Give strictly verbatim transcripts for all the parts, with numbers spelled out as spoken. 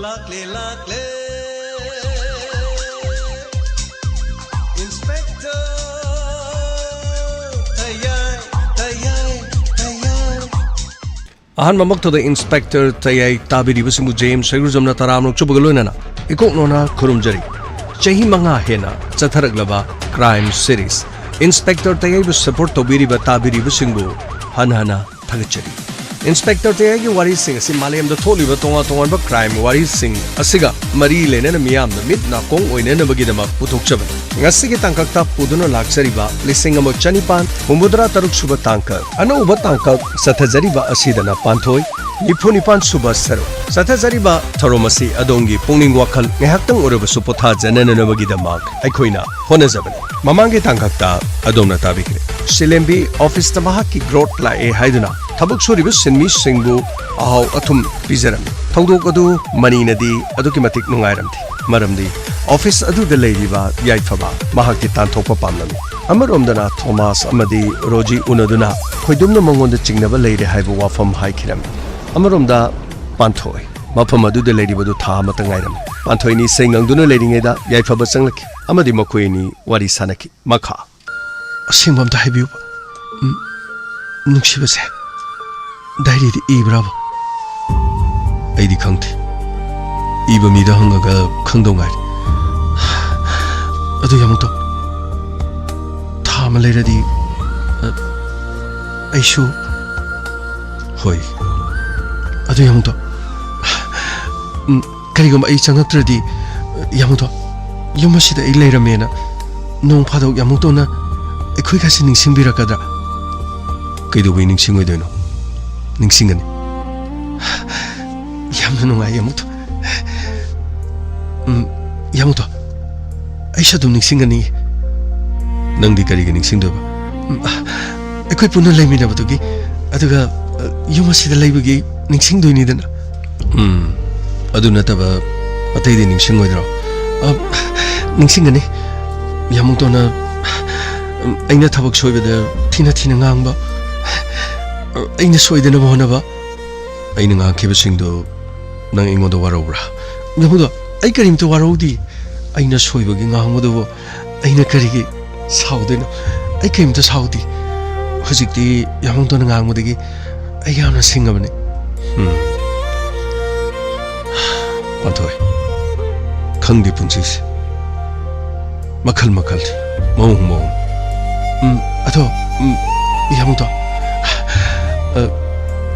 ꯂꯥꯛꯂꯦ, ꯂꯥꯛꯂꯦ, Inspector ꯇꯌꯥꯏ, ꯇꯌꯥꯏ, ꯇꯌꯥꯏ꯫ ꯑꯍꯥꯟꯕꯃꯛꯇꯗ Inspector ꯇꯌꯥꯏ ꯇꯥꯕꯤꯔꯤꯕꯁꯤꯡꯕꯨ James ꯁꯩꯒ꯭ꯔꯨꯖꯝꯅ ꯇꯔꯥꯃꯔꯛ ꯆꯨꯕꯒ ꯂꯣꯏꯅꯅ ꯏꯀꯣꯛ ꯅꯣꯅ ꯈꯨꯔꯨꯝꯖꯔꯤ꯫ ꯆꯍꯤ ꯃꯉꯥ ꯍꯦꯟꯅ ꯆꯠꯊꯔꯛꯂꯕ crime series Inspector ꯇꯌꯥꯏꯕꯨ support ꯇꯧꯕꯤꯔꯤꯕ ꯇꯥꯕꯤꯔꯤꯕꯁꯤꯡꯕꯨ ꯍꯟꯅ ꯍꯟꯅ ꯊꯥꯒꯠꯆꯔꯤ꯫ Inspector ꯇꯌꯥꯏꯒꯤ ꯋꯥꯔꯤꯁꯤꯡ ꯑꯁꯤ ꯃꯥꯂꯦꯝꯗ ꯊꯣꯛꯂꯤꯕ ꯇꯣꯉꯥꯟ ꯇꯣꯉꯥꯟꯕ crime ꯋꯥꯔꯤꯁꯤꯡ ꯑꯁꯤꯒ ꯃꯔꯤ ꯂꯩꯅꯅ ꯃꯤꯌꯥꯝꯅ ꯃꯤꯠ ꯅꯥꯀꯣꯡ ꯑꯣꯏꯅꯅꯕꯒꯤꯗꯃꯛ ꯄꯨꯊꯣꯛꯆꯕꯅꯤ꯫ ꯉꯁꯤꯒꯤ ꯇꯥꯡꯀꯛꯇ ꯄꯨꯗꯨꯅ ꯂꯥꯛꯆꯔꯤꯕ ꯂꯤꯁꯤꯡ ꯑꯃ ꯆꯅꯤꯄꯥꯟ ꯍꯨꯝꯐꯨꯇꯔꯥ ꯇꯔꯨꯛ ꯁꯨꯕ ꯇꯥꯡꯀꯛ, ꯑꯅꯧꯕ ꯇꯥꯡꯀꯛ ꯆꯠꯊꯖꯔꯤꯕ ꯑꯁꯤꯗꯅ ꯄꯥꯟꯊꯣꯏ, ꯅꯤꯐꯨ ꯅꯤꯄꯥꯟ ꯁꯨꯕ ꯁꯔꯨꯛ꯫ ꯆꯠꯊꯖꯔꯤꯕ ꯊꯧꯔꯝ ꯑꯁꯤ ꯑꯗꯣꯝꯒꯤ ꯄꯨꯛꯅꯤꯡ ꯋꯥꯈꯜ ꯉꯥꯏꯍꯥꯛꯇꯪ ꯑꯣꯏꯔꯕꯁꯨ ꯄꯣꯊꯥꯖꯅꯅꯕꯒꯤꯗꯃꯛ ꯑꯩꯈꯣꯏꯅ ꯍꯣꯠꯅꯖꯕꯅꯤ꯫ ꯃꯃꯥꯡꯒꯤ ꯇꯥꯡꯀꯛꯇ ꯑꯗꯣꯝꯅ ꯇꯥꯕꯤꯈ꯭ꯔꯦ꯫ ꯁꯤꯂꯦꯝꯕꯤ ꯑꯣꯐꯤꯁꯇ ꯃꯍꯥꯛꯀꯤ growth ꯂꯥꯛꯑꯦ ꯍꯥꯏꯗꯨꯅ ꯊꯕꯛ ꯁꯨꯔꯤꯕ ꯁꯤꯟꯃꯤꯁꯤꯡꯕꯨ ꯑꯍꯥꯎ ꯑꯊꯨꯝ ꯄꯤꯖꯔꯝꯃꯤ꯫ ꯊꯧꯗꯣꯛ ꯑꯗꯨ ꯃꯅꯤꯅꯗꯤ ꯑꯗꯨꯛꯀꯤ ꯃꯇꯤꯛ ꯅꯨꯡꯉꯥꯏꯔꯝꯗꯦ, ꯃꯔꯝꯗꯤ ꯑꯣꯐꯤꯁ ꯑꯗꯨꯗ ꯂꯩꯔꯤꯕ ꯌꯥꯏꯐꯕ ꯃꯍꯥꯛꯇꯤ ꯇꯥꯟꯊꯣꯛꯄ ꯄꯥꯝꯂꯝꯃꯤ꯫ ꯑꯃꯔꯣꯝꯗꯅ ꯊꯣꯃꯥꯁ ꯑꯃꯗꯤ ꯔꯣꯖꯤ ꯎꯅꯗꯨꯅ ꯈꯣꯏꯗꯨꯝꯅ ꯃꯉꯣꯟꯗ ꯆꯤꯡꯅꯕ ꯂꯩꯔꯦ ꯍꯥꯏꯕ ꯋꯥꯐꯝ ꯍꯥꯏꯈꯤꯔꯝꯃꯤ꯫ ꯑꯃꯔꯣꯝꯗ ꯄꯥꯟꯊꯣꯏ ꯃꯐꯝ ꯑꯗꯨꯗ ꯂꯩꯔꯤꯕꯗꯨ ꯊꯥ ꯑꯃꯇ ꯉꯥꯏꯔꯝꯃꯤ꯫ ꯄꯥꯟꯊꯣꯏ ꯑꯅꯤ ꯏꯁꯩ ꯉꯪꯗꯨꯅ ꯂꯩꯔꯤꯉꯩꯗ ꯌꯥꯏꯐꯕ ꯆꯪꯂꯛꯈꯤ ꯑꯃꯗꯤ ꯃꯈꯣꯏ ꯑꯅꯤ ꯋꯥꯔꯤ ꯁꯥꯟꯅꯈꯤ꯫ ꯃꯈꯥ꯫ ꯑꯁꯦꯡꯕ ꯑꯝꯇ ꯍꯥꯏꯕꯤꯌꯨꯕ꯫ ꯎꯝ, ꯅꯨꯡꯁꯤꯕꯁꯦ ꯗꯥꯏꯔꯤꯗ ꯏꯕ꯭ꯔꯥꯕ? ꯑꯩꯗꯤ ꯈꯪꯗꯦ꯫ ꯏꯕ ꯃꯤꯗ ꯍꯪꯉꯒ ꯈꯪꯗꯧ ꯉꯥꯏꯔꯦ꯫ ꯑꯗꯨ ꯌꯥꯝ ꯇꯧ꯫ ꯊꯥ ꯑꯃ ꯂꯩꯔꯗꯤ, ꯑ, ꯑꯩꯁꯨ꯫ ꯍꯣꯏ꯫ ꯑꯗꯨ ꯌꯥꯝ ꯇꯧ꯫ ꯎꯝ, ꯀꯔꯤꯒꯨꯝꯕ ꯑꯩ ꯆꯪꯉꯛꯇ꯭ꯔꯗꯤ, ꯌꯥꯃꯨꯗꯣ, ꯌꯨꯝ ꯑꯁꯤꯗ ꯑꯩ ꯂꯩꯔꯝꯃꯦꯅ ꯅꯣꯡ ꯐꯥꯗꯣꯛ ꯌꯥꯃꯨꯇꯣꯅ ꯑꯩꯈꯣꯏꯒꯁꯦ ꯅꯤꯡꯁꯤꯡꯕꯤꯔꯛꯀꯗ꯭ꯔꯥ? ꯀꯩꯗꯧꯕꯩ ꯅꯤꯡꯁꯤꯡꯉꯣꯏꯗꯣꯏꯅꯣ? ꯅꯤꯡꯁꯤꯡꯒꯅꯤ꯫ ꯌꯥꯝꯅ ꯅꯨꯡꯉꯥꯏ, ꯌꯥꯃꯨꯇꯣ꯫ ꯎꯝ, ꯌꯥꯃꯨꯇꯣ, ꯑꯩꯁꯨ ꯑꯗꯨꯝ ꯅꯤꯡꯁꯤꯡꯒꯅꯤ꯫ ꯅꯪꯗꯤ ꯀꯔꯤꯒꯤ ꯅꯤꯡꯁꯤꯡꯗꯣꯏꯕ? ꯎꯝ, ꯑꯩꯈꯣꯏ ꯄꯨꯟꯅ ꯂꯩꯃꯤꯟꯅꯕꯗꯨꯒꯤ, ꯑꯗꯨꯒ, ꯑ, ꯌꯨꯝ ꯑꯁꯤꯗ ꯂꯩꯕꯒꯤ ꯅꯤꯡꯁꯤꯡꯗꯣꯏꯅꯤꯗꯅ꯫ ꯎꯝ, ꯑꯗꯨ ꯅꯠꯇꯕ ꯑꯇꯩꯗꯤ ꯅꯤꯡꯁꯤꯡꯉꯣꯏꯗ꯭ꯔꯣ? ꯑ, ꯅꯤꯡꯁꯤꯡꯒꯅꯤ꯫ ꯌꯥꯃꯨꯇꯣꯅ, ꯎꯝ, ꯑꯩꯅ ꯊꯕꯛ ꯁꯣꯏꯕꯗ ꯊꯤꯅ ꯊꯤꯅ ꯉꯥꯡꯕ, ꯑ, ꯑꯩꯅ ꯁꯣꯏꯗꯅꯕ ꯍꯣꯠꯅꯕ, ꯑꯩꯅ ꯉꯥꯡꯈꯤꯕꯁꯤꯡꯗꯨ ꯅꯪ ꯑꯩꯉꯣꯟꯗ ꯋꯥꯔꯧꯕ꯭ꯔꯥ? ꯌꯥꯃꯨꯗꯣ, ꯑꯩ ꯀꯔꯤꯝꯇ ꯋꯥꯔꯧꯗꯤ꯫ ꯑꯩꯅ ꯁꯣꯏꯕꯒꯤ ꯉꯥꯡꯕꯗꯨꯕꯨ ꯑꯩꯅ ꯀꯔꯤꯒꯤ ꯁꯥꯎꯗꯣꯏꯅꯣ? ꯑꯩ ꯀꯔꯤꯝꯇ ꯁꯥꯎꯗꯤ꯫ ꯍꯧꯖꯤꯛꯇꯤ ꯌꯥꯃꯨꯗꯣꯅ ꯉꯥꯡꯕꯗꯒꯤ ꯑꯩ ꯌꯥꯝꯅ ꯁꯤꯡꯉꯕꯅꯤ꯫ ꯎꯝ꯫ ꯄꯥꯟꯊꯣꯏ, ꯈꯪꯗꯦ ꯄꯨꯟꯁꯤꯁꯦ꯫ ꯃꯈꯜ ꯃꯈꯜ, ꯃꯑꯣꯡ ꯃꯑꯣꯡ꯫ ꯎꯝ, ꯑꯗꯣ, ꯎꯝ, ꯌꯥꯃꯨꯗꯣ, ꯑ,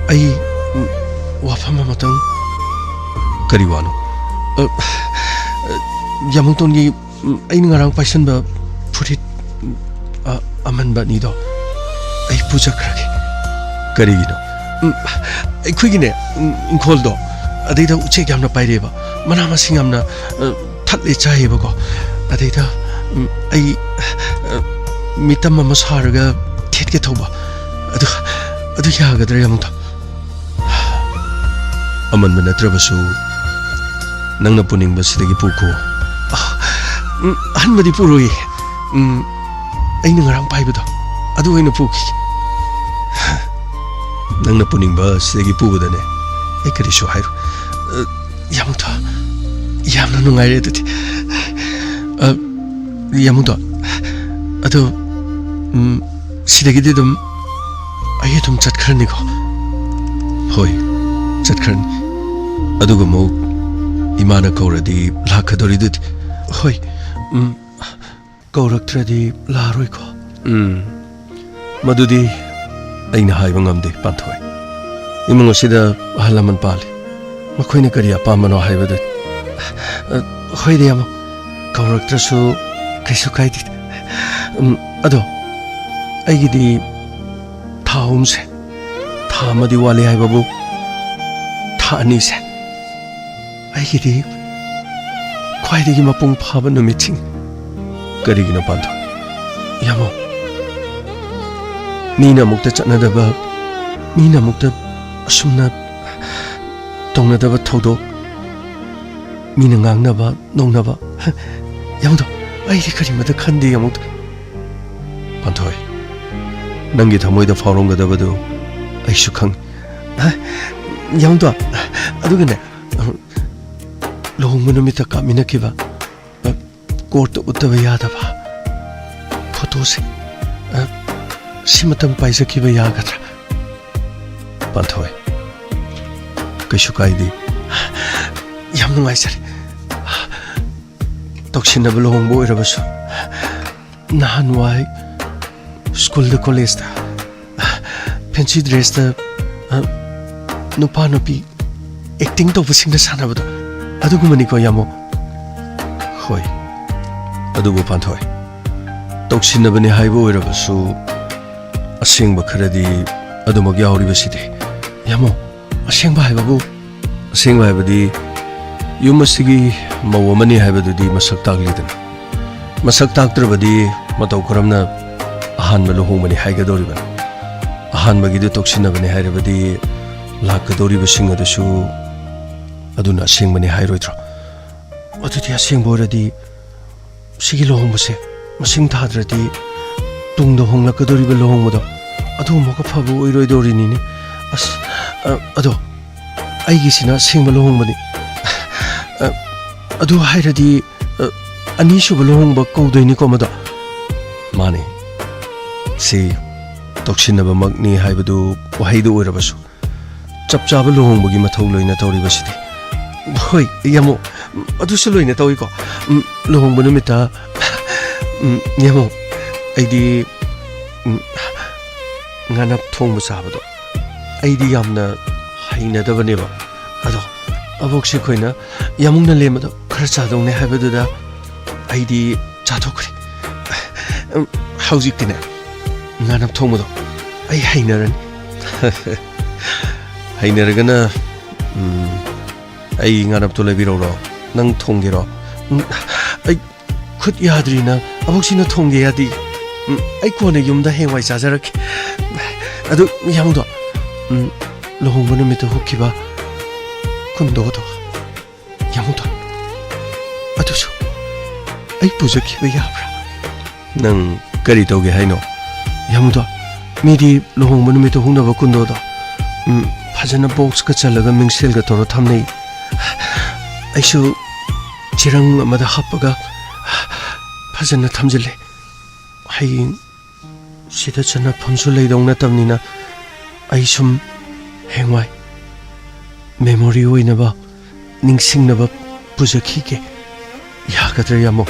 ꯑꯩ, ꯎꯝ, ꯋꯥꯐꯝ ꯑꯃꯇꯪ꯫ ꯀꯔꯤ ꯋꯥꯅꯣ? ꯑ, ꯑ, ꯌꯥꯃꯨꯗꯣꯟꯒꯤ, ꯎꯝ, ꯑꯩꯅ ꯉꯔꯥꯡ ꯄꯥꯏꯁꯟꯕ ꯐꯨꯔꯤꯠ, ꯎꯝ, ꯑ, ꯑꯃꯟꯕ ꯑꯅꯤꯗꯣ ꯑꯩ ꯄꯨꯖꯈ꯭ꯔꯒꯦ꯫ ꯀꯔꯤꯒꯤꯅꯣ? ꯎꯝ, ꯑꯩꯈꯣꯏꯒꯤꯅꯦ, ꯎꯝ, ꯏꯪꯈꯣꯜꯗꯣ, ꯑꯗꯩꯗ ꯎꯆꯦꯛ ꯌꯥꯝꯅ ꯄꯥꯏꯔꯛꯑꯦꯕ, ꯃꯅꯥ ꯃꯁꯤꯡ ꯌꯥꯝꯅ, ꯑ, ꯊꯠꯂꯦ ꯆꯥꯏꯌꯦꯕꯀꯣ꯫ ꯑꯗꯩꯗ, ꯎꯝ, ꯑꯩ, ꯑ, ꯃꯤꯇꯝ ꯑꯃ ꯁꯥꯔꯒ ꯊꯦꯠꯀꯦ ꯇꯧꯕ꯫ ꯑꯗꯨ, ꯑꯗꯨ ꯌꯥꯒꯗ꯭ꯔꯥ, ꯌꯥꯃꯨꯗꯣ? ꯑꯃꯟꯕ ꯅꯠꯇ꯭ꯔꯕꯁꯨ ꯅꯪꯅ ꯄꯨꯅꯤꯡꯕ ꯁꯤꯗꯒꯤ ꯄꯨꯈꯣ꯫ ꯑ, ꯎꯝ, ꯑꯍꯟꯕꯗꯤ ꯄꯨꯔꯣꯏ꯫ ꯎꯝ, ꯑꯩꯅ ꯉꯔꯥꯡ ꯄꯥꯏꯕꯗꯣ, ꯑꯗꯨ ꯑꯣꯏꯅ ꯄꯨꯈꯤꯒꯦ꯫ ꯅꯪꯅ ꯄꯨꯅꯤꯡꯕ ꯁꯤꯗꯒꯤ ꯄꯨꯕꯗꯅꯦ ꯑꯩ ꯀꯔꯤꯁꯨ ꯍꯥꯏꯔꯣꯏ꯫ ꯑ, ꯌꯥꯃꯨꯗꯣ, ꯌꯥꯝꯅ ꯅꯨꯡꯉꯥꯏꯔꯦ ꯑꯗꯨꯗꯤ꯫ ꯑ, ꯌꯥꯃꯨꯗꯣ, ꯑꯗꯣ, ꯎꯝ, ꯁꯤꯗꯒꯤꯗꯤ ꯑꯗꯨꯝ ꯑꯩ ꯑꯗꯨꯝ ꯆꯠꯈ꯭ꯔꯅꯤꯀꯣ? ꯍꯣꯏ, ꯆꯠꯈ꯭ꯔꯅꯤ꯫ ꯑꯗꯨꯒ ꯑꯃꯨꯛ ꯏꯃꯥꯅ ꯀꯧꯔꯗꯤ ꯂꯥꯛꯀꯗꯧꯔꯤꯗꯨꯗꯤ꯫ ꯍꯣꯏ, ꯎꯝ, ꯀꯧꯔꯛꯇ꯭ꯔꯗꯤ ꯂꯥꯛꯑꯔꯣꯏꯀꯣ? ꯎꯝ, ꯃꯗꯨꯗꯤ ꯑꯩꯅ ꯍꯥꯏꯕ ꯉꯝꯗꯦ, ꯄꯥꯟꯊꯣꯏ꯫ ꯏꯃꯨꯡ ꯑꯁꯤꯗ ꯑꯍꯜ ꯂꯃꯟ ꯄꯥꯜꯂꯤ꯫ ꯃꯈꯣꯏꯅ ꯀꯔꯤ ꯑꯄꯥꯝꯕꯅꯣ ꯍꯥꯏꯕꯗꯨ꯫ ꯑ, ꯍꯣꯏꯗ, ꯌꯥꯃꯣ꯫ ꯀꯧꯔꯛꯇ꯭ꯔꯁꯨ ꯀꯩꯁꯨ ꯀꯥꯏꯗꯦ꯫ ꯎꯝ, ꯑꯗꯣ ꯑꯩꯒꯤꯗꯤ ꯊꯥ ꯑꯍꯨꯝꯁꯦ, ꯊꯥ ꯑꯃꯗꯤ ꯋꯥꯠꯂꯤ ꯍꯥꯏꯕꯕꯨ, ꯊꯥ ꯑꯅꯤꯁꯦ ꯑꯩꯒꯤꯗꯤ ꯈ꯭ꯋꯥꯏꯗꯒꯤ ꯃꯄꯨꯡ ꯐꯥꯕ ꯅꯨꯃꯤꯠꯁꯤꯡ꯫ ꯀꯔꯤꯒꯤꯅꯣ, ꯄꯥꯟꯊꯣꯏ? ꯌꯥꯃꯣ, ꯃꯤꯅ ꯑꯃꯨꯛꯇ ꯆꯠꯅꯗꯕ, ꯃꯤꯅ ꯑꯃꯨꯛꯇ ꯑꯁꯨꯝꯅ ꯇꯧꯅꯗꯕ ꯊꯧꯗꯣꯛ, ꯃꯤꯅ ꯉꯥꯡꯅꯕ, ꯅꯣꯛꯅꯕ, ꯌꯥꯃꯣꯗꯣ, ꯑꯩꯗꯤ ꯀꯔꯤꯃꯇ ꯈꯟꯗꯦ, ꯌꯥꯃꯣꯗꯣ꯫ ꯄꯥꯟꯊꯣꯏ, ꯅꯪꯒꯤ ꯊꯃꯣꯏꯗ ꯐꯥꯎꯔꯝꯒꯗꯕꯗꯨ ꯑꯩꯁꯨ ꯈꯪꯏ꯫ ꯍꯥ? ꯌꯥꯃꯣꯗꯣ, ꯑꯗꯨꯒꯅꯦ, ꯂꯨꯍꯣꯡꯕ ꯅꯨꯃꯤꯠꯇ ꯀꯥꯞꯃꯤꯟꯅꯈꯤꯕ, ꯀꯣꯔꯠꯇ ꯎꯠꯇꯕ ꯌꯥꯗꯕ ꯐꯣꯇꯣꯁꯦ, ꯑ, ꯁꯤꯃꯇꯪ ꯄꯥꯏꯖꯈꯤꯕ ꯌꯥꯒꯗ꯭ꯔꯥ? ꯄꯥꯟꯊꯣꯏ, ꯀꯩꯁꯨ ꯀꯥꯏꯗꯦ꯫ ꯌꯥꯝ ꯅꯨꯡꯉꯥꯏꯖꯔꯦ꯫ ꯇꯧꯁꯤꯟꯅꯕ ꯂꯨꯍꯣꯡꯕ ꯑꯣꯏꯔꯕꯁꯨ, ꯅꯍꯥꯟꯋꯥꯏ ꯁ꯭ꯀꯨꯜꯗ, ꯀꯣꯂꯦꯖꯇ ꯐꯦꯟꯁꯤ ꯗ꯭ꯔꯦꯁꯇ, ꯑ, ꯅꯨꯄꯥ ꯅꯨꯄꯤ ꯑꯦꯛꯇꯤꯡ ꯇꯧꯕꯁꯤꯡꯅ ꯁꯥꯟꯅꯕꯗꯣ, ꯑꯗꯨꯒꯨꯝꯕꯅꯤꯀꯣ, ꯌꯥꯝꯃꯣ꯫ ꯍꯣꯏ, ꯑꯗꯨꯕꯨ ꯄꯥꯟꯊꯣꯏ, ꯇꯧꯁꯤꯟꯅꯕꯅꯤ ꯍꯥꯏꯕ ꯑꯣꯏꯔꯕꯁꯨ, ꯑꯁꯦꯡꯕ ꯈꯔꯗꯤ ꯑꯗꯨꯃꯛ ꯌꯥꯎꯔꯤꯕꯁꯤꯗꯤ꯫ ꯌꯥꯝꯃꯣ, ꯑꯁꯦꯡꯕ ꯍꯥꯏꯕꯕꯨ? ꯑꯁꯦꯡꯕ ꯍꯥꯏꯕꯗꯤ, ꯌꯨꯝ ꯑꯁꯤꯒꯤ ꯃꯧ ꯑꯃꯅꯤ ꯍꯥꯏꯕꯗꯨꯗꯤ ꯃꯁꯛ ꯇꯥꯛꯂꯤꯗꯅ꯫ ꯃꯁꯛ ꯇꯥꯛꯇ꯭ꯔꯕꯗꯤ ꯃꯇꯧ ꯀꯔꯝꯅ ꯑꯍꯥꯟꯕ ꯂꯨꯍꯣꯡꯕꯅꯤ ꯍꯥꯏꯒꯗꯧꯔꯤꯕꯅꯣ? ꯑꯍꯥꯟꯕꯒꯤꯗꯨ ꯇꯧꯁꯤꯟꯅꯕꯅꯤ ꯍꯥꯏꯔꯕꯗꯤ, ꯂꯥꯛꯀꯗꯧꯔꯤꯕꯁꯤꯡ ꯑꯗꯨꯁꯨ ꯑꯗꯨꯅ ꯑꯁꯦꯡꯕꯅꯤ ꯍꯥꯏꯔꯣꯏꯗ꯭ꯔꯣ? ꯑꯗꯨꯗꯤ ꯑꯁꯦꯡꯕ ꯑꯣꯏꯔꯗꯤ, ꯁꯤꯒꯤ ꯂꯨꯍꯣꯡꯕꯁꯦ ꯃꯁꯤꯡ ꯊꯥꯗ꯭ꯔꯗꯤ, ꯇꯨꯡꯗ ꯍꯣꯡꯂꯛꯀꯗꯧꯔꯤꯕ ꯂꯨꯍꯣꯡꯕꯗꯣ, ꯑꯗꯨ ꯑꯃꯨꯛꯀ ꯐꯕ ꯑꯣꯏꯔꯣꯏꯗꯧꯔꯤꯅꯤꯅꯦ꯫ ꯑꯁ, ꯑ, ꯑꯗꯣ, ꯑꯩꯒꯤꯁꯤꯅ ꯑꯁꯦꯡꯕ ꯂꯨꯍꯣꯡꯕꯅꯤ꯫ ꯑ, ꯑꯗꯨ ꯍꯥꯏꯔꯗꯤ, ꯑ, ꯑꯅꯤꯁꯨꯕ ꯂꯨꯍꯣꯡꯕ ꯀꯧꯗꯣꯏꯅꯤꯀꯣ ꯃꯗꯣ? ꯃꯥꯅꯤ꯫ ꯁꯤ ꯇꯧꯁꯤꯟꯅꯕꯃꯛꯅꯤ ꯍꯥꯏꯕꯗꯨ ꯋꯥꯍꯩꯗ ꯑꯣꯏꯔꯕꯁꯨ, ꯆꯞ ꯆꯥꯕ ꯂꯨꯍꯣꯡꯕꯒꯤ ꯃꯊꯧ ꯂꯣꯏꯅ ꯇꯧꯔꯤꯕꯁꯤꯗꯤ꯫ ꯍꯣꯏ, ꯌꯥꯝꯃꯣ, ꯑꯗꯨꯁꯨ ꯂꯣꯏꯅ ꯇꯧꯏꯀꯣ꯫ ꯎꯝ, ꯂꯨꯍꯣꯡꯕ ꯅꯨꯃꯤꯠꯇ, ꯎꯝ, ꯌꯥꯝꯃꯣ, ꯑꯩꯗꯤ, ꯎꯝ, ꯉꯥꯅꯞ ꯊꯣꯡꯕ ꯆꯥꯕꯗꯣ ꯑꯩꯗꯤ ꯌꯥꯝꯅ ꯍꯩꯅꯗꯕꯅꯦꯕ꯫ ꯑꯗꯣ ꯑꯕꯣꯛꯁꯤ ꯑꯩꯈꯣꯏꯅ ꯌꯥꯝꯃꯨꯡꯅ ꯂꯦꯝꯕꯗꯣ ꯈꯔ ꯆꯥꯗꯧꯅꯦ ꯍꯥꯏꯕꯗꯨꯗ ꯑꯩꯗꯤ ꯆꯥꯊꯣꯛꯈ꯭ꯔꯦ꯫ ꯎꯝ, ꯍꯧꯖꯤꯛꯇꯤꯅꯦ, ꯉꯥꯅꯞ ꯊꯣꯡꯕꯗꯣ ꯑꯩ ꯍꯩꯅꯔꯅꯤ꯫ ꯍꯩꯅꯔꯒꯅ, ꯎꯝ, ꯑꯩ ꯉꯥꯅꯞꯇꯣ ꯂꯩꯕꯤꯔꯛꯎꯔꯣ? ꯅꯪ ꯊꯣꯡꯒꯦꯔꯣ? ꯎꯝ, ꯑꯩ ꯈꯨꯠ ꯌꯥꯗ꯭ꯔꯤꯅ ꯑꯕꯣꯛꯁꯤꯅ ꯊꯣꯡꯒꯦ ꯌꯥꯗꯤ꯫ ꯎꯝ, ꯑꯩ ꯀꯣꯟꯅ ꯌꯨꯝꯗ ꯍꯌꯦꯡꯋꯥꯏ ꯆꯥꯖꯔꯛꯀꯦ꯫ ꯑꯗꯨ, ꯌꯥꯝꯗꯣ, ꯎꯝ, ꯂꯨꯍꯣꯡꯕ ꯅꯨꯃꯤꯠꯇ ꯍꯨꯛꯈꯤꯕ ꯀꯨꯟꯗꯣꯗꯣ꯫ ꯌꯥꯝꯗꯣ, ꯑꯗꯨꯁꯨ ꯑꯩ ꯄꯨꯖꯈꯤꯕ ꯌꯥꯕ꯭ꯔꯥ? ꯅꯪ ꯀꯔꯤ ꯇꯧꯒꯦ ꯍꯥꯏꯅꯣ? ꯌꯥꯝꯗꯣ, ꯃꯤꯗꯤ ꯂꯨꯍꯣꯡꯕ ꯅꯨꯃꯤꯠꯇ ꯍꯨꯛꯅꯕ ꯀꯨꯟꯗꯣꯗꯣ, ꯎꯝ, ꯐꯖꯅ ꯕꯣꯛꯁꯀ ꯆꯜꯂꯒ ꯃꯤꯡꯁꯦꯜꯒ ꯇꯧꯔ ꯊꯝꯅꯩ꯫ ꯑꯩꯁꯨ ꯆꯦꯔꯪ ꯑꯃꯗ ꯍꯥꯞꯄꯒ ꯐꯖꯅ ꯊꯝꯖꯤꯜꯂꯦ꯫ ꯍꯌꯦꯡ ꯁꯤꯗ ꯆꯠꯅꯐꯝꯁꯨ ꯂꯩꯗꯧ ꯅꯠꯇꯕꯅꯤꯅ, ꯑꯩ ꯁꯨꯝ ꯍꯌꯦꯡꯋꯥꯏ memory ꯑꯣꯏꯅꯕ, ꯅꯤꯡꯁꯤꯡꯅꯕ ꯄꯨꯖꯈꯤꯒꯦ꯫ ꯌꯥꯒꯗ꯭ꯔꯥ, ꯌꯥꯃꯣ?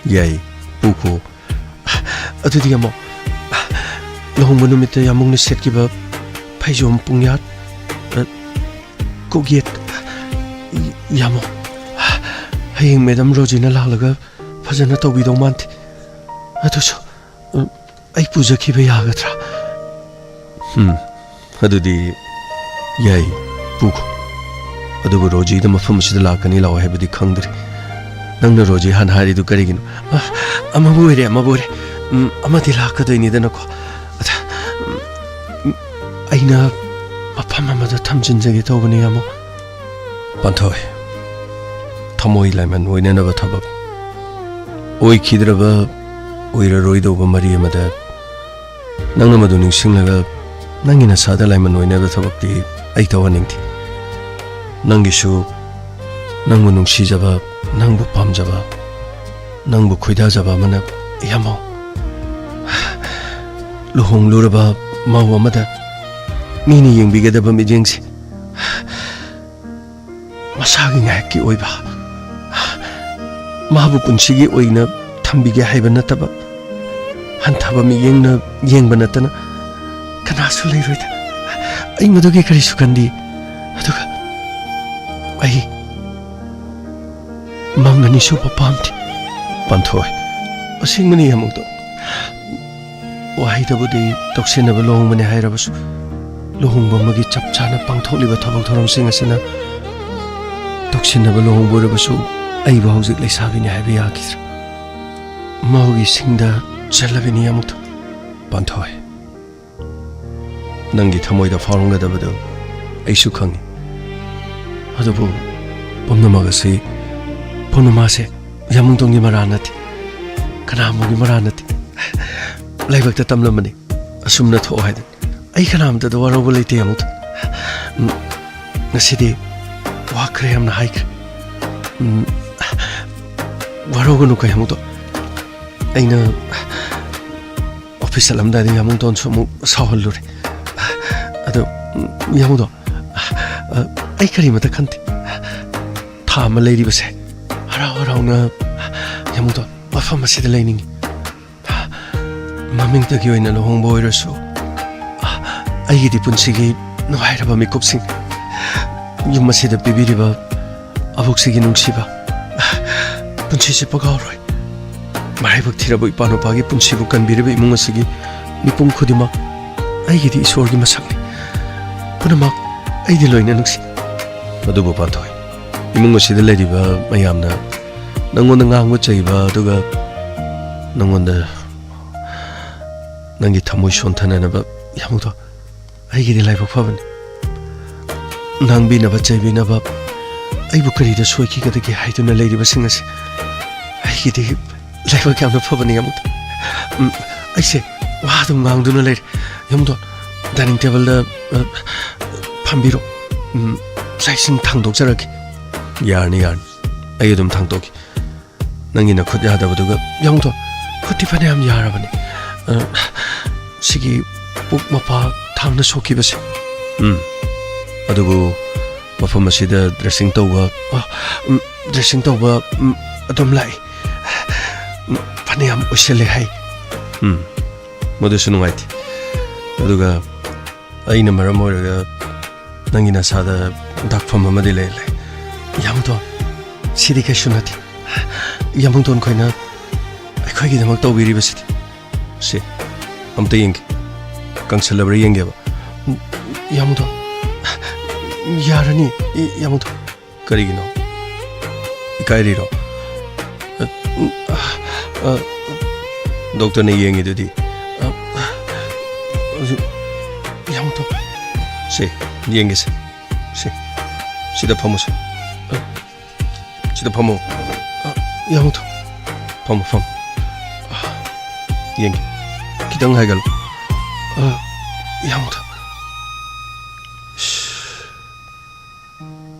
ꯌꯥꯏ, ꯄꯨꯈꯣ꯫ ꯑꯗꯨꯗꯤ, ꯌꯥꯃꯣ, ꯂꯨꯍꯣꯡꯕ ꯅꯨꯃꯤꯠꯇ ꯌꯥꯃꯨꯡꯅ ꯁꯦꯠꯈꯤꯕ ꯐꯩꯖꯣꯝ ꯄꯨꯡꯌꯥꯠ, ꯑ, ꯀꯣꯛꯌꯦꯠ, ꯌꯥꯃꯣ, ꯍꯌꯦꯡ ꯃꯦꯗꯥꯝ ꯔꯣꯖꯤꯅ ꯂꯥꯛꯂꯒ ꯐꯖꯅ ꯇꯧꯕꯤꯗꯧ ꯃꯥꯟꯗꯦ꯫ ꯑꯗꯨꯁꯨ, ꯑ, ꯑꯩ ꯄꯨꯖꯈꯤꯕ ꯌꯥꯒꯗ꯭ꯔꯥ? ꯎꯝ, ꯑꯗꯨꯗꯤ ꯌꯥꯏ, ꯄꯨꯈꯣ꯫ ꯑꯗꯨꯕꯨ ꯔꯣꯖꯤꯗ ꯃꯐꯝ ꯑꯁꯤꯗ ꯂꯥꯛꯀꯅꯤ ꯂꯥꯛꯑꯣ ꯍꯥꯏꯕꯗꯤ ꯈꯪꯗ꯭ꯔꯤ꯫ ꯅꯪꯅ ꯔꯣꯖꯤ ꯍꯥꯟꯅ ꯍꯥꯏꯔꯤꯗꯨ ꯀꯔꯤꯒꯤꯅꯣ? ꯑ, ꯑꯃꯕꯨ ꯑꯣꯏꯔꯦ, ꯑꯃꯕꯨ ꯑꯣꯏꯔꯦ꯫ ꯎꯝ, ꯑꯃꯗꯤ ꯂꯥꯛꯀꯗꯣꯏꯅꯤꯗꯅꯀꯣ꯫ ꯑꯗ, ꯎꯝ, ꯑꯩꯅ ꯃꯐꯝ ꯑꯃꯗ ꯊꯝꯖꯤꯟꯖꯒꯦ ꯇꯧꯕꯅꯤ, ꯌꯥꯃꯣ꯫ ꯄꯥꯟꯊꯣꯏ, ꯊꯃꯣꯏ ꯂꯥꯏꯃꯟ ꯑꯣꯏꯅꯅꯕ ꯊꯕꯛ, ꯑꯣꯏꯈꯤꯗ꯭ꯔꯕ, ꯑꯣꯏꯔꯔꯣꯏꯗꯧꯕ ꯃꯔꯤ ꯑꯃꯗ ꯅꯪꯅ ꯃꯗꯨ ꯅꯤꯡꯁꯤꯡꯂꯒ ꯅꯪꯒꯤ ꯅꯁꯥꯗ ꯂꯥꯏꯃꯟ ꯑꯣꯏꯅꯕ ꯊꯕꯛꯇꯤ ꯑꯩ ꯇꯧꯍꯟꯅꯤꯡꯗꯦ꯫ ꯅꯪꯒꯤꯁꯨ, ꯅꯪꯕꯨ ꯅꯨꯡꯁꯤꯖꯕ, ꯅꯪꯕꯨ ꯄꯥꯝꯖꯕ, ꯅꯪꯕꯨ ꯈꯣꯏꯗꯥꯖꯕ ꯑꯃꯅ, ꯌꯥꯃꯣ, ꯂꯨꯍꯣꯡꯂꯨꯔꯕ ꯃꯧ ꯑꯃꯗ ꯃꯤꯅ ꯌꯦꯡꯕꯤꯒꯗꯕ ꯃꯤꯠꯌꯦꯡꯁꯦ ꯃꯁꯥꯒꯤ ꯉꯥꯏꯍꯥꯛꯀꯤ ꯑꯣꯏꯕ, ꯃꯥꯕꯨ ꯄꯨꯟꯁꯤꯒꯤ ꯑꯣꯏꯅ ꯊꯝꯕꯤꯒꯦ ꯍꯥꯏꯕ ꯅꯠꯇꯕ, ꯍꯟꯊꯕ ꯃꯤꯠꯌꯦꯡꯅ ꯌꯦꯡꯕ ꯅꯠꯇꯅ ꯀꯅꯥꯁꯨ ꯂꯩꯔꯣꯏꯗ꯫ ꯑꯩ ꯃꯗꯨꯒꯤ ꯀꯔꯤꯁꯨ ꯈꯟꯗꯦ꯫ ꯑꯗꯨꯒ ꯑꯩ ꯃꯪ ꯑꯅꯤꯁꯨꯕ ꯄꯥꯝꯗꯦ꯫ ꯄꯥꯟꯊꯣꯏ, ꯑꯁꯦꯡꯕꯅꯤ, ꯌꯥꯃꯨꯗꯣ꯫ ꯋꯥꯍꯩꯗꯕꯨꯗꯤ ꯇꯧꯁꯤꯟꯅꯕ ꯂꯨꯍꯣꯡꯕꯅꯤ ꯍꯥꯏꯔꯕꯁꯨ, ꯂꯨꯍꯣꯡꯕ ꯑꯃꯒꯤ ꯆꯞ ꯆꯥꯅ ꯄꯥꯡꯊꯣꯛꯂꯤꯕ ꯊꯕꯛ ꯊꯧꯔꯝꯁꯤꯡ ꯑꯁꯤꯅ ꯇꯧꯁꯤꯟꯅꯕ ꯂꯨꯍꯣꯡꯕ ꯑꯣꯏꯔꯕꯁꯨ, ꯑꯩꯕꯨ ꯍꯧꯖꯤꯛ ꯂꯩꯁꯥꯕꯤꯅꯤ ꯍꯥꯏꯕ ꯌꯥꯈꯤꯗ꯭ꯔꯦ꯫ ꯃꯧꯒꯤ ꯁꯤꯡꯗ ꯆꯜꯂꯕꯤꯅꯤ ꯑꯃꯨꯛꯇ꯫ ꯄꯥꯟꯊꯣꯏ, ꯅꯪꯒꯤ ꯊꯃꯣꯏꯗ ꯐꯥꯎꯔꯝꯒꯗꯕꯗꯨ ꯑꯩꯁꯨ ꯈꯪꯏ꯫ ꯑꯗꯨꯕꯨ ꯄꯨꯝꯅꯃꯛ ꯑꯁꯤ, ꯄꯨꯝꯅꯃꯛ ꯑꯁꯤ ꯌꯥꯃꯨꯡꯗꯣꯡꯒꯤ ꯃꯔꯥꯜ ꯅꯠꯇꯦ, ꯀꯅꯥ ꯑꯃꯒꯤ ꯃꯔꯥꯜ ꯅꯠꯇꯦ꯫ ꯂꯥꯏꯕꯛꯇ ꯇꯝꯂꯝꯕꯅꯤ ꯑꯁꯨꯝꯅ ꯊꯣꯛꯑꯣ ꯍꯥꯏꯗꯅ꯫ ꯑꯩ ꯀꯅꯥꯝꯇꯗ ꯋꯥꯔꯧꯕ ꯂꯩꯇꯦ ꯑꯃꯨꯛꯇ꯫ ꯎꯝ, ꯉꯁꯤꯗꯤ ꯋꯥ ꯈꯔ ꯌꯥꯝꯅ ꯍꯥꯏꯈ꯭ꯔꯦ꯫ ꯎꯝ, ꯋꯥꯔꯧꯒꯅꯨꯀꯣ, ꯌꯥꯃꯨꯗꯣ꯫ ꯑꯩꯅ ꯑꯣꯐꯤꯁ ꯆꯠꯂꯝꯗꯥꯏꯗ ꯌꯥꯃꯨꯗꯣꯟꯁꯨ ꯑꯃꯨꯛ ꯁꯥꯎꯍꯜꯂꯨꯔꯦ꯫ ꯑꯗꯣ, ꯎꯝ, ꯌꯥꯃꯨꯗꯣ, ꯑ, ꯑꯩ ꯀꯔꯤꯃꯇ ꯈꯟꯗꯦ꯫ ꯊꯥ ꯑꯃ ꯂꯩꯔꯤꯕꯁꯦ ꯍꯔꯥꯎ ꯍꯔꯥꯎꯅ, ꯌꯥꯃꯨꯗꯣ, ꯃꯐꯝ ꯑꯁꯤꯗ ꯂꯩꯅꯤꯡꯉꯤ꯫ ꯃꯃꯤꯡꯇꯒꯤ ꯑꯣꯏꯅ ꯂꯨꯍꯣꯡꯕ ꯑꯣꯏꯔꯁꯨ, ꯑꯩꯒꯤꯗꯤ ꯄꯨꯟꯁꯤꯒꯤ ꯅꯨꯡꯉꯥꯏꯔꯕ ꯃꯤꯀꯨꯞꯁꯤꯡ, ꯌꯨꯝ ꯑꯁꯤꯗ ꯄꯤꯕꯤꯔꯤꯕ ꯑꯕꯣꯛꯁꯤꯒꯤ ꯅꯨꯡꯁꯤꯕ, ꯄꯨꯟꯁꯤ ꯆꯨꯞꯄ ꯀꯥꯎꯔꯣꯏ꯫ ꯃꯔꯥꯏꯕꯛ ꯊꯤꯔꯕ ꯏꯄꯥ ꯅꯨꯄꯥꯒꯤ ꯄꯨꯟꯁꯤꯕꯨ ꯀꯟꯕꯤꯔꯤꯕ ꯏꯃꯨꯡ ꯑꯁꯤꯒꯤ ꯃꯤꯄꯨꯝ ꯈꯨꯗꯤꯡꯃꯛ ꯑꯩꯒꯤꯗꯤ ꯏꯁꯣꯔꯒꯤ ꯃꯁꯛꯅꯤ꯫ ꯄꯨꯝꯅꯃꯛ ꯑꯩꯗꯤ ꯂꯣꯏꯅ ꯅꯨꯡꯁꯤ꯫ ꯑꯗꯨꯕꯨ ꯄꯥꯟꯊꯣꯏ, ꯏꯃꯨꯡ ꯑꯁꯤꯗ ꯂꯩꯔꯤꯕ ꯃꯌꯥꯝꯅ ꯅꯪꯉꯣꯟꯗ ꯉꯥꯡꯕ ꯆꯩꯕ, ꯑꯗꯨꯒ ꯅꯪꯉꯣꯟꯗ ꯅꯪꯒꯤ ꯊꯃꯣꯏ ꯁꯣꯟꯊꯅꯅꯕ ꯌꯥꯃꯨꯗꯣ ꯑꯩꯒꯤꯗꯤ ꯂꯥꯏꯕꯛ ꯐꯕꯅꯤ꯫ ꯉꯥꯡꯕꯤꯅꯕ, ꯆꯩꯕꯤꯅꯕ ꯑꯩꯕꯨ ꯀꯔꯤꯗ ꯁꯣꯏꯈꯤꯒꯗꯒꯦ ꯍꯥꯏꯗꯨꯅ ꯂꯩꯔꯤꯕꯁꯤꯡ ꯑꯁꯤ ꯑꯩꯒꯤꯗꯤ ꯂꯥꯏꯕꯛ ꯌꯥꯝꯅ ꯐꯕꯅꯤ, ꯌꯥꯃꯨꯗꯣ꯫ ꯎꯝ, ꯑꯩꯁꯦ ꯋꯥ ꯑꯗꯨꯝ ꯉꯥꯡꯗꯨꯅ ꯂꯩꯔꯦ꯫ ꯌꯥꯃꯨꯗꯣ, ꯗꯥꯏꯅꯤꯡ ꯇꯦꯕꯜꯗ, ꯑ, ꯐꯝꯕꯤꯔꯣ꯫ ꯎꯝ, ꯆꯥꯛ ꯏꯁꯤꯡ ꯊꯥꯡꯗꯣꯛꯆꯔꯒꯦ꯫ ꯌꯥꯔꯅꯤ, ꯌꯥꯔꯅꯤ꯫ ꯑꯩ ꯑꯗꯨꯝ ꯊꯥꯡꯗꯣꯛꯀꯦ꯫ ꯅꯪꯒꯤ ꯅꯈꯨꯠ ꯌꯥꯗꯕꯗꯨꯒ꯫ ꯌꯥꯃꯨꯗꯣ, ꯈꯨꯠꯇꯤ ꯐꯅꯌꯥꯝ ꯌꯥꯔꯕꯅꯤ꯫ ꯑ, ꯁꯤꯒꯤ ꯄꯨꯛ ꯃꯄꯥ ꯊꯥꯡꯅ ꯁꯣꯛꯈꯤꯕꯁꯦ꯫ ꯎꯝ꯫ ꯑꯗꯨꯕꯨ ꯃꯐꯝ ꯑꯁꯤꯗ ꯗ꯭ꯔꯦꯁꯤꯡ ꯇꯧꯕ, ꯑ, ꯎꯝ, ꯗ꯭ꯔꯦꯁꯤꯡ ꯇꯧꯕ, ꯎꯝ, ꯑꯗꯨꯝ ꯂꯥꯛꯏ꯫ ꯎꯝ, ꯐꯅꯌꯥꯝ ꯑꯣꯏꯁꯤꯜꯂꯦ ꯍꯥꯏ꯫ ꯎꯝ, ꯃꯗꯨꯁꯨ ꯅꯨꯡꯉꯥꯏꯇꯦ꯫ ꯑꯗꯨꯒ ꯑꯩꯅ ꯃꯔꯝ ꯑꯣꯏꯔꯒ ꯅꯪꯒꯤ ꯅꯁꯥꯗ ꯗꯥꯛꯐꯝ ꯑꯃꯗꯤ ꯂꯩ, ꯂꯩ꯫ ꯌꯥꯃꯨꯗꯣ, ꯁꯤꯗꯤ ꯀꯩꯁꯨ ꯅꯠꯇꯦ꯫ ꯌꯥꯃꯨꯗꯣꯟ ꯈꯣꯏꯅ ꯑꯩꯈꯣꯏꯒꯤꯗꯃꯛ ꯇꯧꯕꯤꯔꯤꯕꯁꯤꯗꯤ꯫ ꯁꯤ, ꯑꯝꯇ ꯌꯦꯡꯒꯦ꯫ ꯀꯪꯁꯜꯂꯕ꯭ꯔꯥ ꯌꯦꯡꯒꯦꯕ꯫ ꯌꯥꯃꯨꯗꯣ, ꯌꯥꯔꯅꯤ, ꯌꯥꯃꯨꯗꯣ꯫ ꯀꯔꯤꯒꯤꯅꯣ? ꯏꯀꯥꯏꯔꯤꯔꯣ? ꯑ, ꯑ, ꯗꯣꯛꯇꯔꯅ ꯌꯦꯡꯉꯤꯗꯨꯗꯤ꯫ ꯑ, ꯍꯧꯖꯤꯛ ꯌꯥꯃꯨꯗꯣ꯫ ꯁꯦ, ꯌꯦꯡꯒꯦꯁꯦ꯫ ꯁꯦ, ꯁꯤꯗ ꯐꯝꯃꯨꯁꯦ꯫ ꯑ, ꯁꯤꯗ ꯐꯝꯃꯨ꯫ ꯑ, ꯌꯥꯃꯨꯗꯣ꯫ ꯐꯝꯃꯨ, ꯐꯝꯃꯨ꯫ ꯑ, ꯌꯦꯡꯒꯦ꯫ ꯈꯤꯇꯪ ꯍꯥꯏꯒꯠꯂꯨ꯫ ꯑ, ꯌꯥꯃꯨꯗꯣ꯫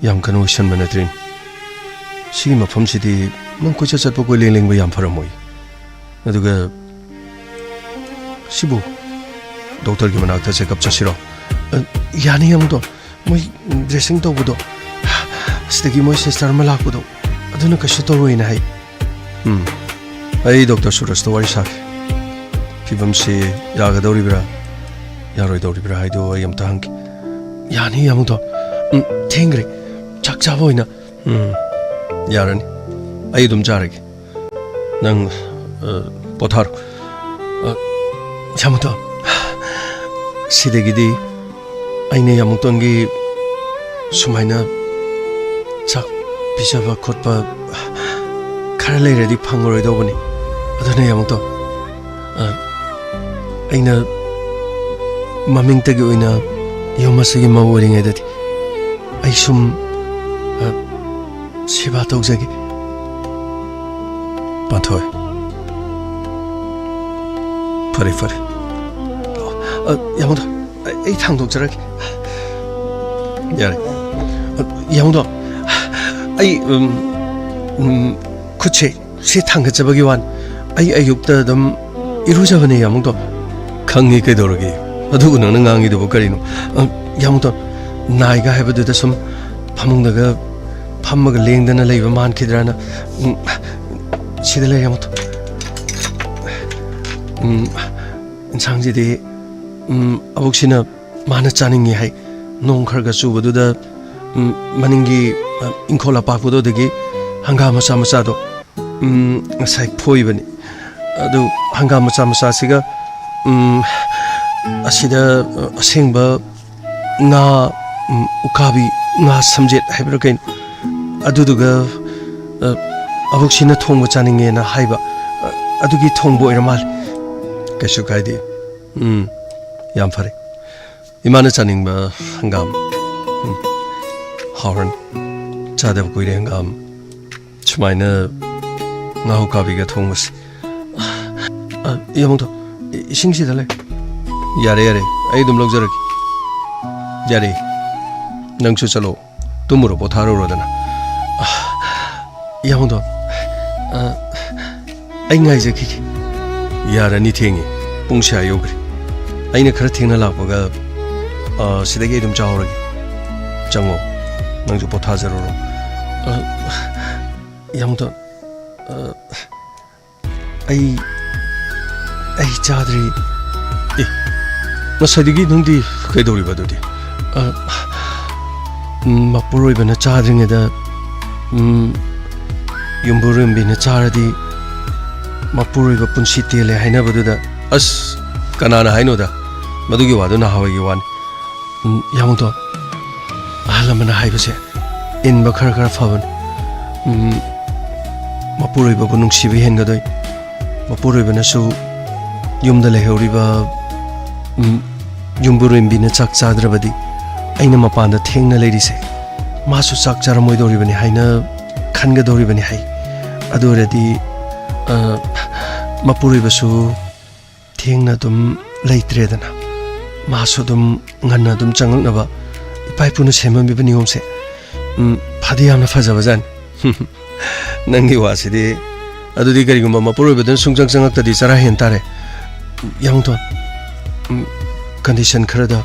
ꯌꯥꯝ ꯀꯟꯅ ꯑꯣꯏꯁꯟꯕ ꯅꯠꯇ꯭ꯔꯤꯅꯦ꯫ ꯁꯤꯒꯤ ꯃꯐꯝꯁꯤꯗꯤ ꯅꯪ ꯀꯣꯏꯆꯠ ꯆꯠꯄ, ꯀꯣꯏꯂꯦꯡ ꯂꯦꯡꯕ ꯌꯥꯝ ꯐꯔꯝꯃꯣꯏ꯫ ꯑꯗꯨꯒ ꯁꯤꯕꯨ ꯗꯣꯛꯇꯔꯒꯤ ꯃꯅꯥꯛꯇ ꯆꯦꯛꯑꯞ ꯆꯠꯁꯤꯔꯣ? ꯑ, ꯌꯥꯅꯤ, ꯌꯥꯝꯗꯣ꯫ ꯃꯣꯏ ꯗ꯭ꯔꯦꯁꯤꯡ ꯇꯧꯕꯗꯣ, ꯁꯤꯗꯒꯤ ꯃꯣꯏ ꯁꯤꯁꯇꯔ ꯑꯃ ꯂꯥꯛꯄꯗꯣ, ꯑꯗꯨꯅ ꯀꯩꯁꯨ ꯇꯧꯔꯣꯏꯅ ꯍꯥꯏ꯫ ꯎꯝ, ꯑꯩ ꯗꯣꯛꯇꯔ ꯁꯨꯔꯖꯇ ꯋꯥꯔꯤ ꯁꯥꯒꯦ꯫ ꯐꯤꯕꯝꯁꯤ ꯌꯥꯒꯗꯧꯔꯤꯕ꯭ꯔꯥ, ꯌꯥꯔꯣꯏꯗꯧꯔꯤꯕ꯭ꯔꯥ ꯍꯥꯏꯗꯣ ꯑꯩ ꯑꯝꯇ ꯍꯪꯒꯦ꯫ ꯌꯥꯅꯤ, ꯌꯥꯝꯗꯣ꯫ ꯎꯝ, ꯊꯦꯡꯈ꯭ꯔꯦ꯫ ꯆꯥꯛ ꯆꯥꯕ ꯑꯣꯏꯅ꯫ ꯎꯝ, ꯌꯥꯔꯅꯤ꯫ ꯑꯩ ꯑꯗꯨꯝ ꯆꯥꯔꯒꯦ꯫ ꯅꯪ, ꯑ, ꯄꯣꯊꯥꯔꯣ꯫ ꯑ, ꯌꯥꯝꯗꯣ, ꯁꯤꯗꯒꯤꯗꯤ ꯑꯩꯅ ꯌꯥꯃꯨꯛꯇꯣꯟꯒꯤ ꯁꯨꯃꯥꯏꯅ ꯆꯥꯛ ꯄꯤꯖꯕ ꯈꯣꯠꯄ ꯈꯔ ꯂꯩꯔꯗꯤ ꯐꯪꯉꯔꯣꯏꯗꯧꯕꯅꯤ꯫ ꯑꯗꯨꯅ ꯌꯥꯃꯨꯛꯇꯣꯟ, ꯑ, ꯑꯩꯅ ꯃꯃꯤꯡꯇꯒꯤ ꯑꯣꯏꯅ ꯌꯨꯝ ꯑꯁꯤꯒꯤ ꯃꯧ ꯑꯣꯏꯔꯤꯉꯩꯗꯗꯤ ꯑꯩ ꯁꯨꯝ, ꯑ, ꯁꯦꯕꯥ ꯇꯧꯖꯒꯦ꯫ ꯄꯥꯟꯊꯣꯏ꯫ ꯐꯔꯦ, ꯐꯔꯦ꯫ ꯑ, ꯌꯥꯃꯨꯗꯣ, ꯑꯩ, ꯑꯩ ꯊꯥꯡꯗꯣꯛꯆꯔꯒꯦ꯫ ꯌꯥꯔꯦ꯫ ꯑ, ꯌꯥꯃꯨꯗꯣ, ꯑꯩ, ꯎꯝ, ꯎꯝ, ꯈꯨꯠꯁꯦ ꯁꯤ ꯊꯥꯡꯒꯠꯆꯕꯒꯤ ꯋꯥꯅꯤ꯫ ꯑꯩ ꯑꯌꯨꯛꯇ ꯑꯗꯨꯝ ꯏꯔꯨꯖꯕꯅꯦ, ꯌꯥꯃꯨꯗꯣ꯫ ꯈꯪꯉꯤ, ꯀꯩꯗꯧꯔꯒꯦ? ꯑꯗꯨꯕꯨ ꯅꯪꯅ ꯉꯥꯡꯉꯤꯗꯨꯕꯨ ꯀꯔꯤꯅꯣ? ꯑ, ꯌꯥꯃꯨꯗꯣ, ꯅꯥꯏꯒ ꯍꯥꯏꯕꯗꯨꯗ ꯁꯨꯝ ꯐꯃꯨꯡꯗꯒ ꯐꯝꯃꯒ ꯂꯦꯡꯗꯅ ꯂꯩꯕ ꯃꯥꯟꯈꯤꯗ꯭ꯔꯅ꯫ ꯎꯝ, ꯁꯤꯗ ꯂꯩꯔꯦ, ꯌꯥꯃꯨꯗꯣ꯫ ꯎꯝ, ꯏꯟꯁꯥꯡꯁꯤꯗꯤ, ꯎꯝ, ꯑꯕꯣꯛꯁꯤꯅ ꯃꯥꯅ ꯆꯥꯅꯤꯡꯉꯤ ꯍꯥꯏ꯫ ꯅꯣꯡ ꯈꯔ ꯈꯔ ꯆꯨꯕꯗꯨꯗ, ꯎꯝ, ꯃꯅꯤꯡꯒꯤ, ꯑ, ꯏꯪꯈꯣꯜ ꯑꯄꯥꯛꯄꯗꯨꯗꯒꯤ ꯍꯪꯒꯥꯝ ꯃꯆꯥ ꯃꯆꯥꯗꯣ, ꯎꯝ, ꯉꯁꯥꯏ ꯐꯣꯏꯕꯅꯤ꯫ ꯑꯗꯨ ꯍꯪꯒꯥꯝ ꯃꯆꯥ ꯃꯆꯥꯁꯤꯒ, ꯎꯝ, ꯑꯁꯤꯗ, ꯑ, ꯑꯁꯦꯡꯕ ꯉꯥ, ꯎꯝ, ꯎꯀꯥꯕꯤ, ꯉꯥ ꯁꯝꯖꯦꯠ ꯍꯥꯏꯕ꯭ꯔꯥ ꯀꯩꯅꯣ, ꯑꯗꯨꯗꯨꯒ, ꯑ, ꯑꯕꯣꯛꯁꯤꯅ ꯊꯣꯡꯕ ꯆꯥꯅꯤꯡꯉꯦꯅ ꯍꯥꯏꯕ, ꯑ, ꯑꯗꯨꯒꯤ ꯊꯣꯡꯕ ꯑꯣꯏꯔ ꯃꯥꯜꯂꯦ꯫ ꯀꯩꯁꯨ ꯀꯥꯏꯗꯦ꯫ ꯎꯝ, ꯌꯥꯝ ꯐꯔꯦ꯫ ꯏꯃꯥꯅ ꯆꯥꯅꯤꯡꯕ ꯍꯪꯒꯥꯝ꯫ ꯎꯝ, ꯍꯥꯎꯔꯅꯤ꯫ ꯆꯥꯗꯕ ꯀꯨꯏꯔꯦ ꯍꯪꯒꯥꯝ꯫ ꯁꯨꯃꯥꯏꯅ ꯉꯥ ꯎꯀꯥꯕꯤꯒ ꯊꯣꯡꯕꯁꯦ꯫ ꯑ, ꯌꯦꯡꯉꯨꯗꯣ, ꯏ-, ꯏꯁꯤꯡꯁꯤꯗ ꯂꯩ꯫ ꯌꯥꯔꯦ, ꯌꯥꯔꯦ, ꯑꯩ ꯑꯗꯨꯝ ꯂꯧꯖꯔꯒꯦ꯫ ꯌꯥꯔꯦ, ꯅꯪꯁꯨ ꯆꯠꯂꯣ, ꯇꯨꯝꯃꯨꯔꯣ, ꯄꯣꯊꯥꯔꯨꯔꯣꯗꯅ꯫ ꯑ, ꯌꯥꯃꯨꯗꯣ, ꯑ, ꯑꯩ ꯉꯥꯏꯖꯈꯤꯒꯦ꯫ ꯌꯥꯔꯅꯤ, ꯊꯦꯡꯉꯤ꯫ ꯄꯨꯡ ꯁꯤ ꯑꯥ ꯌꯧꯈ꯭ꯔꯦ꯫ ꯑꯩꯅ ꯈꯔ ꯊꯦꯡꯅ ꯂꯥꯛꯄꯒ, ꯑ, ꯁꯤꯗꯒꯤ ꯑꯩ ꯑꯗꯨꯝ ꯆꯥꯍꯧꯔꯒꯦ꯫ ꯆꯪꯉꯣ, ꯅꯪꯁꯨ ꯄꯣꯊꯥꯖꯔꯨꯔꯣ꯫ ꯑ, ꯌꯥꯃꯨꯗꯣ, ꯑ, ꯑꯩ, ꯑꯩ ꯆꯥꯗ꯭ꯔꯤ꯫ ꯑꯦ, ꯉꯁꯥꯏꯗꯒꯤ ꯅꯪꯗꯤ ꯀꯩꯗꯧꯔꯤꯕ ꯑꯗꯨꯗꯤ? ꯑ, ꯎꯝ, ꯃꯄꯨꯔꯣꯏꯕꯅ ꯆꯥꯗ꯭ꯔꯤꯉꯩꯗ, ꯎꯝ, ꯌꯨꯝꯕꯨꯔꯦꯝꯕꯤꯅ ꯆꯥꯔꯗꯤ ꯃꯄꯨꯔꯣꯏꯕ ꯄꯨꯟꯁꯤ ꯇꯦꯜꯂꯦ ꯍꯥꯏꯅꯕꯗꯨꯗ, ꯑꯁ, ꯀꯅꯥꯅ ꯍꯥꯏꯅꯣꯗ? ꯃꯗꯨꯒꯤ ꯋꯥꯗꯨ ꯅꯍꯥꯟꯋꯥꯏꯒꯤ ꯋꯥꯅꯤ꯫ ꯎꯝ, ꯌꯥꯃꯨꯗꯣ, ꯑꯍꯜ ꯂꯃꯟꯅ ꯍꯥꯏꯕꯁꯦ ꯏꯟꯕ ꯈꯔ ꯈꯔ ꯐꯕꯅꯤ꯫ ꯎꯝ, ꯃꯄꯨꯔꯣꯏꯕꯕꯨ ꯅꯨꯡꯁꯤꯕ ꯍꯦꯟꯒꯗꯣꯏ꯫ ꯃꯄꯨꯔꯣꯏꯕꯅꯁꯨ ꯌꯨꯝꯗ ꯂꯩꯍꯧꯔꯤꯕ, ꯎꯝ, ꯌꯨꯝꯕꯨꯔꯦꯝꯕꯤꯅ ꯆꯥꯛ ꯆꯥꯗ꯭ꯔꯕꯗꯤ ꯑꯩꯅ ꯃꯄꯥꯟꯗ ꯊꯦꯡꯅ ꯂꯩꯔꯤꯁꯦ ꯃꯥꯁꯨ ꯆꯥꯛ ꯆꯥꯔꯝꯃꯣꯏꯗꯧꯔꯤꯕꯅꯤ ꯍꯥꯏꯅ ꯈꯟꯒꯗꯧꯔꯤꯕꯅꯤ ꯍꯥꯏ꯫ ꯑꯗꯨ ꯑꯣꯏꯔꯗꯤ, ꯑ, ꯃꯄꯨꯔꯣꯏꯕꯁꯨ ꯊꯦꯡꯅ ꯑꯗꯨꯝ ꯂꯩꯇ꯭ꯔꯦꯗꯅ, ꯃꯥꯁꯨ ꯑꯗꯨꯝ ꯉꯟꯅ ꯑꯗꯨꯝ ꯆꯪꯉꯛꯅꯕ ꯏꯄꯥ ꯏꯄꯨꯅ ꯁꯦꯝꯃꯝꯃꯤꯕ ꯅꯤꯌꯣꯝꯁꯦ, ꯎꯝ, ꯐꯗꯤ ꯌꯥꯝꯅ ꯐꯖꯕꯖꯥꯠꯅꯤ꯫ ꯅꯪꯒꯤ ꯋꯥꯁꯤꯗꯤ꯫ ꯑꯗꯨꯗꯤ ꯀꯔꯤꯒꯨꯝꯕ ꯃꯄꯨꯔꯣꯏꯕꯗꯨꯅ ꯁꯨꯡꯆꯪ ꯆꯪꯉꯛꯇꯗꯤ ꯆꯔꯥ ꯍꯦꯟ ꯇꯥꯔꯦ꯫ ꯌꯥꯃꯨꯗꯣ, ꯎꯝ, condition ꯈꯔꯗ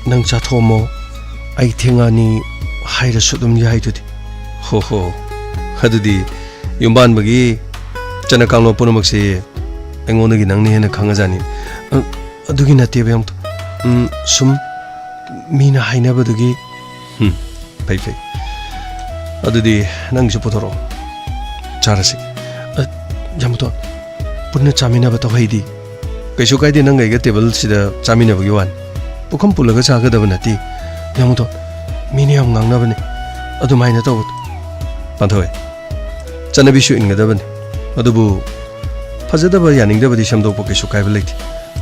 ꯅꯪ ꯆꯥꯊꯣꯛꯑꯝꯃꯣ, ꯑꯩ ꯊꯦꯡꯉꯛꯑꯅꯤ ꯍꯥꯏꯔꯁꯨ ꯑꯗꯨꯝ ꯌꯥꯏꯗꯨꯗꯤ꯫ ꯍꯣ ꯍꯣ, ꯑꯗꯨꯗꯤ ꯌꯨꯝꯕꯥꯟꯕꯒꯤ ꯆꯠꯅ ꯀꯥꯡꯂꯣꯟ ꯄꯨꯝꯅꯃꯛꯁꯤ ꯑꯩꯉꯣꯟꯗꯒꯤ ꯅꯪꯅ ꯍꯦꯟꯅ ꯈꯪꯉꯖꯥꯠꯅꯤ꯫ ꯑ, ꯑꯗꯨꯒꯤ ꯅꯠꯇꯦꯕ, ꯌꯥꯃꯨꯗꯣ꯫ ꯎꯝ, ꯁꯨꯝ ꯃꯤꯅ ꯍꯥꯏꯅꯕꯗꯨꯒꯤ꯫ ꯎꯝ, ꯐꯩ, ꯐꯩ꯫ ꯑꯗꯨꯗꯤ ꯅꯪꯒꯤꯁꯨ ꯄꯨꯊꯣꯔꯛꯑꯣ, ꯆꯥꯔꯁꯤ꯫ ꯑ, ꯌꯥꯃꯨꯗꯣ, ꯄꯨꯟꯅ ꯆꯥꯃꯤꯟꯅꯕ ꯇꯧꯍꯩꯗꯤ꯫ ꯀꯩꯁꯨ ꯀꯥꯏꯗꯦ, ꯅꯪꯒ ꯑꯩꯒ ꯇꯦꯕꯜꯁꯤꯗ ꯆꯥꯃꯤꯟꯅꯕꯒꯤ ꯋꯥꯅꯤ꯫ ꯄꯨꯈꯝ ꯄꯨꯜꯂꯒ ꯆꯥꯒꯗꯕ ꯅꯠꯇꯦ꯫ ꯌꯥꯃꯨꯗꯣ, ꯃꯤꯅ ꯌꯥꯝ ꯉꯥꯡꯅꯕꯅꯦ ꯑꯗꯨꯃꯥꯏꯅ ꯇꯧꯕꯗꯣ꯫ ꯄꯥꯟꯊꯣꯏ, ꯆꯠꯅꯕꯤꯁꯨ ꯏꯟꯒꯗꯕꯅꯤ꯫ ꯑꯗꯨꯕꯨ ꯐꯖꯗꯕ, ꯌꯥꯅꯤꯡꯗꯕꯗꯤ ꯁꯦꯝꯗꯣꯛꯄ ꯀꯩꯁꯨ ꯀꯥꯏꯕ ꯂꯩꯇꯦ꯫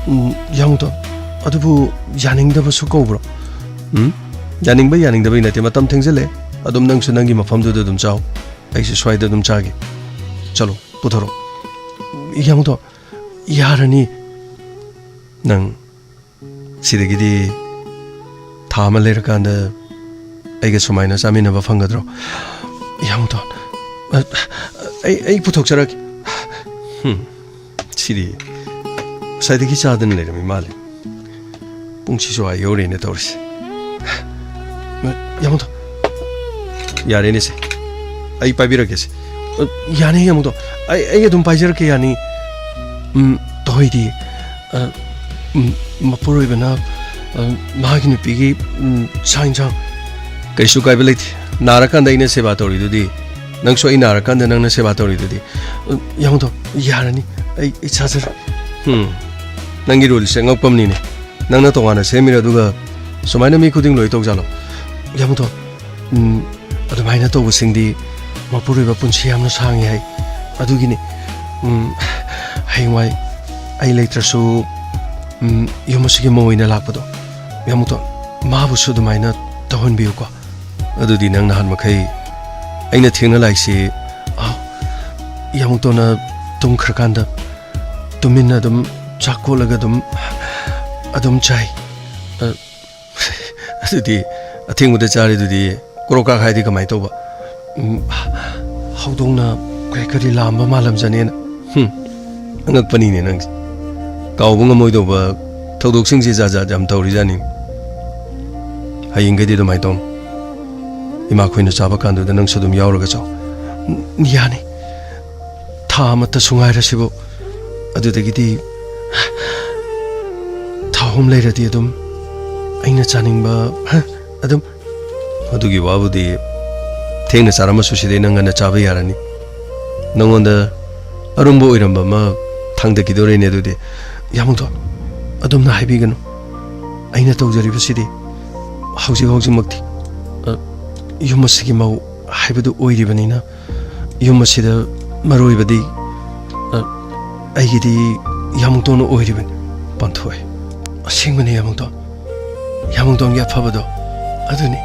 ꯎꯝ, ꯌꯥꯃꯨꯗꯣ, ꯑꯗꯨꯕꯨ ꯌꯥꯅꯤꯡꯗꯕꯁꯨ ꯀꯧꯕ꯭ꯔꯣ? ꯎꯝ? ꯌꯥꯅꯤꯡꯕ ꯌꯥꯅꯤꯡꯗꯕꯩ ꯅꯠꯇꯦ, ꯃꯇꯝ ꯊꯦꯡꯖꯤꯜꯂꯦ꯫ ꯑꯗꯨꯝ ꯅꯪꯁꯨ ꯅꯪꯒꯤ ꯃꯐꯝꯗꯨꯗ ꯑꯗꯨꯝ ꯆꯥꯎ, ꯑꯩꯁꯨ ꯁ꯭ꯋꯥꯏꯗ ꯑꯗꯨꯝ ꯆꯥꯒꯦ꯫ ꯆꯠꯂꯣ, ꯄꯨꯊꯣꯔꯛꯑꯣ꯫ ꯌꯥꯃꯨꯗꯣ, ꯌꯥꯔꯅꯤ꯫ ꯅꯪ ꯁꯤꯗꯒꯤꯗꯤ ꯊꯥ ꯑꯃ ꯂꯩꯔꯀꯥꯟꯗ ꯑꯩꯒ ꯁꯨꯃꯥꯏꯅ ꯆꯥꯃꯤꯟꯅꯕ ꯐꯪꯒꯗ꯭ꯔꯣ? ꯌꯥꯃꯨꯗꯣ, ꯑ, ꯑꯩ, ꯑꯩ ꯄꯨꯊꯣꯛꯆꯔꯛꯀꯦ꯫ ꯍꯨꯝ, ꯁꯤꯗꯤ ꯉꯁꯥꯏꯗꯒꯤ ꯆꯥꯗꯅ ꯂꯩꯔꯝꯃꯤ ꯃꯥꯜꯂꯦ꯫ ꯄꯨꯡꯁꯤꯁꯨ ꯑꯥ ꯌꯧꯔꯦꯅꯦ ꯇꯧꯔꯤꯁꯦ꯫ ꯌꯥꯃꯨꯗꯣ, ꯌꯥꯔꯦꯅꯦ ꯁꯦ, ꯑꯩ ꯄꯥꯏꯕꯤꯔꯛꯀꯦ ꯁꯦ꯫ ꯑ, ꯌꯥꯅꯤ ꯌꯥꯃꯨꯗꯣ, ꯑꯩ, ꯑꯩ ꯑꯗꯨꯝ ꯄꯥꯏꯖꯔꯛꯀꯦ, ꯌꯥꯅꯤ꯫ ꯎꯝ, ꯇꯧꯍꯩꯗꯤ꯫ ꯑ, ꯎꯝ, ꯃꯄꯨꯔꯣꯏꯕꯅ, ꯑ, ꯃꯍꯥꯛꯀꯤ ꯅꯨꯄꯤꯒꯤ, ꯎꯝ, ꯆꯥꯛ ꯏꯟꯁꯥꯡ꯫ ꯀꯩꯁꯨ ꯀꯥꯏꯕ ꯂꯩꯇꯦ꯫ ꯅꯥꯔꯀꯥꯟꯗ ꯑꯩꯅ ꯁꯦꯕꯥ ꯇꯧꯔꯤꯗꯨꯗꯤ꯫ ꯅꯪꯁꯨ ꯑꯩ ꯅꯥꯔꯀꯥꯟꯗ ꯅꯪꯅ ꯁꯦꯕꯥ ꯇꯧꯔꯤꯗꯨꯗꯤ꯫ ꯑ, ꯌꯥꯃꯨꯗꯣ, ꯌꯥꯔꯅꯤ꯫ ꯑꯩ, ꯑꯩ ꯆꯥꯖꯔꯦ꯫ ꯎꯝ, ꯅꯪꯒꯤ ꯔꯨꯜꯁꯦ ꯑꯉꯛꯄ ꯑꯃꯅꯤꯅꯦ꯫ ꯅꯪꯅ ꯇꯣꯉꯥꯟꯅ ꯁꯦꯝꯃꯤꯔ, ꯑꯗꯨꯒ ꯁꯨꯃꯥꯏꯅ ꯃꯤ ꯈꯨꯗꯤꯡ ꯂꯣꯏ ꯇꯧꯖꯥꯠꯂꯣ? ꯌꯥꯃꯨꯗꯣ, ꯎꯝ, ꯑꯗꯨꯃꯥꯏꯅ ꯇꯧꯕꯁꯤꯡꯗꯤ ꯃꯄꯨꯔꯣꯏꯕ ꯄꯨꯟꯁꯤ ꯌꯥꯝꯅ ꯁꯥꯡꯉꯤ ꯍꯥꯏ꯫ ꯑꯗꯨꯒꯤꯅꯤ, ꯎꯝ, ꯍꯌꯦꯡꯋꯥꯏ ꯑꯩ ꯂꯩꯇ꯭ꯔꯁꯨ, ꯎꯝ, ꯌꯨꯝ ꯑꯁꯤꯒꯤ ꯃꯧ ꯑꯣꯏꯅ ꯂꯥꯛꯄꯗꯣ, ꯌꯥꯃꯨꯗꯣ, ꯃꯥꯕꯨꯁꯨ ꯑꯗꯨꯃꯥꯏꯅ ꯇꯧꯍꯟꯕꯤꯌꯨꯀꯣ꯫ ꯑꯗꯨꯗꯤ ꯅꯪ ꯅꯍꯥꯟ ꯃꯈꯩ ꯑꯩꯅ ꯊꯦꯡꯅ ꯂꯥꯛꯏꯁꯤ, ꯑ, ꯌꯥꯃꯨꯗꯣꯅ ꯇꯨꯝꯈ꯭ꯔꯀꯥꯟꯗ ꯇꯨꯃꯤꯟꯅ ꯑꯗꯨꯝ ꯆꯥꯛ ꯀꯣꯠꯂꯒ ꯑꯗꯨꯝ, ꯑꯗꯨꯝ ꯆꯥꯏ꯫ ꯑ, ꯑꯗꯨꯗꯤ ꯑꯊꯦꯡꯕꯗ ꯆꯥꯔꯤꯗꯨꯗꯤ ꯀ꯭ꯔꯣꯛ ꯀ꯭ꯔꯥꯛ ꯍꯥꯏꯗꯤ ꯀꯃꯥꯏꯅ ꯇꯧꯕ? ꯎꯝ, ꯍꯧꯗꯣꯡꯅ ꯀꯔꯤ ꯀꯔꯤ ꯂꯥꯝꯕ ꯃꯥꯜꯂꯝꯖꯅꯦꯅ꯫ ꯍꯨꯝ, ꯑꯉꯛꯄꯅꯤꯅꯦ ꯅꯪꯁꯦ꯫ ꯀꯥꯎꯕ ꯉꯝꯃꯣꯏꯗꯧꯕ ꯊꯧꯗꯣꯛꯁꯤꯡꯁꯦ ꯖꯥꯠ ꯖꯥꯠ ꯌꯥꯝ ꯇꯧꯔꯤꯖꯥꯠꯅꯤ꯫ ꯍꯌꯦꯡꯈꯩꯗꯤ ꯑꯗꯨꯃꯥꯏꯅ ꯇꯧꯅꯨ꯫ ꯏꯃꯥꯈꯣꯏꯅ ꯆꯥꯕ ꯀꯥꯟꯗꯨꯗ ꯅꯪꯁꯨ ꯑꯗꯨꯝ ꯌꯥꯎꯔꯒ ꯆꯥꯎ꯫ ꯎꯝ, ꯌꯥꯅꯤ꯫ ꯊꯥ ꯑꯃꯠꯇꯁꯨ ꯉꯥꯏꯔꯁꯤꯕꯨ꯫ ꯑꯗꯨꯗꯒꯤꯗꯤ ꯊꯥ ꯑꯍꯨꯝ ꯂꯩꯔꯗꯤ ꯑꯗꯨꯝ ꯑꯩꯅ ꯆꯥꯅꯤꯡꯕ, ꯍ, ꯑꯗꯨꯝ꯫ ꯑꯗꯨꯒꯤ ꯋꯥꯕꯨꯗꯤ ꯊꯦꯡꯅ ꯆꯥꯔꯝꯃꯁꯨ ꯁꯤꯗꯩ ꯅꯪ ꯉꯟꯅ ꯆꯥꯕ ꯌꯥꯔꯅꯤ꯫ ꯅꯪꯉꯣꯟꯗ ꯑꯔꯨꯝꯕ ꯑꯣꯏꯔꯝꯕ ꯑꯃ ꯊꯥꯡꯗꯈꯤꯗꯣꯔꯦꯅꯦ ꯑꯗꯨꯗꯤ꯫ ꯌꯥꯃꯨꯗꯣ, ꯑꯗꯨꯝꯅ ꯍꯥꯏꯕꯤꯒꯅꯨ꯫ ꯑꯩꯅ ꯇꯧꯖꯔꯤꯕꯁꯤꯗꯤ ꯍꯧꯖꯤꯛ ꯍꯧꯖꯤꯛꯃꯛꯇꯤ, ꯑ, ꯌꯨꯝ ꯑꯁꯤꯒꯤ ꯃꯧ ꯍꯥꯏꯕꯗꯨ ꯑꯣꯏꯔꯤꯕꯅꯤꯅ, ꯌꯨꯝ ꯑꯁꯤꯗ ꯃꯔꯨ ꯑꯣꯏꯕꯗꯤ, ꯑ, ꯑꯩꯒꯤꯗꯤ ꯌꯥꯃꯨꯗꯣꯟ ꯑꯣꯏꯔꯤꯕꯅꯤ꯫ ꯄꯥꯟꯊꯣꯏ, ꯑꯁꯦꯡꯕꯅꯤ ꯌꯥꯃꯨꯗꯣꯟ꯫ ꯌꯥꯃꯨꯗꯣꯟꯒꯤ ꯑꯐꯕꯗꯣ ꯑꯗꯨꯅꯤ꯫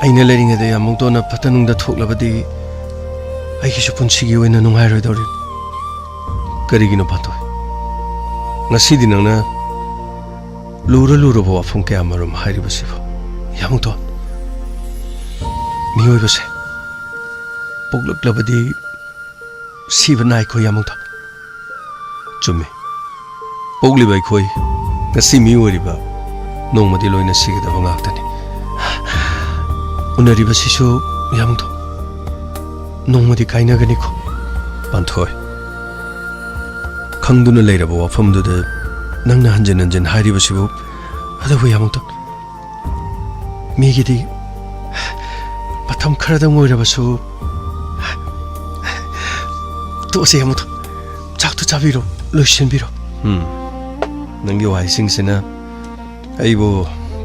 ꯑꯩꯅ ꯂꯩꯔꯤꯉꯩꯗ ꯌꯥꯃꯨꯗꯣꯟꯅ ꯐꯠꯇ ꯅꯨꯡꯗ ꯊꯣꯛꯂꯕꯗꯤ ꯑꯩꯒꯤꯁꯨ ꯄꯨꯟꯁꯤꯒꯤ ꯑꯣꯏꯅ ꯅꯨꯡꯉꯥꯏꯔꯣꯏꯗꯧꯔꯤꯕꯅꯤ꯫ ꯀꯔꯤꯒꯤꯅꯣ ꯄꯥꯟꯊꯣꯏ? ꯉꯁꯤꯗꯤ ꯅꯪꯅ ꯂꯨꯔ ꯂꯨꯔꯕ ꯋꯥꯐꯝ ꯀꯌꯥ ꯃꯔꯨꯝ ꯍꯥꯏꯔꯤꯕꯁꯤꯕꯨ? ꯌꯥꯃꯨꯗꯣꯟ, ꯃꯤꯑꯣꯏꯕꯁꯦ ꯄꯣꯛꯂꯛꯂꯕꯗꯤ ꯁꯤꯕ ꯅꯥꯏꯈꯣ ꯌꯥꯃꯨꯡꯊꯣꯟ꯫ ꯆꯨꯝꯃꯤ꯫ ꯄꯣꯛꯂꯤꯕ ꯑꯩꯈꯣꯏ ꯉꯁꯤ ꯃꯤ ꯑꯣꯏꯔꯤꯕ ꯅꯣꯡꯃꯗꯤ ꯂꯣꯏꯅ ꯁꯤꯒꯗꯕ ꯉꯥꯛꯇꯅꯤ꯫ ꯎꯅꯔꯤꯕꯁꯤꯁꯨ ꯌꯥꯃꯨꯡꯊꯣꯟ ꯅꯣꯡꯃꯗꯤ ꯀꯥꯏꯅꯒꯅꯤꯀꯣ꯫ ꯄꯥꯟꯊꯣꯏ, ꯈꯪꯗꯨꯅ ꯂꯩꯔꯕ ꯋꯥꯐꯝꯗꯨꯗ ꯅꯪꯅ ꯍꯟꯖꯤꯟ ꯍꯟꯖꯤꯟ ꯍꯥꯏꯔꯤꯕꯁꯤꯕꯨ? ꯑꯗꯨꯕꯨ ꯌꯥꯃꯨꯡꯊꯣꯟ, ꯃꯤꯒꯤꯗꯤ ꯃꯇꯝ ꯈꯔꯗꯪ ꯑꯣꯏꯔꯕꯁꯨ꯫ ꯇꯣꯛꯑꯁꯦ ꯌꯥꯃꯨꯡꯊꯣꯟ, ꯆꯥꯛꯇꯨ ꯆꯥꯕꯤꯔꯣ, ꯂꯣꯏꯁꯤꯟꯕꯤꯔꯣ꯫ ꯎꯝ, ꯅꯪꯒꯤ ꯋꯥꯍꯩꯁꯤꯡꯁꯤꯅ ꯑꯩꯕꯨ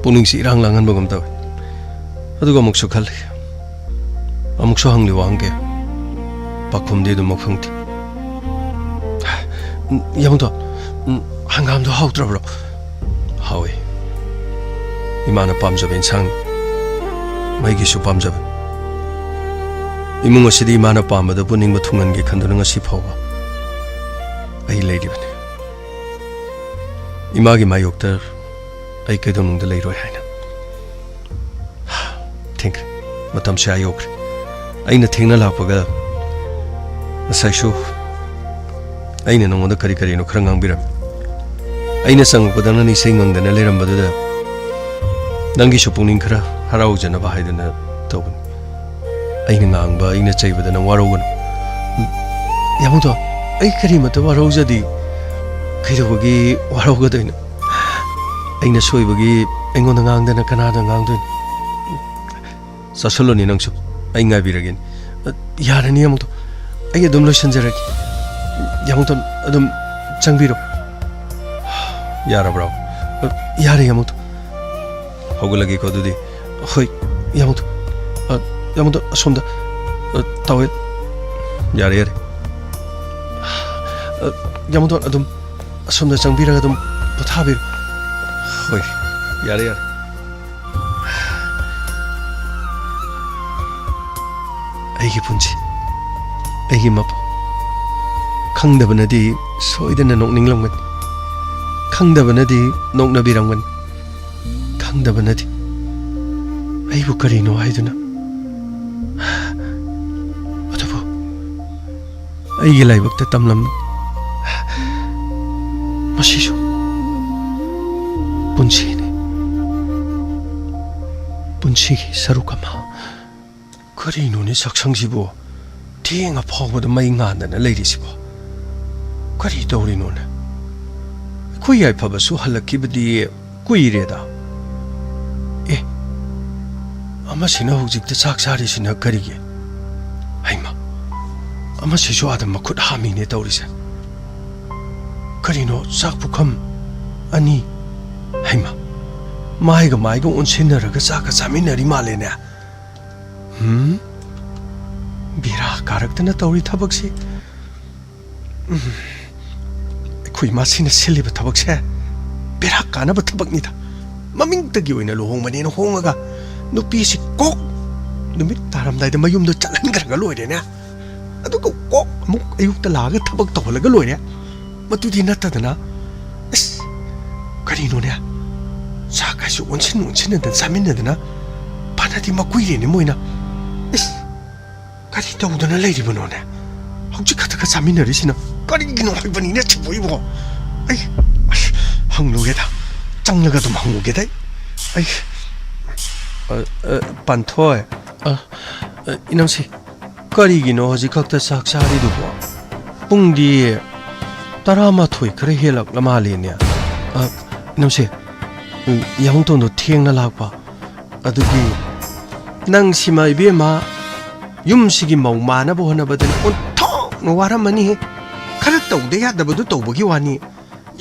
ꯄꯨꯛꯅꯤꯡꯁꯤ ꯏꯔꯥꯡ ꯂꯥꯡꯍꯟꯕꯒꯨꯝ ꯇꯧꯏ꯫ ꯑꯗꯨꯒ ꯑꯃꯨꯛꯁꯨ ꯈꯜꯂꯤ, ꯑꯃꯨꯛꯁꯨ ꯍꯪꯂꯤ ꯋꯥꯍꯪꯒꯦ, ꯄꯥꯎꯈꯨꯝꯗꯤ ꯑꯗꯨꯃꯛ ꯐꯪꯗꯦ꯫ ꯌꯥꯃꯨꯡꯊꯣꯟ, ꯎꯝ, ꯍꯪꯒꯥꯝꯗꯣ ꯍꯥꯎꯇ꯭ꯔꯕ꯭ꯔꯣ? ꯍꯥꯎꯏ꯫ ꯏꯃꯥꯅ ꯄꯥꯝꯖꯕ ꯏꯟꯁꯥꯡꯅꯤ꯫ ꯃꯩꯒꯤꯁꯨ ꯄꯥꯝꯖꯕ꯫ ꯏꯃꯨꯡ ꯑꯁꯤꯗꯤ ꯏꯃꯥꯅ ꯄꯥꯝꯕꯗ ꯄꯨꯅꯤꯡꯕ ꯊꯨꯡꯍꯟꯒꯦ ꯈꯟꯗꯨꯅ ꯉꯁꯤ ꯐꯥꯎꯕ ꯑꯩ ꯂꯩꯔꯤꯕꯅꯤ꯫ ꯏꯃꯥꯒꯤ ꯃꯥꯌꯣꯛꯇ ꯑꯩ ꯀꯩꯗꯧꯅꯨꯡꯗ ꯂꯩꯔꯣꯏ ꯍꯥꯏꯅ꯫ ꯊꯦꯡꯈ꯭ꯔꯦ꯫ ꯃꯇꯝꯁꯦ ꯑꯥ ꯌꯧꯈ꯭ꯔꯦ꯫ ꯑꯩꯅ ꯊꯦꯡꯅ ꯂꯥꯛꯄꯒ ꯉꯁꯥꯏꯁꯨ ꯑꯩꯅ ꯅꯉꯣꯟꯗ ꯀꯔꯤ ꯀꯔꯤꯅꯣ ꯈꯔ ꯉꯥꯡꯕꯤꯔꯝꯃꯤ꯫ ꯑꯩꯅ ꯆꯪꯉꯛꯄꯗ ꯅꯪ ꯏꯁꯩ ꯉꯪꯗꯅ ꯂꯩꯔꯝꯕꯗꯨꯗ ꯅꯪꯒꯤꯁꯨ ꯄꯨꯛꯅꯤꯡ ꯈꯔ ꯍꯔꯥꯎꯖꯅꯕ ꯍꯥꯏꯗꯅ ꯇꯧꯕꯅꯤ꯫ ꯑꯩꯅ ꯉꯥꯡꯕ, ꯑꯩꯅ ꯆꯩꯕꯗ ꯅꯪ ꯋꯥꯔꯧꯒꯅꯨ꯫ ꯌꯥꯃꯨꯡꯊꯣꯟ, ꯑꯩ ꯀꯔꯤꯃꯠꯇ ꯋꯥꯔꯧꯖꯗꯦ꯫ ꯀꯩꯗꯧꯕꯒꯤ ꯋꯥꯔꯧꯒꯗꯣꯏꯅꯣ? ꯑꯩꯅ ꯁꯣꯏꯕꯒꯤ ꯑꯩꯉꯣꯟꯗ ꯉꯥꯡꯗꯅ ꯀꯅꯥꯗ ꯉꯥꯡꯗꯣꯏꯅꯣ? ꯆꯥꯁꯤꯜꯂꯨꯅꯦ ꯅꯪꯁꯨ, ꯑꯩ ꯉꯥꯏꯕꯤꯔꯒꯦꯅꯦ꯫ ꯑ, ꯌꯥꯔꯅꯤ ꯌꯥꯃꯨꯡꯊꯣꯟ, ꯑꯩ ꯑꯗꯨꯝ ꯂꯣꯏꯁꯤꯟꯖꯔꯒꯦ꯫ ꯌꯥꯃꯨꯡꯊꯣꯟ, ꯑꯗꯨꯝ ꯆꯪꯕꯤꯔꯣ꯫ ꯌꯥꯔꯕ꯭ꯔꯣ? ꯑ, ꯌꯥꯔꯦ ꯌꯥꯃꯨꯡꯊꯣꯟ꯫ ꯍꯧꯒꯠꯂꯒꯦꯀꯣ ꯑꯗꯨꯗꯤ꯫ ꯍꯣꯏ, ꯌꯥꯃꯨꯡꯊꯣꯟ꯫ ꯑ, ꯌꯥꯃꯨꯡꯊꯣꯟ, ꯑꯁꯣꯝꯗ꯫ ꯑ, ꯇꯥꯋꯦꯜ꯫ ꯌꯥꯔꯦ, ꯌꯥꯔꯦ꯫ ꯑ, ꯌꯥꯃꯨꯡꯊꯣꯟ, ꯑꯗꯨꯝ ꯑꯁꯣꯝꯗ ꯆꯪꯕꯤꯔꯒ ꯑꯗꯨꯝ ꯄꯣꯊꯥꯕꯤꯔꯣ꯫ ꯍꯣꯏ, ꯌꯥꯔꯦ, ꯌꯥꯔꯦ꯫ ꯑꯩꯒꯤ ꯄꯨꯟꯁꯤ, ꯑꯩꯒꯤ ꯃꯄꯣꯛ꯫ ꯈꯪꯗꯕꯅꯗꯤ ꯁꯣꯏꯗꯅ ꯅꯣꯛꯅꯤꯡꯂꯝꯒꯅꯤ꯫ ꯈꯪꯗꯕꯅꯗꯤ ꯅꯣꯛꯅꯕꯤꯔꯝꯒꯅꯤ꯫ ꯈꯪꯗꯕꯅꯗꯤ ꯑꯩꯕꯨ ꯀꯔꯤꯅꯣ ꯍꯥꯏꯗꯨꯅ꯫ ꯑꯩꯒꯤ ꯂꯥꯏꯕꯛꯇ ꯇꯝꯂꯝꯕ꯫ ꯃꯁꯤꯁꯨ ꯄꯨꯟꯁꯤꯅꯤ, ꯄꯨꯟꯁꯤꯒꯤ ꯁꯔꯨꯛ ꯑꯃ꯫ ꯀꯔꯤꯅꯣꯅꯦ ꯁꯛꯁꯪꯁꯤꯕꯨ ꯊꯦꯡꯉ ꯐꯥꯎꯕꯗ ꯃꯩ ꯉꯥꯟꯗꯅ ꯂꯩꯔꯤꯁꯤꯕꯣ? ꯀꯔꯤ ꯇꯧꯔꯤꯅꯣꯅꯦ? ꯑꯩꯈꯣꯏ ꯌꯥꯏꯐꯕꯁꯨ ꯍꯜꯂꯛꯈꯤꯕꯗꯤ ꯀꯨꯏꯔꯦꯗ꯫ ꯑꯦ, ꯑꯃꯁꯤꯅ ꯍꯧꯖꯤꯛꯇ ꯆꯥꯛ ꯆꯥꯔꯤꯁꯤꯅ ꯀꯔꯤꯒꯤ? ꯍꯩꯃ, ꯑꯃꯁꯤꯁꯨ ꯑꯥꯗ ꯃꯈꯨꯠ ꯍꯥꯝꯃꯤꯅꯦ ꯇꯧꯔꯤꯁꯦ꯫ ꯀꯔꯤꯅꯣ ꯆꯥꯛ ꯄꯨꯈꯝ ꯑꯅꯤ? ꯍꯩꯃ, ꯃꯥꯏꯒ ꯃꯥꯏꯒ ꯑꯣꯟꯁꯤꯟꯅꯔꯒ ꯆꯥꯛꯀ ꯆꯥꯃꯤꯟꯅꯔꯤ ꯃꯥꯜꯂꯦꯅꯦ꯫ ꯍꯨꯝ? ꯕꯦꯔꯥ ꯀꯥꯔꯛꯇꯅ ꯇꯧꯔꯤ ꯊꯕꯛꯁꯤ꯫ ꯎꯝ꯫ ꯑꯩꯈꯣꯏ ꯏꯃꯥꯁꯤꯅ ꯁꯤꯜꯂꯤꯕ ꯊꯕꯛꯁꯦ ꯕꯦꯔꯥ ꯀꯥꯅꯕ ꯊꯕꯛꯅꯤꯗ꯫ ꯃꯃꯤꯡꯇꯒꯤ ꯑꯣꯏꯅ ꯂꯨꯍꯣꯡꯕꯅꯦꯅ ꯍꯣꯡꯉꯒ ꯅꯨꯄꯤꯁꯤ ꯀꯣꯛ ꯅꯨꯃꯤꯠ ꯇꯥꯔꯝꯗꯥꯏꯗ ꯃꯌꯨꯝꯗ ꯆꯠꯍꯟꯈ꯭ꯔꯒ ꯂꯣꯏꯔꯦꯅꯦ꯫ ꯑꯗꯨꯒ ꯀꯣꯛ ꯑꯃꯨꯛ ꯑꯌꯨꯛꯇ ꯂꯥꯛꯑꯒ ꯊꯕꯛ ꯇꯧꯍꯜꯂꯒ ꯂꯣꯏꯔꯦ꯫ ꯃꯗꯨꯗꯤ ꯅꯠꯇꯗꯅ, ꯑꯁ, ꯀꯔꯤꯅꯣꯅꯦ? ꯆꯥꯛ ꯀꯥꯏꯁꯨ ꯑꯣꯟꯁꯤꯟ ꯑꯣꯟꯁꯤꯟꯅꯗꯅ ꯆꯥꯃꯤꯟꯅꯗꯅ ꯐꯅꯗꯤ ꯃꯀꯨꯏꯔꯦꯅꯦ ꯃꯣꯏꯅ꯫ ꯏꯁ, ꯀꯔꯤ ꯇꯧꯗꯅ ꯂꯩꯔꯤꯕꯅꯣꯅꯦ? ꯍꯧꯖꯤꯛ ꯈꯛꯇꯒ ꯆꯥꯃꯤꯟꯅꯔꯤꯁꯤꯅ ꯀꯔꯤꯒꯤꯅꯣ ꯍꯥꯏꯕꯅꯤꯅꯦ ꯁꯤꯕꯣ ꯑꯩꯕꯣ? ꯑꯩ, ꯑꯁ, ꯍꯪꯂꯨꯒꯦꯗ, ꯆꯪꯂꯒ ꯑꯗꯨꯝ ꯍꯪꯂꯨꯒꯦꯗ ꯑꯩ꯫ ꯑꯩ, ꯑ, ꯑ, ꯄꯥꯟꯊꯣꯏ꯫ ꯑ, ꯑ, ꯏꯅꯝꯁꯤ, ꯀꯔꯤꯒꯤꯅꯣ ꯍꯧꯖꯤꯛ ꯈꯛꯇ ꯆꯥꯛ ꯆꯥꯔꯤꯗꯨꯕꯣ? ꯄꯨꯡꯗꯤ ꯇꯔꯥꯃꯥꯊꯣꯏ ꯈꯔ ꯍꯦꯜꯂꯛꯂ ꯃꯥꯜꯂꯦꯅꯦ꯫ ꯑ, ꯏꯅꯝꯁꯤ, ꯎꯝ, ꯌꯥꯃꯨꯡꯇꯣꯟꯗꯣ ꯊꯦꯡꯅ ꯂꯥꯛꯄ꯫ ꯑꯗꯨꯒꯤ ꯅꯪ ꯁꯤꯃ ꯏꯕꯦꯝꯃ, ꯌꯨꯝꯁꯤꯒꯤ ꯃꯧ ꯃꯥꯟꯅꯕ ꯍꯣꯠꯅꯕꯗꯅ ꯑꯣꯟꯊꯣꯛꯅ ꯋꯥꯔꯝꯃꯅꯤꯍꯦ꯫ ꯈꯔ ꯇꯧꯗ ꯌꯥꯗꯕꯗꯨ ꯇꯧꯕꯒꯤ ꯋꯥꯅꯤ꯫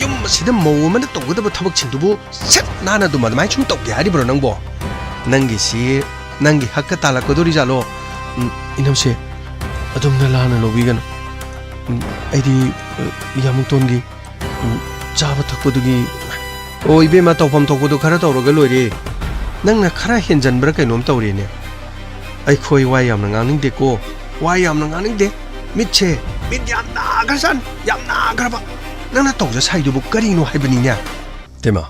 ꯌꯨꯝ ꯑꯁꯤꯗ ꯃꯧ ꯑꯃꯅ ꯇꯧꯒꯗꯕ ꯊꯕꯛꯁꯤꯡꯗꯨꯕꯨ ꯁꯤꯠ ꯅꯥꯟꯅ ꯑꯗꯨꯝ ꯑꯗꯨꯃꯥꯏꯅ ꯁꯨꯝ ꯇꯧꯒꯦ ꯍꯥꯏꯔꯤꯕ꯭ꯔꯣ ꯅꯪꯕꯣ? ꯅꯪꯒꯤꯁꯤ ꯅꯪꯒꯤ ꯍꯛꯀ ꯇꯥꯜꯂꯛꯀꯗꯣꯔꯤꯖꯥꯠꯂꯣ? ꯎꯝ, ꯏꯅꯝꯁꯦ, ꯑꯗꯨꯝꯅ ꯂꯥꯟꯅ ꯂꯧꯕꯤꯒꯅꯨ꯫ ꯎꯝ, ꯑꯩꯗꯤ, ꯑ, ꯌꯥꯃꯨꯛꯇꯣꯟꯒꯤ ꯎꯝ, ꯆꯥꯕ ꯊꯛꯄꯗꯨꯒꯤ, ꯑꯣ, ꯏꯕꯦꯝꯃ, ꯇꯧꯐꯝ ꯊꯣꯛꯄꯗꯣ ꯈꯔ ꯇꯧꯔꯒ ꯂꯣꯏꯔꯦ꯫ ꯅꯪꯅ ꯈꯔ ꯍꯦꯟꯖꯟꯕ꯭ꯔꯥ ꯀꯩꯅꯣꯝ ꯇꯧꯔꯦꯅꯦ꯫ ꯑꯩꯈꯣꯏ ꯋꯥ ꯌꯥꯝꯅ ꯉꯥꯡꯅꯤꯡꯗꯦꯀꯣ, ꯋꯥ ꯌꯥꯝꯅ ꯉꯥꯡꯅꯤꯡꯗꯦ꯫ ꯃꯤꯠꯁꯦ, ꯃꯤꯠ ꯌꯥꯝ ꯅꯥꯈ꯭ꯔꯖꯥꯠꯅꯤ, ꯌꯥꯝ ꯅꯥꯈ꯭ꯔꯕ꯫ ꯅꯪꯅ ꯇꯧꯖ ꯁꯥꯏꯗꯨꯕꯨ ꯀꯔꯤꯅꯣ ꯍꯥꯏꯕꯅꯤꯅꯦ? ꯇꯦꯃꯥ,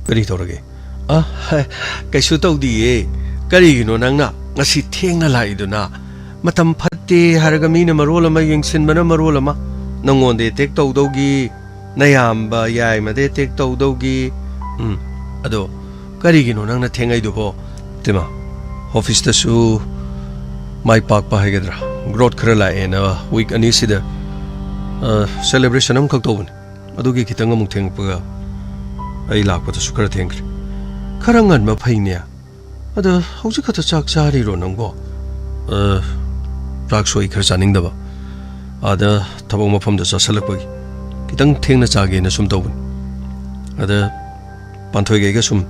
ꯀꯔꯤ ꯇꯧꯔꯒꯦ? ꯑ, ꯍ, ꯀꯩꯁꯨ ꯇꯧꯗꯤꯌꯦ꯫ ꯀꯔꯤꯒꯤꯅꯣ ꯅꯪꯅ ꯉꯁꯤ ꯊꯦꯡꯅ ꯂꯥꯛꯏꯗꯨꯅ? ꯃꯇꯝ ꯐꯠꯇꯦ ꯍꯥꯏꯔꯒ ꯃꯤꯅ ꯃꯔꯣꯜ ꯑꯃ, ꯌꯦꯡꯁꯤꯟꯕꯅ ꯃꯔꯣꯜ ꯑꯃ, ꯅꯪꯉꯣꯟꯗ ꯑꯦꯇꯦꯛ ꯇꯧꯗꯧꯒꯤ, ꯅꯌꯥꯝꯕ ꯌꯥꯏꯃꯗ ꯑꯦꯇꯦꯛ ꯇꯧꯗꯧꯒꯤ꯫ ꯎꯝ, ꯑꯗꯣ ꯀꯔꯤꯒꯤꯅꯣ ꯅꯪꯅ ꯊꯦꯡꯉꯩꯗꯨꯕꯣ? ꯇꯤꯃꯥ, ꯑꯣꯐꯤꯁꯇꯁꯨ ꯃꯥꯏ ꯄꯥꯛꯄ ꯍꯥꯏꯒꯗ꯭ꯔꯥ, ꯒ꯭ꯔꯣꯠ ꯈꯔ ꯂꯥꯛꯑꯦꯅ ꯋꯤꯛ ꯑꯅꯤꯁꯤꯗ, ꯑ, ꯁꯦꯂꯦꯕ꯭ꯔꯦꯁꯟ ꯑꯃꯈꯛ ꯇꯧꯕꯅꯤ꯫ ꯑꯗꯨꯒꯤ ꯈꯤꯇꯪ ꯑꯃꯨꯛ ꯊꯦꯡꯉꯛꯄꯒ ꯑꯩ ꯂꯥꯛꯄꯗꯁꯨ ꯈꯔ ꯊꯦꯡꯈ꯭ꯔꯦ꯫ ꯈꯔ ꯉꯟꯕ ꯐꯩꯅꯦ꯫ ꯑꯗ ꯍꯧꯖꯤꯛ ꯈꯛꯇ ꯆꯥꯛ ꯆꯥꯔꯤꯔꯣ ꯅꯪꯕꯣ? ꯑ, ꯆꯥꯛꯁꯨ ꯑꯩ ꯈꯔ ꯆꯥꯅꯤꯡꯗꯕ꯫ ꯑꯥꯗ ꯊꯕꯛ ꯃꯐꯝꯗ ꯆꯥꯁꯜꯂꯛꯄꯒꯤ ꯈꯤꯇꯪ ꯊꯦꯡꯅ ꯆꯥꯒꯦꯅ ꯁꯨꯝ ꯇꯧꯕꯅꯤ꯫ ꯑꯗ ꯄꯥꯟꯊꯣꯏꯒꯩꯒ ꯁꯨꯝ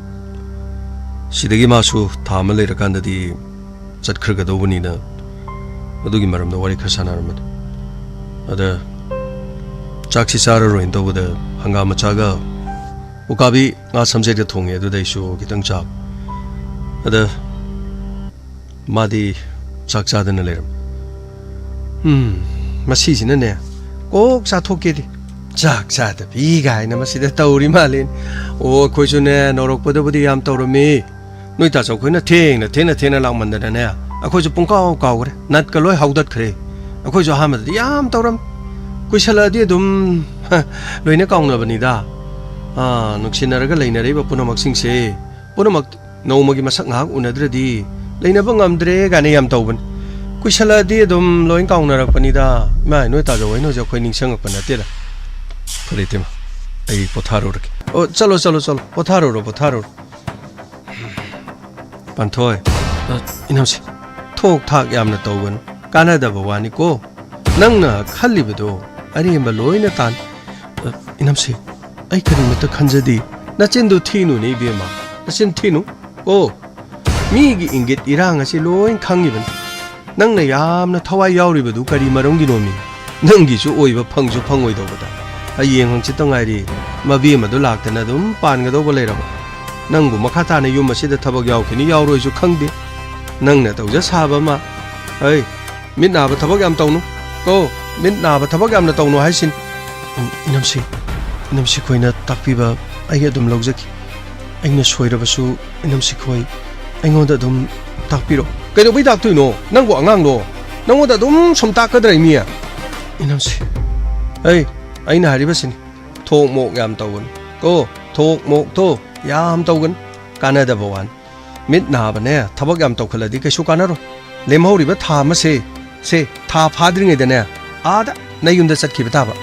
ꯁꯤꯗꯒꯤ ꯃꯥꯁꯨ ꯊꯥ ꯑꯃ ꯂꯩꯔꯀꯥꯟꯗꯗꯤ ꯆꯠꯈ꯭ꯔꯒꯗꯧꯕꯅꯤꯅ ꯑꯗꯨꯒꯤ ꯃꯔꯝꯗ ꯋꯥꯔꯤ ꯈꯔ ꯁꯥꯟꯅꯔꯝꯕꯅꯤ꯫ ꯑꯗ ꯆꯥꯛꯁꯤ ꯆꯥꯔꯔꯣꯏꯅ ꯇꯧꯕꯗ ꯍꯪꯒꯥꯝ ꯃꯆꯥꯒ ꯎꯀꯥꯕꯤ ꯉꯥ ꯁꯝꯖꯦꯠꯀ ꯊꯣꯡꯉꯦ, ꯑꯗꯨꯗ ꯑꯩꯁꯨ ꯈꯤꯇꯪ ꯆꯥꯕ꯫ ꯑꯗ ꯃꯥꯗꯤ ꯆꯥꯛ ꯆꯥꯗꯅ ꯂꯩꯔꯝꯃꯤ꯫ ꯎꯝ, ꯃꯁꯤꯁꯤꯅꯅꯦ, ꯀꯣꯛ ꯆꯥꯊꯣꯛꯀꯦꯗꯤ꯫ ꯆꯥꯛ ꯆꯥꯗꯕꯤ ꯀꯥꯏꯅ ꯃꯁꯤꯗ ꯇꯧꯔꯤ ꯃꯥꯜꯂꯦꯅꯦ꯫ ꯑꯣ, ꯑꯩꯈꯣꯏꯁꯨꯅꯦ, ꯅꯧꯔꯛꯄꯗꯕꯨꯗꯤ ꯌꯥꯝ ꯇꯧꯔꯝꯃꯤ꯫ ꯅꯣꯏ ꯇꯥꯆꯧꯈꯣꯏꯅ ꯊꯦꯡꯅ, ꯊꯦꯡꯅ, ꯊꯦꯡꯅ ꯂꯥꯛꯃꯟꯗꯅꯅꯦ, ꯑꯩꯈꯣꯏꯁꯨ ꯄꯨꯡꯀꯥꯎ ꯀꯥꯎꯈ꯭ꯔꯦ꯫ ꯅꯠꯀ ꯂꯣꯏ ꯍꯧꯗꯠꯈ꯭ꯔꯦ꯫ ꯑꯩꯈꯣꯏꯁꯨ ꯑꯍꯥꯟꯕꯗꯗꯤ ꯌꯥꯝ ꯇꯧꯔꯝꯃꯤ꯫ ꯀꯨꯏꯁꯜꯂꯛꯑꯗꯤ ꯑꯗꯨꯝ ꯂꯣꯏꯅ ꯀꯥꯎꯅꯕꯅꯤꯗ꯫ ꯑꯥ, ꯅꯨꯡꯁꯤꯅꯔꯒ ꯂꯩꯅꯔꯤꯕ ꯄꯨꯝꯅꯃꯛꯁꯤꯡꯁꯦ, ꯄꯨꯝꯅꯃꯛ ꯅꯣꯡꯃꯒꯤ ꯃꯁꯛ ꯉꯥꯏꯍꯥꯛ ꯎꯅꯗ꯭ꯔꯗꯤ ꯂꯩꯅꯕ ꯉꯝꯗ꯭ꯔꯦ ꯀꯥꯏꯅ ꯌꯥꯝ ꯇꯧꯕꯅꯤ꯫ ꯀꯨꯏꯁꯜꯂꯛꯑꯗꯤ ꯑꯗꯨꯝ ꯂꯣꯏ ꯀꯥꯎꯅꯔꯛꯄꯅꯤꯗ꯫ ꯏꯃꯥ, ꯅꯣꯏ ꯇꯥꯖꯧ ꯍꯣꯏꯅ ꯍꯧꯖꯤꯛ ꯑꯩꯈꯣꯏ ꯅꯤꯡꯁꯤꯡꯉꯛꯄ ꯅꯠꯇꯦꯗ꯫ ꯐꯔꯦ, ꯏꯇꯩꯃ, ꯑꯩ ꯄꯣꯊꯥꯔꯨꯔꯒꯦ꯫ ꯑꯣ, ꯆꯠꯂꯣ, ꯆꯠꯂꯣ, ꯆꯠꯂꯣ, ꯄꯣꯊꯥꯔꯨꯔꯣ, ꯄꯣꯊꯥꯔꯨꯔꯣ꯫ ꯄꯥꯟꯊꯣꯏ, ꯑ, ꯏꯅꯝꯁꯦ, ꯊꯣꯛ ꯊꯥꯛ ꯌꯥꯝꯅ ꯇꯧꯒꯅꯨ, ꯀꯥꯟꯅꯗꯕ ꯋꯥꯅꯤꯀꯣ꯫ ꯅꯪꯅ ꯈꯜꯂꯤꯕꯗꯣ ꯑꯔꯦꯝꯕ ꯂꯣꯏꯅ ꯇꯥꯟ-, ꯑ, ꯏꯅꯝꯁꯦ, ꯑꯩ ꯀꯔꯤꯃꯠꯇ ꯈꯟꯖꯗꯦ꯫ ꯅꯆꯤꯟꯗꯨ ꯊꯤꯅꯨꯅꯦ, ꯏꯕꯦꯝꯃ, ꯅꯆꯤꯟ ꯊꯤꯅꯨ꯫ ꯑꯣ, ꯃꯤꯒꯤ ꯏꯪꯒꯤꯠ ꯏꯔꯥꯡ ꯑꯁꯤ ꯂꯣꯏ ꯈꯪꯉꯤꯕꯅꯤ꯫ ꯅꯪꯅ ꯌꯥꯝꯅ ꯊꯋꯥꯏ ꯌꯥꯎꯔꯤꯕꯗꯨ ꯀꯔꯤ ꯃꯔꯝꯒꯤꯅꯣꯃꯤ? ꯅꯪꯒꯤꯁꯨ ꯑꯣꯏꯕ ꯐꯪꯁꯨ ꯐꯪꯉꯣꯏꯗꯧꯕꯗ꯫ ꯍꯌꯦꯡ ꯍꯪꯆꯤꯠꯇ ꯉꯥꯏꯔꯤ, ꯃꯕꯦꯝꯃꯗꯨ ꯂꯥꯛꯇꯅ ꯑꯗꯨꯝ ꯄꯥꯟꯒꯗꯧꯕ ꯂꯩꯔꯕ? ꯅꯪꯕꯨ ꯃꯈꯥ ꯇꯥꯅ ꯌꯨꯝ ꯑꯁꯤꯗ ꯊꯕꯛ ꯌꯥꯎꯈꯤꯅꯤ ꯌꯥꯎꯔꯣꯏꯁꯨ ꯈꯪꯗꯦ꯫ ꯅꯪꯅ ꯇꯧꯖ ꯁꯥꯕ ꯑꯃ꯫ ꯍꯩ, ꯃꯤꯠ ꯅꯥꯕ ꯊꯕꯛ ꯌꯥꯝ ꯇꯧꯅꯨ ꯀꯣ, ꯃꯤꯠ ꯅꯥꯕ ꯊꯕꯛ ꯌꯥꯝꯅ ꯇꯧꯅꯨ ꯍꯥꯏꯁꯤꯅꯤ꯫ ꯎꯝ, ꯏꯅꯝꯁꯤ, ꯏꯅꯝꯁꯤ ꯈꯣꯏꯅ ꯇꯥꯛꯄꯤꯕ ꯑꯩ ꯑꯗꯨꯝ ꯂꯧꯖꯒꯦ꯫ ꯑꯩꯅ ꯁꯣꯏꯔꯕꯁꯨ ꯏꯅꯝꯁꯤ ꯈꯣꯏ ꯑꯩꯉꯣꯟꯗ ꯑꯗꯨꯝ ꯇꯥꯛꯄꯤꯔꯣ꯫ ꯀꯩꯗꯧꯕꯩ ꯇꯥꯛꯇꯣꯏꯅꯣ? ꯅꯪꯕꯨ ꯑꯉꯥꯡꯂꯣ? ꯅꯪꯉꯣꯟꯗ ꯑꯗꯨꯝ ꯁꯨꯝ ꯇꯥꯛꯀꯗ꯭ꯔꯥ ꯃꯤ? ꯏꯅꯝꯁꯤ, ꯑꯩ, ꯑꯩꯅ ꯍꯥꯏꯔꯤꯕꯁꯤꯅꯤ, ꯊꯣꯛ ꯃꯣꯛ ꯌꯥꯝ ꯇꯧꯒꯅꯨ ꯀꯣ, ꯊꯣꯛ ꯃꯣꯛꯇꯣ ꯌꯥꯝ ꯇꯧꯒꯅꯨ, ꯀꯥꯟꯅꯗꯕ ꯋꯥꯅꯤ꯫ ꯃꯤꯠ ꯅꯥꯕꯅꯦ, ꯊꯕꯛ ꯌꯥꯝ ꯇꯧꯈꯠꯂꯗꯤ ꯀꯩꯁꯨ ꯀꯥꯟꯅꯔꯣꯏ꯫ ꯂꯦꯝꯍꯧꯔꯤꯕ ꯊꯥ ꯑꯃꯁꯦ, ꯁꯦ, ꯊꯥ ꯐꯥꯗ꯭ꯔꯤꯉꯩꯗꯅꯦ, ꯑꯥꯗ ꯅꯌꯨꯝꯗ ꯆꯠꯈꯤꯕ ꯇꯥꯕ꯫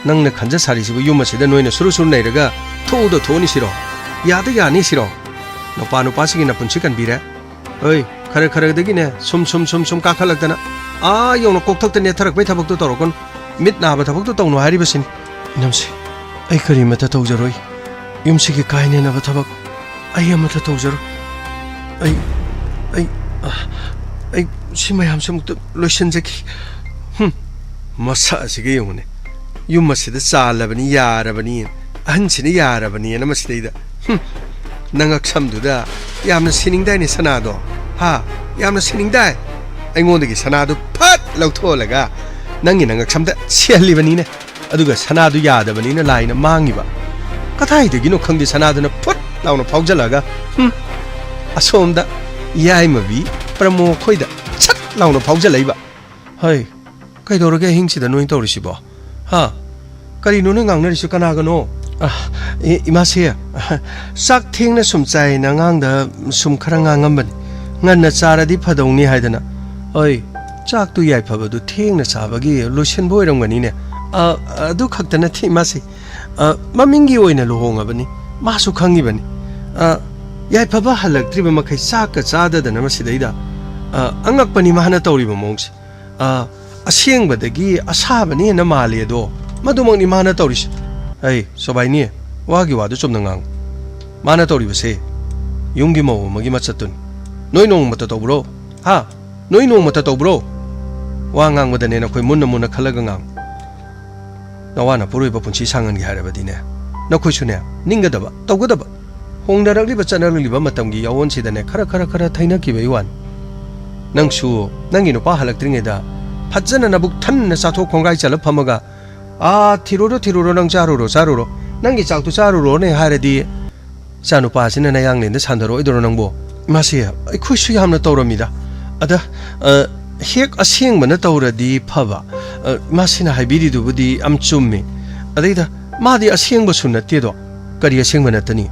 ꯅꯪꯅ ꯈꯟꯖ ꯁꯥꯔꯤꯁꯤꯕꯨ ꯌꯨꯝ ꯑꯁꯤꯗ ꯅꯣꯏꯅ ꯁꯨꯔꯨ ꯁꯨꯔꯨ ꯅꯩꯔꯒ ꯊꯣꯛꯎꯗ ꯊꯣꯛꯑꯅꯤ ꯁꯤꯔꯣ? ꯌꯥꯗ ꯌꯥꯅꯤ ꯁꯤꯔꯣ? ꯅꯨꯄꯥ ꯅꯨꯄꯥꯁꯤꯒꯤ ꯅꯄꯨꯟꯁꯤ ꯀꯟꯕꯤꯔꯦ꯫ ꯍꯣꯏ, ꯈꯔ ꯈꯔꯗꯒꯤꯅꯦ, ꯁꯨꯝ ꯁꯨꯝ ꯁꯨꯝ ꯁꯨꯝ ꯀꯥꯈꯠꯂꯛꯇꯅ ꯑꯥ ꯌꯧꯅ ꯀꯣꯛꯊꯛꯇ ꯅꯦꯠꯊꯔꯛꯄꯩ ꯊꯕꯛꯇꯣ ꯇꯧꯔꯛꯀꯅꯨ꯫ ꯃꯤꯠ ꯅꯥꯕ ꯊꯕꯛꯇꯣ ꯇꯧꯅꯨ ꯍꯥꯏꯔꯤꯕꯁꯤꯅꯤ꯫ ꯏꯅꯝꯁꯦ, ꯑꯩ ꯀꯔꯤꯃꯠꯇ ꯇꯧꯖꯔꯣꯏ꯫ ꯌꯨꯝꯁꯤꯒꯤ ꯀꯥꯏꯅꯅꯕ ꯊꯕꯛ ꯑꯩ ꯑꯃꯠꯇ ꯇꯧꯖꯔꯣꯏ꯫ ꯑꯩ, ꯑꯩ, ꯑ, ꯑꯩ ꯁꯤ ꯃꯌꯥꯝꯁꯦ ꯑꯃꯨꯛꯇ ꯂꯣꯏꯁꯤꯟꯖꯒꯦ꯫ ꯍꯨꯝ, ꯃꯁꯛ ꯑꯁꯤꯒ ꯌꯦꯡꯉꯨꯅꯦ꯫ ꯌꯨꯝ ꯑꯁꯤꯗ ꯆꯥꯜꯂꯕꯅꯤ, ꯌꯥꯔꯕꯅꯤ, ꯑꯍꯟꯁꯤꯅ ꯌꯥꯔꯕꯅꯤꯅ ꯃꯁꯤꯗꯩꯗ꯫ ꯍꯨꯝ, ꯅꯉꯛꯁꯝꯗꯨꯗ ꯌꯥꯝꯅ ꯁꯤꯅꯤꯡꯗꯥꯏꯅꯦ ꯁꯅꯥꯗꯣ? ꯍꯥ? ꯌꯥꯝꯅ ꯁꯤꯅꯤꯡꯗꯥꯏ? ꯑꯩꯉꯣꯟꯗꯒꯤ ꯁꯅꯥꯗꯨ ꯐꯠ ꯂꯧꯊꯣꯛꯍꯜꯂꯒ ꯅꯪꯒꯤ ꯅꯉꯛꯁꯝꯗ ꯁꯤꯍꯜꯂꯤꯕꯅꯤꯅꯦ꯫ ꯑꯗꯨꯒ ꯁꯅꯥꯗꯨ ꯌꯥꯗꯕꯅꯤꯅ ꯂꯥꯏꯅ ꯃꯥꯡꯉꯤꯕ꯫ ꯀꯗꯥꯏꯗꯒꯤꯅꯣ ꯈꯪꯗꯦ, ꯁꯅꯥꯗꯨꯅ ꯐꯨꯠ ꯂꯥꯎꯅ ꯐꯥꯎꯖꯜꯂꯛꯑꯒ, ꯍꯨꯝ, ꯑꯁꯣꯝꯗ ꯌꯥꯏꯃꯕꯤ ꯄ꯭ꯔꯃꯣ ꯈꯣꯏꯗ ꯁꯠ ꯂꯥꯎꯅ ꯐꯥꯎꯖꯜꯂꯛꯏꯕ꯫ ꯍꯩ, ꯀꯩꯗꯧꯔꯒꯦ ꯑꯍꯤꯡꯁꯤꯗ ꯅꯣꯏ ꯇꯧꯔꯤꯁꯤꯕꯣ? ꯍꯥ? ꯀꯔꯤꯅꯣ ꯅꯣꯏ ꯉꯥꯡꯅꯔꯤꯁꯤ ꯀꯅꯥꯒꯅꯣ? ꯑ, ꯏ-, ꯏꯃꯥꯁꯦ, ꯆꯥꯛ ꯊꯦꯡꯅ ꯁꯨꯝ ꯆꯥꯏꯅ ꯑꯉꯥꯡꯗ ꯁꯨꯝ ꯈꯔ ꯉꯥꯡꯉꯝꯕꯅꯤ꯫ ꯉꯟꯅ ꯆꯥꯔꯗꯤ ꯐꯗꯧꯅꯤ ꯍꯥꯏꯗꯅ꯫ ꯍꯣꯏ, ꯆꯥꯛꯇꯨ ꯌꯥꯏꯐꯕꯗꯨ ꯊꯦꯡꯅ ꯆꯥꯕꯒꯤ ꯂꯣꯏꯁꯤꯟꯕ ꯑꯣꯏꯔꯝꯒꯅꯤꯅꯦ꯫ ꯑ, ꯑꯗꯨ ꯈꯛꯇ ꯅꯠꯇꯦ ꯏꯃꯥꯁꯦ꯫ ꯑ, ꯃꯃꯤꯡꯒꯤ ꯑꯣꯏꯅ ꯂꯨꯍꯣꯡꯉꯕꯅꯤ꯫ ꯃꯥꯁꯨ ꯈꯪꯉꯤꯕꯅꯤ꯫ ꯑ, ꯌꯥꯏꯐꯕ ꯍꯜꯂꯛꯇ꯭ꯔꯤꯕ ꯃꯈꯩ ꯆꯥꯛꯀ ꯆꯥꯗꯗꯅ ꯃꯁꯤꯗꯩꯗ꯫ ꯑ, ꯑꯉꯛꯄꯅꯤ ꯃꯥꯅ ꯇꯧꯔꯤꯕ ꯃꯑꯣꯡꯁꯦ꯫ ꯑ, ꯑꯁꯦꯡꯕꯗꯒꯤ ꯑꯁꯥꯕꯅ ꯍꯦꯟꯅ ꯃꯥꯜꯂꯤ ꯑꯗꯣ, ꯃꯗꯨꯃꯛꯅꯤ ꯃꯥꯅ ꯇꯧꯔꯤꯁꯦ꯫ ꯑꯩ, ꯁꯣꯕꯥꯏꯅꯤ, ꯋꯥꯒꯤ ꯋꯥꯗꯨ ꯆꯨꯝꯅ ꯉꯥꯡꯉꯨ꯫ ꯃꯥꯅ ꯇꯧꯔꯤꯕꯁꯦ ꯌꯨꯝꯒꯤ ꯃꯧ ꯑꯃꯒꯤ ꯃꯆꯠꯇꯨꯅꯤ꯫ ꯅꯣꯏ ꯅꯣꯡꯃꯇ ꯇꯧꯕ꯭ꯔꯣ? ꯍꯥ? ꯅꯣꯏ ꯅꯣꯡꯃꯇ ꯇꯧꯕ꯭ꯔꯣ? ꯋꯥ ꯉꯥꯡꯕꯗꯅꯦ ꯅꯈꯣꯏ ꯃꯨꯟꯅ ꯃꯨꯟꯅ ꯈꯜꯂꯒ ꯉꯥꯡꯉꯨ꯫ ꯅꯋꯥ ꯅꯄꯨꯔꯣꯏꯕ ꯄꯨꯟꯁꯤ ꯁꯥꯡꯍꯟꯒꯦ ꯍꯥꯏꯔꯕꯗꯤꯅꯦ, ꯅꯈꯣꯏꯁꯨꯅꯦ, ꯅꯤꯡꯒꯗꯕ, ꯇꯧꯒꯗꯕ꯫ ꯍꯣꯡꯅꯔꯛꯂꯤꯕ ꯆꯠꯅꯔꯛꯂꯤꯕ ꯃꯇꯝꯒꯤ ꯌꯥꯑꯣꯟꯁꯤꯗꯅꯦ, ꯈꯔ, ꯈꯔ, ꯈꯔ ꯊꯩꯅꯈꯤꯕꯒꯤ ꯋꯥꯅꯤ꯫ ꯅꯪꯁꯨ ꯅꯪꯒꯤ ꯅꯨꯄꯥ ꯍꯜꯂꯛꯇ꯭ꯔꯤꯉꯩꯗ ꯐꯖꯅ ꯅꯕꯨꯛ ꯊꯟꯅ ꯆꯥꯊꯣꯛ ꯈꯣꯡꯒ꯭ꯔꯥꯏ ꯆꯜꯂ ꯐꯝꯃꯒ, "ꯑꯥ, ꯊꯤꯔꯨꯔꯣ, ꯊꯤꯔꯨꯔꯣ, ꯅꯪ ꯆꯥꯔꯨꯔꯣ, ꯆꯥꯔꯨꯔꯣ, ꯅꯪꯒꯤ ꯆꯥꯛꯇꯨ ꯆꯥꯔꯨꯔꯣꯅꯦ" ꯍꯥꯏꯔꯗꯤ, ꯏꯆꯥꯅꯨꯄꯥꯁꯤꯅ ꯅꯌꯥꯡꯂꯦꯟꯗ ꯁꯥꯟꯊꯔꯛꯑꯣꯏꯗ꯭ꯔꯣ ꯅꯪꯕꯣ? ꯏꯃꯥꯁꯦ, ꯑꯩꯈꯣꯏꯁꯨ ꯌꯥꯝꯅ ꯇꯧꯔꯝꯃꯤꯗ꯫ ꯑꯗ, ꯑ, ꯍꯦꯛ ꯑꯁꯦꯡꯕꯅ ꯇꯧꯔꯗꯤ ꯐꯕ꯫ ꯑ, ꯃꯥꯁꯤꯅ ꯍꯥꯏꯕꯤꯔꯤꯗꯨꯕꯨꯗꯤ ꯌꯥꯝ ꯆꯨꯝꯃꯤ꯫ ꯑꯗꯩꯗ ꯃꯥꯗꯤ ꯑꯁꯦꯡꯕꯁꯨ ꯅꯠꯇꯦꯗꯣ꯫ ꯀꯔꯤ ꯑꯁꯦꯡꯕ ꯅꯠꯇꯅꯤ?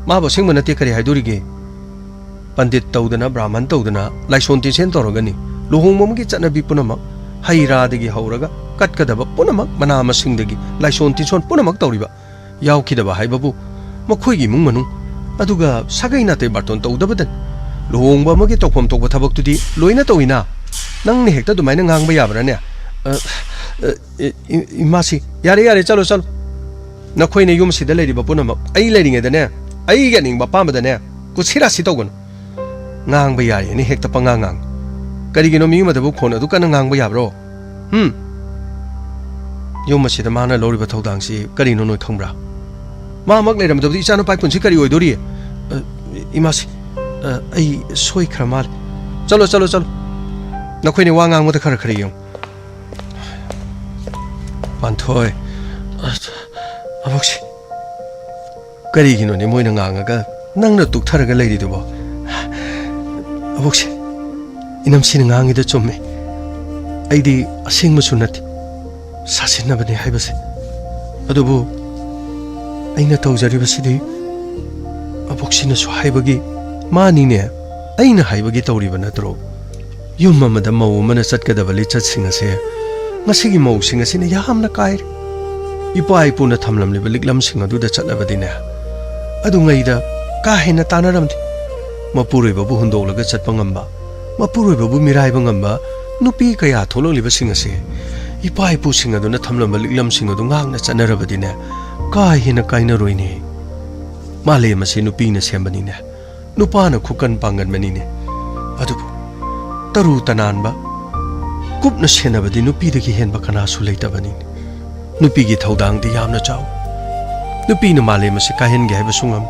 ꯃꯥꯕꯨ ꯑꯁꯦꯡꯕ ꯅꯠꯇꯦ ꯀꯔꯤ ꯍꯥꯏꯗꯣꯔꯤꯒꯦ? ꯄꯟꯗꯤꯠ ꯇꯧꯗꯅ, ꯕ꯭ꯔꯥꯍꯃꯟ ꯇꯧꯗꯅ, ꯂꯥꯏꯁꯣꯟ ꯇꯤꯟꯁꯦꯟ ꯇꯧꯔꯒꯅꯤ꯫ ꯂꯨꯍꯣꯡꯕ ꯑꯃꯒꯤ ꯆꯠꯅꯕꯤ ꯄꯨꯝꯅꯃꯛ, ꯍꯩ ꯔꯥꯗꯒꯤ ꯍꯧꯔꯒ ꯀꯠꯀꯗꯕ ꯄꯨꯝꯅꯃꯛ, ꯃꯅꯥ ꯃꯁꯤꯡꯗꯒꯤ ꯂꯥꯏꯁꯣꯟ ꯇꯤꯟꯁꯣꯟ ꯄꯨꯝꯅꯃꯛ ꯇꯧꯔꯤꯕ꯫ ꯌꯥꯎꯈꯤꯗꯕ ꯍꯥꯏꯕꯕꯨ ꯃꯈꯣꯏꯒꯤ ꯏꯃꯨꯡ ꯃꯅꯨꯡ, ꯑꯗꯨꯒ ꯁꯥꯒꯩ ꯅꯥꯇꯩ ꯕꯥꯔꯇꯣꯟ ꯇꯧꯗꯕꯗꯅꯤ꯫ ꯂꯨꯍꯣꯡꯕ ꯑꯃꯒꯤ ꯇꯧꯐꯝ ꯊꯣꯛꯄ ꯊꯕꯛꯇꯨꯗꯤ ꯂꯣꯏꯅ ꯇꯧꯏꯅ꯫ ꯅꯪꯅ ꯍꯦꯛꯇ ꯑꯗꯨꯃꯥꯏꯅ ꯉꯥꯡꯕ ꯌꯥꯕ꯭ꯔꯥꯅꯦ? ꯑ, ꯑ, ꯏ-, ꯏ-, ꯏꯃꯥꯁꯤ, ꯌꯥꯔꯦ, ꯌꯥꯔꯦ, ꯆꯠꯂꯣ, ꯆꯠꯂꯣ꯫ ꯅꯈꯣꯏꯅ ꯌꯨꯝꯁꯤꯗ ꯂꯩꯔꯤꯕ ꯄꯨꯝꯅꯃꯛ ꯑꯩ ꯂꯩꯔꯤꯉꯩꯗꯅꯦ, ꯑꯩꯒꯤ ꯑꯅꯤꯡꯕ ꯑꯄꯥꯝꯕꯗꯅꯦ ꯀꯨꯠꯁꯤ ꯔꯥꯁꯤ ꯇꯧꯒꯅꯨ꯫ ꯉꯥꯡꯕ ꯌꯥꯏꯌꯦꯅ ꯍꯦꯛꯇ ꯄꯉꯥꯡ ꯉꯥꯡ꯫ ꯀꯔꯤꯒꯤꯅꯣ ꯃꯤ ꯑꯃꯗꯕꯨ ꯈꯣꯟ ꯑꯗꯨ ꯀꯟꯅ ꯉꯥꯡꯕ ꯌꯥꯕ꯭ꯔꯣ? ꯍꯨꯝ? ꯌꯨꯝ ꯑꯁꯤꯗ ꯃꯥꯅ ꯂꯧꯔꯤꯕ ꯊꯧꯗꯥꯡꯁꯤ ꯀꯔꯤꯅꯣ ꯅꯣꯏ ꯈꯪꯕ꯭ꯔꯥ? ꯃꯥꯃꯛ ꯂꯩꯔꯝꯗꯕꯗ ꯏꯆꯥꯅꯨꯄꯥꯒꯤ ꯄꯨꯟꯁꯤ ꯀꯔꯤ ꯑꯣꯏꯗꯣꯔꯤ? ꯑ, ꯏꯃꯥꯁꯤ, ꯑ, ꯑꯩ ꯁꯣꯏꯈ꯭ꯔ ꯃꯥꯜꯂꯦ꯫ ꯆꯠꯂꯣ, ꯆꯠꯂꯣ, ꯆꯠꯂꯣ꯫ ꯅꯈꯣꯏꯅ ꯋꯥ ꯉꯥꯡꯕꯗ ꯈꯔ ꯈꯔ ꯌꯦꯡꯉꯨ꯫ ꯄꯥꯟꯊꯣꯏ, ꯑ, ꯑꯕꯣꯛꯁꯤ꯫ ꯀꯔꯤꯒꯤꯅꯣꯅꯦ ꯃꯣꯏꯅ ꯉꯥꯡꯉꯒ ꯅꯪꯅ ꯇꯨꯛꯊꯔꯒ ꯂꯩꯔꯤꯗꯨꯕꯣ? ꯑꯕꯣꯛꯁꯦ, ꯏꯅꯝꯁꯤꯅ ꯉꯥꯡꯉꯤꯗꯣ ꯆꯨꯝꯃꯦ꯫ ꯑꯩꯗꯤ ꯑꯁꯦꯡꯕꯁꯨ ꯅꯠꯇꯦ, ꯁꯥꯁꯤꯟꯅꯕꯅꯦ ꯍꯥꯏꯕꯁꯦ꯫ ꯑꯗꯨꯕꯨ ꯑꯩꯅ ꯇꯧꯖꯔꯤꯕꯁꯤꯗꯤ ꯑꯕꯣꯛꯁꯤꯅꯁꯨ ꯍꯥꯏꯕꯒꯤ ꯃꯥꯅꯤꯅꯦ, ꯑꯩꯅ ꯍꯥꯏꯕꯒꯤ ꯇꯧꯔꯤꯕ ꯅꯠꯇ꯭ꯔꯣ? ꯌꯨꯝ ꯑꯃꯗ ꯃꯧ ꯑꯃꯅ ꯆꯠꯀꯗꯕ ꯂꯤꯆꯠꯁꯤꯡ ꯑꯁꯦ ꯉꯁꯤꯒꯤ ꯃꯧꯁꯤꯡ ꯑꯁꯤꯅ ꯌꯥꯝꯅ ꯀꯥꯏꯔꯦ꯫ ꯏꯄꯥ ꯏꯄꯨꯅ ꯊꯝꯂꯝꯂꯤꯕ ꯂꯤꯛꯂꯝꯁꯤꯡ ꯑꯗꯨꯗ ꯆꯠꯂꯕꯗꯤꯅꯦ, ꯑꯗꯨꯉꯩꯗ ꯀꯥ ꯍꯦꯟꯅ ꯇꯥꯟꯅꯔꯝꯗꯦ꯫ ꯃꯄꯨꯔꯣꯏꯕꯕꯨ ꯍꯨꯟꯗꯣꯛꯂꯒ ꯆꯠꯄ ꯉꯝꯕ, ꯃꯄꯨꯔꯣꯏꯕꯕꯨ ꯃꯤꯔꯥꯏꯕ ꯉꯝꯕ ꯅꯨꯄꯤ ꯀꯌꯥ ꯊꯣꯛꯂꯛꯂꯤꯕꯁꯤꯡ ꯑꯁꯦ ꯏꯄꯥ ꯏꯄꯨꯁꯤꯡ ꯑꯗꯨꯅ ꯊꯝꯂꯝꯕ ꯂꯤꯛꯂꯝꯁꯤꯡ ꯑꯗꯨ ꯉꯥꯛꯅ ꯆꯠꯅꯔꯕꯗꯤꯅꯦ, ꯀꯥ ꯍꯦꯟꯅ ꯀꯥꯏꯅꯔꯣꯏꯅꯦ꯫ ꯃꯥꯂꯦꯝ ꯑꯁꯤ ꯅꯨꯄꯤꯅ ꯁꯦꯝꯕꯅꯤꯅꯦ꯫ ꯅꯨꯄꯥꯅ ꯈꯨꯀꯟ ꯄꯥꯡꯒꯟꯕꯅꯤꯅꯦ꯫ ꯑꯗꯨꯕꯨ ꯇꯔꯨ ꯇꯅꯥꯟꯕ, ꯀꯨꯞꯅ ꯁꯦꯟꯅꯕꯗꯤ ꯅꯨꯄꯤꯗꯒꯤ ꯍꯦꯟꯕ ꯀꯅꯥꯁꯨ ꯂꯩꯇꯕꯅꯤꯅꯦ꯫ ꯅꯨꯄꯤꯒꯤ ꯊꯧꯗꯥꯡꯗꯤ ꯌꯥꯝꯅ ꯆꯥꯎ꯫ ꯅꯨꯄꯤꯅ ꯃꯥꯂꯦꯝ ꯑꯁꯤ ꯀꯥꯏꯍꯟꯒꯦ ꯍꯥꯏꯕꯁꯨ ꯉꯝ꯫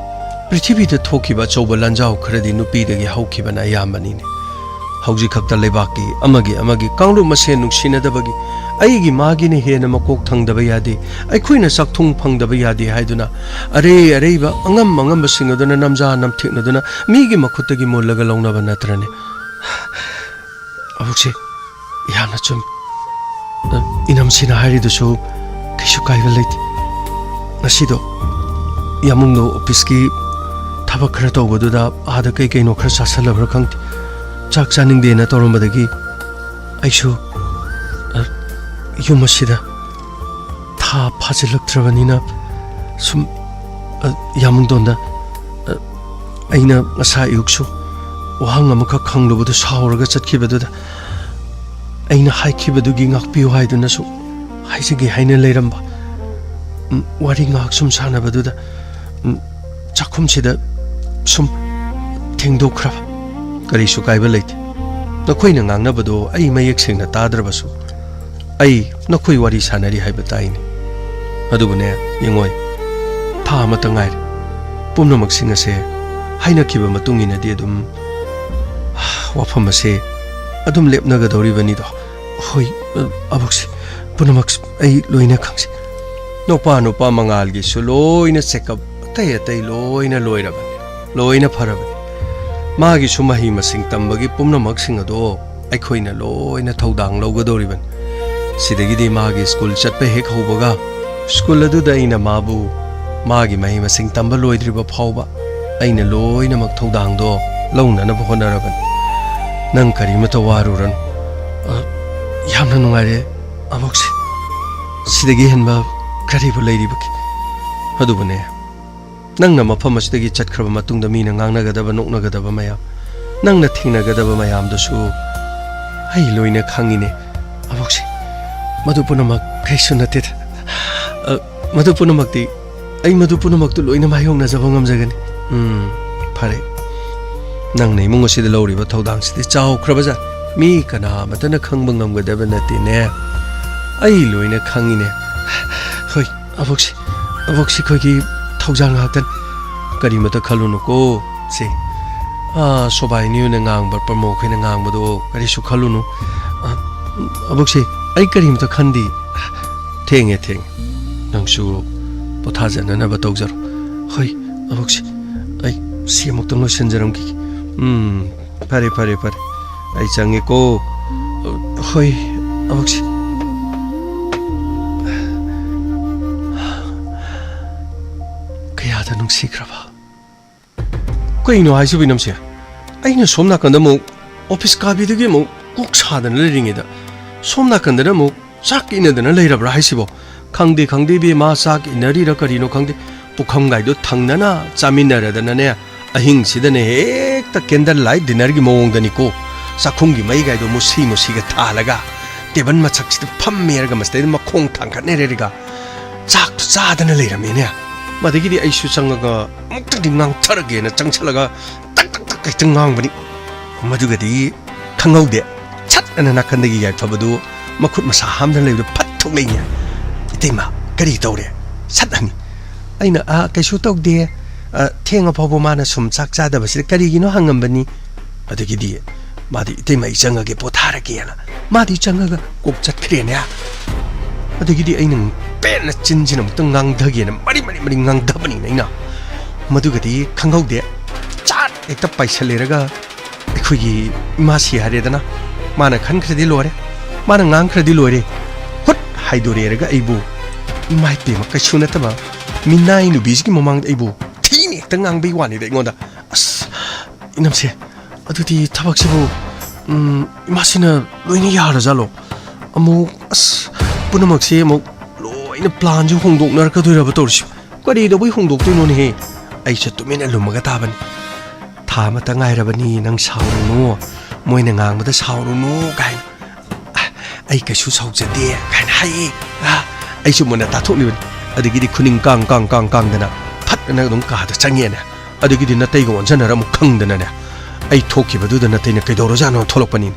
ꯄ꯭ꯔꯤꯊꯤꯕꯤꯗ ꯊꯣꯛꯈꯤꯕ ꯑꯆꯧꯕ ꯂꯥꯟꯖꯥꯎ ꯈꯔꯗꯤ ꯅꯨꯄꯤꯗꯒꯤ ꯍꯧꯈꯤꯕꯅ ꯑꯌꯥꯝꯕꯅꯤꯅꯦ꯫ ꯍꯧꯖꯤꯛ ꯈꯛꯇ ꯂꯩꯕꯥꯛꯀꯤ ꯑꯃꯒꯤ ꯑꯃꯒꯤ ꯀꯥꯡꯂꯨꯞ ꯃꯁꯦꯟ ꯅꯨꯡꯁꯤꯅꯗꯕꯒꯤ, ꯑꯩꯒꯤ ꯃꯥꯒꯤꯅ ꯍꯦꯟꯅ ꯃꯀꯣꯛ ꯊꯪꯗꯕ ꯌꯥꯗꯦ, ꯑꯩꯈꯣꯏꯅ ꯆꯥꯛꯊꯨꯡ ꯐꯪꯗꯕ ꯌꯥꯗꯦ ꯍꯥꯏꯗꯨꯅ ꯑꯔꯩ ꯑꯔꯩꯕ ꯑꯉꯝ ꯑꯉꯝꯕꯁꯤꯡ ꯑꯗꯨꯅ ꯅꯝꯖꯥ ꯅꯝꯊꯦꯛꯅꯗꯨꯅ ꯃꯤꯒꯤ ꯃꯈꯨꯠꯇꯒꯤ ꯃꯨꯜꯂꯒ ꯂꯧꯅꯕ ꯅꯠꯇ꯭ꯔꯅꯦ? ꯑꯕꯣꯛꯁꯦ ꯌꯥꯝꯅ ꯆꯨꯝꯃꯤ꯫ ꯑ, ꯏꯅꯝꯁꯤꯅ ꯍꯥꯏꯔꯤꯗꯨꯁꯨ ꯀꯩꯁꯨ ꯀꯥꯏꯕ ꯂꯩꯇꯦ꯫ ꯉꯁꯤꯗꯣ ꯌꯥꯃꯨꯡꯗꯣ ꯑꯣꯐꯤꯁꯀꯤ ꯊꯕꯛ ꯈꯔ ꯇꯧꯕꯗꯨꯗ ꯑꯥꯗ ꯀꯩ ꯀꯩꯅꯣ ꯈꯔ ꯆꯥꯁꯜꯂꯕ꯭ꯔꯥ ꯈꯪꯗꯦ, ꯆꯥꯛ ꯆꯥꯅꯤꯡꯗꯦꯅ ꯇꯧꯔꯝꯕꯗꯒꯤ ꯑꯩꯁꯨ, ꯑ, ꯌꯨꯝ ꯑꯁꯤꯗ ꯊꯥ ꯐꯥꯖꯤꯜꯂꯛꯇ꯭ꯔꯕꯅꯤꯅ ꯁꯨꯝ, ꯑ, ꯌꯥꯃꯨꯡꯗꯣꯟꯗ, ꯑ, ꯑꯩꯅ ꯉꯁꯥꯏ ꯑꯌꯨꯛꯁꯨ ꯋꯥꯍꯪ ꯑꯃꯈꯛ ꯈꯪꯂꯨꯕꯗꯨ ꯁꯥꯎꯔꯒ ꯆꯠꯈꯤꯕꯗꯨꯗ ꯑꯩꯅ ꯍꯥꯏꯈꯤꯕꯗꯨꯒꯤ ꯉꯥꯛꯄꯤꯌꯨ ꯍꯥꯏꯗꯨꯅꯁꯨ ꯍꯥꯏꯖꯒꯦ ꯍꯥꯏꯅ ꯂꯩꯔꯝꯕ꯫ ꯎꯝ, ꯋꯥꯔꯤ ꯉꯥꯏꯍꯥꯛ ꯁꯨꯝ ꯁꯥꯟꯅꯕꯗꯨꯗ, ꯎꯝ, ꯆꯥꯛꯈꯨꯝꯁꯤꯗ ꯁꯨꯝ ꯊꯦꯡꯗꯣꯛꯈ꯭ꯔꯕ꯫ ꯀꯔꯤꯁꯨ ꯀꯥꯏꯕ ꯂꯩꯇꯦ꯫ ꯅꯈꯣꯏꯅ ꯉꯥꯡꯅꯕꯗꯣ ꯑꯩ ꯃꯌꯦꯛ ꯁꯦꯡꯅ ꯇꯥꯗ꯭ꯔꯕꯁꯨ ꯑꯩ ꯅꯈꯣꯏ ꯋꯥꯔꯤ ꯁꯥꯟꯅꯔꯤ ꯍꯥꯏꯕ ꯇꯥꯏꯅꯦ꯫ ꯑꯗꯨꯕꯨꯅꯦ, ꯌꯦꯡꯉꯣꯏ, ꯊꯥ ꯑꯃꯇ ꯉꯥꯏꯔꯦ꯫ ꯄꯨꯝꯅꯃꯛꯁꯤꯡ ꯑꯁꯦ ꯍꯥꯏꯅꯈꯤꯕ ꯃꯇꯨꯡ ꯏꯟꯅꯗꯤ ꯑꯗꯨꯝ ꯋꯥꯐꯝ ꯑꯁꯦ ꯑꯗꯨꯝ ꯂꯦꯞꯅꯒꯗꯧꯔꯤꯕꯅꯤꯗꯣ꯫ ꯍꯣꯏ, ꯑ, ꯑꯕꯣꯛꯁꯦ, ꯄꯨꯝꯅꯃꯛ ꯑꯩ ꯂꯣꯏꯅ ꯈꯪꯖꯩ꯫ ꯅꯨꯄꯥ ꯅꯨꯄꯥ ꯃꯉꯥꯜꯒꯤꯁꯨ ꯂꯣꯏꯅ ꯆꯦꯛꯑꯞ ꯑꯇꯩ ꯑꯇꯩ ꯂꯣꯏꯅ ꯂꯣꯏꯔꯕꯅꯤ, ꯂꯣꯏꯅ ꯐꯔꯕꯅꯤ꯫ ꯃꯥꯒꯤꯁꯨ ꯃꯍꯩ ꯃꯁꯤꯡ ꯇꯝꯕꯒꯤ ꯄꯨꯝꯅꯃꯛꯁꯤꯡ ꯑꯗꯣ ꯑꯩꯈꯣꯏꯅ ꯂꯣꯏꯅ ꯊꯧꯗꯥꯡ ꯂꯧꯒꯗꯧꯔꯤꯕꯅꯤ꯫ ꯁꯤꯗꯒꯤꯗꯤ ꯃꯥꯒꯤ ꯁ꯭ꯀꯨꯜ ꯆꯠꯄ ꯍꯦꯛ ꯍꯧꯕꯒ ꯁ꯭ꯀꯨꯜ ꯑꯗꯨꯗ ꯑꯩꯅ ꯃꯥꯕꯨ ꯃꯥꯒꯤ ꯃꯍꯩ ꯃꯁꯤꯡ ꯇꯝꯕ ꯂꯣꯏꯗ꯭ꯔꯤꯕ ꯐꯥꯎꯕ ꯑꯩꯅ ꯂꯣꯏꯅꯃꯛ ꯊꯧꯗꯥꯡꯗꯣ ꯂꯧꯅꯅꯕ ꯍꯣꯠꯅꯔꯕꯅꯤ꯫ ꯅꯪ ꯀꯔꯤꯃꯇ ꯋꯥꯔꯨꯔꯅꯨ꯫ ꯑ, ꯌꯥꯝꯅ ꯅꯨꯡꯉꯥꯏꯔꯦ ꯑꯕꯣꯛꯁꯦ꯫ ꯁꯤꯗꯒꯤ ꯍꯦꯟꯕ ꯀꯔꯤꯕꯨ ꯂꯩꯔꯤꯕꯒꯦ? ꯑꯗꯨꯕꯨꯅꯦ, ꯅꯪꯅ ꯃꯐꯝ ꯑꯁꯤꯗꯒꯤ ꯆꯠꯈ꯭ꯔꯕ ꯃꯇꯨꯡꯗ ꯃꯤꯅ ꯉꯥꯡꯅꯒꯗꯕ, ꯅꯣꯛꯅꯒꯗꯕ ꯃꯌꯥꯝ, ꯅꯪꯅ ꯊꯦꯡꯅꯒꯗꯕ ꯃꯌꯥꯝꯗꯨꯁꯨ ꯑꯩ ꯂꯣꯏꯅ ꯈꯪꯉꯤꯅꯦ, ꯑꯕꯣꯛꯁꯦ꯫ ꯃꯗꯨ ꯄꯨꯝꯅꯃꯛ ꯀꯩꯁꯨ ꯅꯠꯇꯦꯗ꯫ ꯑ, ꯃꯗꯨ ꯄꯨꯝꯅꯃꯛꯇꯤ, ꯑꯩ ꯃꯗꯨ ꯄꯨꯝꯅꯃꯛꯇꯨ ꯂꯣꯏꯅ ꯃꯥꯌꯣꯛꯅꯖꯕ ꯉꯝꯖꯒꯅꯤ꯫ ꯎꯝ, ꯐꯔꯦ꯫ ꯅꯪꯅ ꯏꯃꯨꯡ ꯑꯁꯤꯗ ꯂꯧꯔꯤꯕ ꯊꯧꯗꯥꯡꯁꯤꯗꯤ ꯆꯥꯎꯈ꯭ꯔꯕꯖꯥꯠ꯫ ꯃꯤ ꯀꯅꯥ ꯑꯃꯠꯇꯅ ꯈꯪꯕ ꯉꯝꯒꯗꯕ ꯅꯠꯇꯦꯅꯦ꯫ ꯑꯩ ꯂꯣꯏꯅ ꯈꯪꯉꯤꯅꯦ꯫ ꯍꯣꯏ, ꯑꯕꯣꯛꯁꯤ, ꯑꯕꯣꯛꯁꯤ ꯑꯩꯈꯣꯏꯒꯤ ꯊꯧꯖꯥꯜ ꯉꯥꯛꯇꯅꯤ꯫ ꯀꯔꯤꯃꯇ ꯈꯜꯂꯨꯅꯨꯀꯣ꯫ ꯁꯦ, ꯑꯥ, ꯁꯣꯕꯥꯏꯅꯤꯅ ꯉꯥꯡꯕ, ꯄ꯭ꯔꯃꯣꯈꯣꯏꯅ ꯉꯥꯡꯕꯗꯣ ꯀꯔꯤꯁꯨ ꯈꯜꯂꯨꯅꯨ꯫ ꯑ, ꯑꯕꯣꯛꯁꯤ, ꯑꯩ ꯀꯔꯤꯃꯇ ꯈꯟꯗꯦ꯫ ꯊꯦꯡꯉꯦ, ꯊꯦꯡꯉꯦ꯫ ꯅꯪꯁꯨ ꯄꯣꯊꯥꯖꯅꯅꯕ ꯇꯧꯖꯔꯣ꯫ ꯍꯣꯏ, ꯑꯕꯣꯛꯁꯤ, ꯑꯩ ꯁꯤ ꯑꯃꯨꯛꯇꯪ ꯂꯣꯏꯁꯤꯟꯖꯔꯝꯈꯤꯒꯦ꯫ ꯎꯝ, ꯐꯔꯦ, ꯐꯔꯦ, ꯐꯔꯦ꯫ ꯑꯩ ꯆꯪꯉꯦꯀꯣ꯫ ꯍꯣꯏ, ꯑꯃꯨꯛꯁꯤ꯫ ꯀꯌꯥꯗ ꯅꯨꯡꯁꯤꯈ꯭ꯔꯕ꯫ ꯀꯩꯅꯣ ꯍꯥꯏꯁꯤꯕꯨ, ꯏꯅꯝꯁꯦ? ꯑꯩꯅ ꯁꯣꯝ ꯅꯥꯀꯟꯗ ꯑꯃꯨꯛ ꯑꯣꯐꯤꯁ ꯀꯥꯕꯤꯗꯒꯤ ꯑꯃꯨꯛ ꯀꯣꯛ ꯁꯥꯗꯅ ꯂꯩꯔꯤꯉꯩꯗ, ꯁꯣꯝ ꯅꯥꯀꯟꯗꯅ ꯑꯃꯨꯛ ꯆꯥꯛ ꯏꯟꯅꯗꯅ ꯂꯩꯔꯕ꯭ꯔꯥ ꯍꯥꯏꯁꯤꯕꯣ? ꯈꯪꯗꯦ, ꯈꯪꯗꯦ ꯏꯕꯦꯝꯃ, ꯆꯥꯛ ꯏꯟꯅꯔꯤꯔ ꯀꯔꯤꯅꯣ ꯈꯪꯗꯦ, ꯄꯨꯈꯝꯒꯥꯏꯗꯣ ꯊꯪꯅꯅ ꯆꯥꯃꯤꯟꯅꯔꯗꯅꯅꯦ, ꯑꯍꯤꯡꯁꯤꯗꯅꯦ ꯍꯦꯛꯇ candle light dinnerꯒꯤ ꯃꯑꯣꯡꯗꯅꯤꯀꯣ ꯆꯥꯛꯈꯨꯝꯒꯤ ꯃꯩꯒꯥꯏꯗꯣ ꯃꯨꯁꯤ ꯃꯨꯁꯤꯒ ꯊꯥꯜꯂꯒ, ꯇꯦꯕꯜ ꯃꯊꯛꯁꯤꯗ ꯐꯝꯃꯦꯔꯒ ꯃꯁꯤꯗꯩꯗ ꯃꯈꯣꯡ ꯊꯥꯡꯒꯠꯅꯔꯦꯔꯒ ꯆꯥꯛꯇꯣ ꯆꯥꯗꯅ ꯂꯩꯔꯝꯃꯦꯅꯦ꯫ ꯃꯗꯒꯤꯗꯤ ꯑꯩꯁꯨ ꯆꯪꯉꯒ ꯑꯃꯨꯛꯇꯪꯗꯤ ꯉꯥꯡꯊꯔꯒꯦꯅ ꯆꯪꯁꯜꯂꯒ ꯇꯛ ꯇꯛ ꯇꯛ ꯍꯦꯛꯇ ꯉꯥꯡꯕꯅꯤ꯫ ꯃꯗꯨꯒꯗꯤ ꯈꯪꯍꯧꯗꯦ, ꯁꯠ ꯑꯅ ꯅꯥꯀꯟꯗꯒꯤ ꯌꯥꯏꯐꯕꯗꯨ ꯃꯈꯨꯠ ꯃꯁꯥ ꯍꯥꯝꯗꯅ ꯂꯩꯕꯗꯨ ꯐꯠ ꯊꯣꯛꯂꯛꯏꯅꯦ꯫ "ꯏꯇꯩꯃ, ꯀꯔꯤ ꯇꯧꯔꯦ?" ꯁꯠ ꯍꯪꯉꯤ꯫ ꯑꯩꯅ, "ꯑ, ꯀꯩꯁꯨ ꯇꯧꯗꯦ, ꯑ, ꯊꯦꯡꯉ ꯐꯥꯎꯕ ꯃꯥꯅ ꯁꯨꯝ ꯆꯥꯛ ꯆꯥꯗꯕꯁꯤꯗ ꯀꯔꯤꯒꯤꯅꯣ?" ꯍꯪꯉꯝꯕꯅꯤ꯫ ꯑꯗꯒꯤꯗꯤ ꯃꯥꯗꯤ, "ꯏꯇꯩꯃ, ꯑꯩ ꯆꯪꯉꯒꯦ, ꯄꯣꯊꯥꯔꯒꯦꯅ", ꯃꯥꯗꯤ ꯆꯪꯉꯒ ꯀꯣꯛ ꯆꯠꯈ꯭ꯔꯦꯅꯦ꯫ ꯑꯗꯒꯤꯗꯤ ꯑꯩꯅ ꯄꯦꯟꯅ ꯆꯤꯟꯁꯤꯅ ꯑꯃꯨꯛꯇꯪ ꯉꯥꯡꯊꯒꯦꯅ ꯃꯔꯤ ꯃꯔꯤ ꯃꯔꯤ ꯉꯥꯡꯊꯕꯅꯤꯅ ꯑꯩꯅ꯫ ꯃꯗꯨꯒꯗꯤ ꯈꯪꯍꯧꯗꯦ, ꯆꯥꯠ ꯍꯦꯛꯇ ꯄꯥꯏꯁꯜꯂꯦꯔꯒ ꯑꯩꯈꯣꯏꯒꯤ ꯏꯃꯥꯁꯤ ꯍꯥꯏꯔꯦꯗꯅ, ꯃꯥꯅ ꯈꯟꯈ꯭ꯔꯗꯤ ꯂꯣꯏꯔꯦ, ꯃꯥꯅ ꯉꯥꯡꯈ꯭ꯔꯗꯤ ꯂꯣꯏꯔꯦ, ꯍꯨꯠ ꯍꯥꯏꯗꯣꯔꯦꯔꯒ ꯑꯩꯕꯨ, ꯏꯃꯥ ꯏꯄꯦꯝꯃ, ꯀꯩꯁꯨ ꯅꯠꯇꯕ ꯃꯤꯅꯥꯏ ꯅꯨꯄꯤꯁꯤꯒꯤ ꯃꯃꯥꯡꯗ ꯑꯩꯕꯨ ꯊꯤꯅ ꯍꯦꯛꯇ ꯉꯥꯡꯕꯩ ꯋꯥꯅꯤꯗ ꯑꯩꯉꯣꯟꯗ꯫ ꯑꯁ, ꯏꯅꯝꯁꯦ, ꯑꯗꯨꯗꯤ ꯊꯕꯛꯁꯤꯕꯨ, ꯎꯝ, ꯏꯃꯥꯁꯤꯅ ꯂꯣꯏꯅ ꯌꯥꯔꯖꯥꯠꯂꯣ? ꯑꯃꯨꯛ, ꯑꯁ, ꯄꯨꯝꯅꯃꯛꯁꯦ ꯑꯃꯨꯛ ꯂꯣꯏꯅ planꯁꯦ ꯍꯣꯡꯗꯣꯛꯅꯔꯛꯀꯗꯣꯏꯔꯕ ꯇꯧꯔꯤꯁꯤ? ꯀꯔꯤꯗꯧꯕꯩ ꯍꯣꯡꯗꯣꯛꯇꯣꯏꯅꯣꯅꯦꯍꯦ? ꯑꯩꯁꯨ ꯇꯨꯃꯤꯟꯅ ꯂꯨꯝꯃꯒ ꯇꯥꯕꯅꯤ꯫ "ꯊꯥ ꯑꯃꯇ ꯉꯥꯏꯔꯕꯅꯤ, ꯅꯪ ꯁꯥꯎꯔꯨꯅꯨ, ꯃꯣꯏꯅ ꯉꯥꯡꯕꯗ ꯁꯥꯎꯔꯨꯅꯨ" ꯀꯥꯏꯅ꯫ "ꯑ, ꯑꯩ ꯀꯩꯁꯨ ꯁꯥꯎꯖꯗꯦ" ꯀꯥꯏꯅ ꯍꯥꯏꯌꯦ꯫ ꯑ, ꯑꯩꯁꯨ ꯃꯨꯟꯅ ꯇꯥꯊꯣꯛꯂꯤꯕꯅꯤ꯫ ꯑꯗꯒꯤꯗꯤ ꯈꯨꯅꯤꯡ ꯀꯥꯡ ꯀꯥꯡ ꯀꯥꯡ ꯀꯥꯡꯗꯅ ꯐꯠ ꯑꯅ ꯑꯗꯨꯝ ꯀꯥꯗ ꯆꯪꯉꯦꯅꯦ꯫ ꯑꯗꯒꯤꯗꯤ ꯅꯇꯩꯒ ꯑꯣꯟꯁꯤꯟꯅꯔ ꯑꯃꯨꯛ ꯈꯪꯗꯅꯅꯦ, ꯑꯩ ꯊꯣꯛꯈꯤꯕꯗꯨꯗ ꯅꯇꯩꯅ "ꯀꯩꯗꯧꯔꯖꯥꯠꯅꯣ?" ꯊꯣꯛꯂꯛꯄꯅꯤ꯫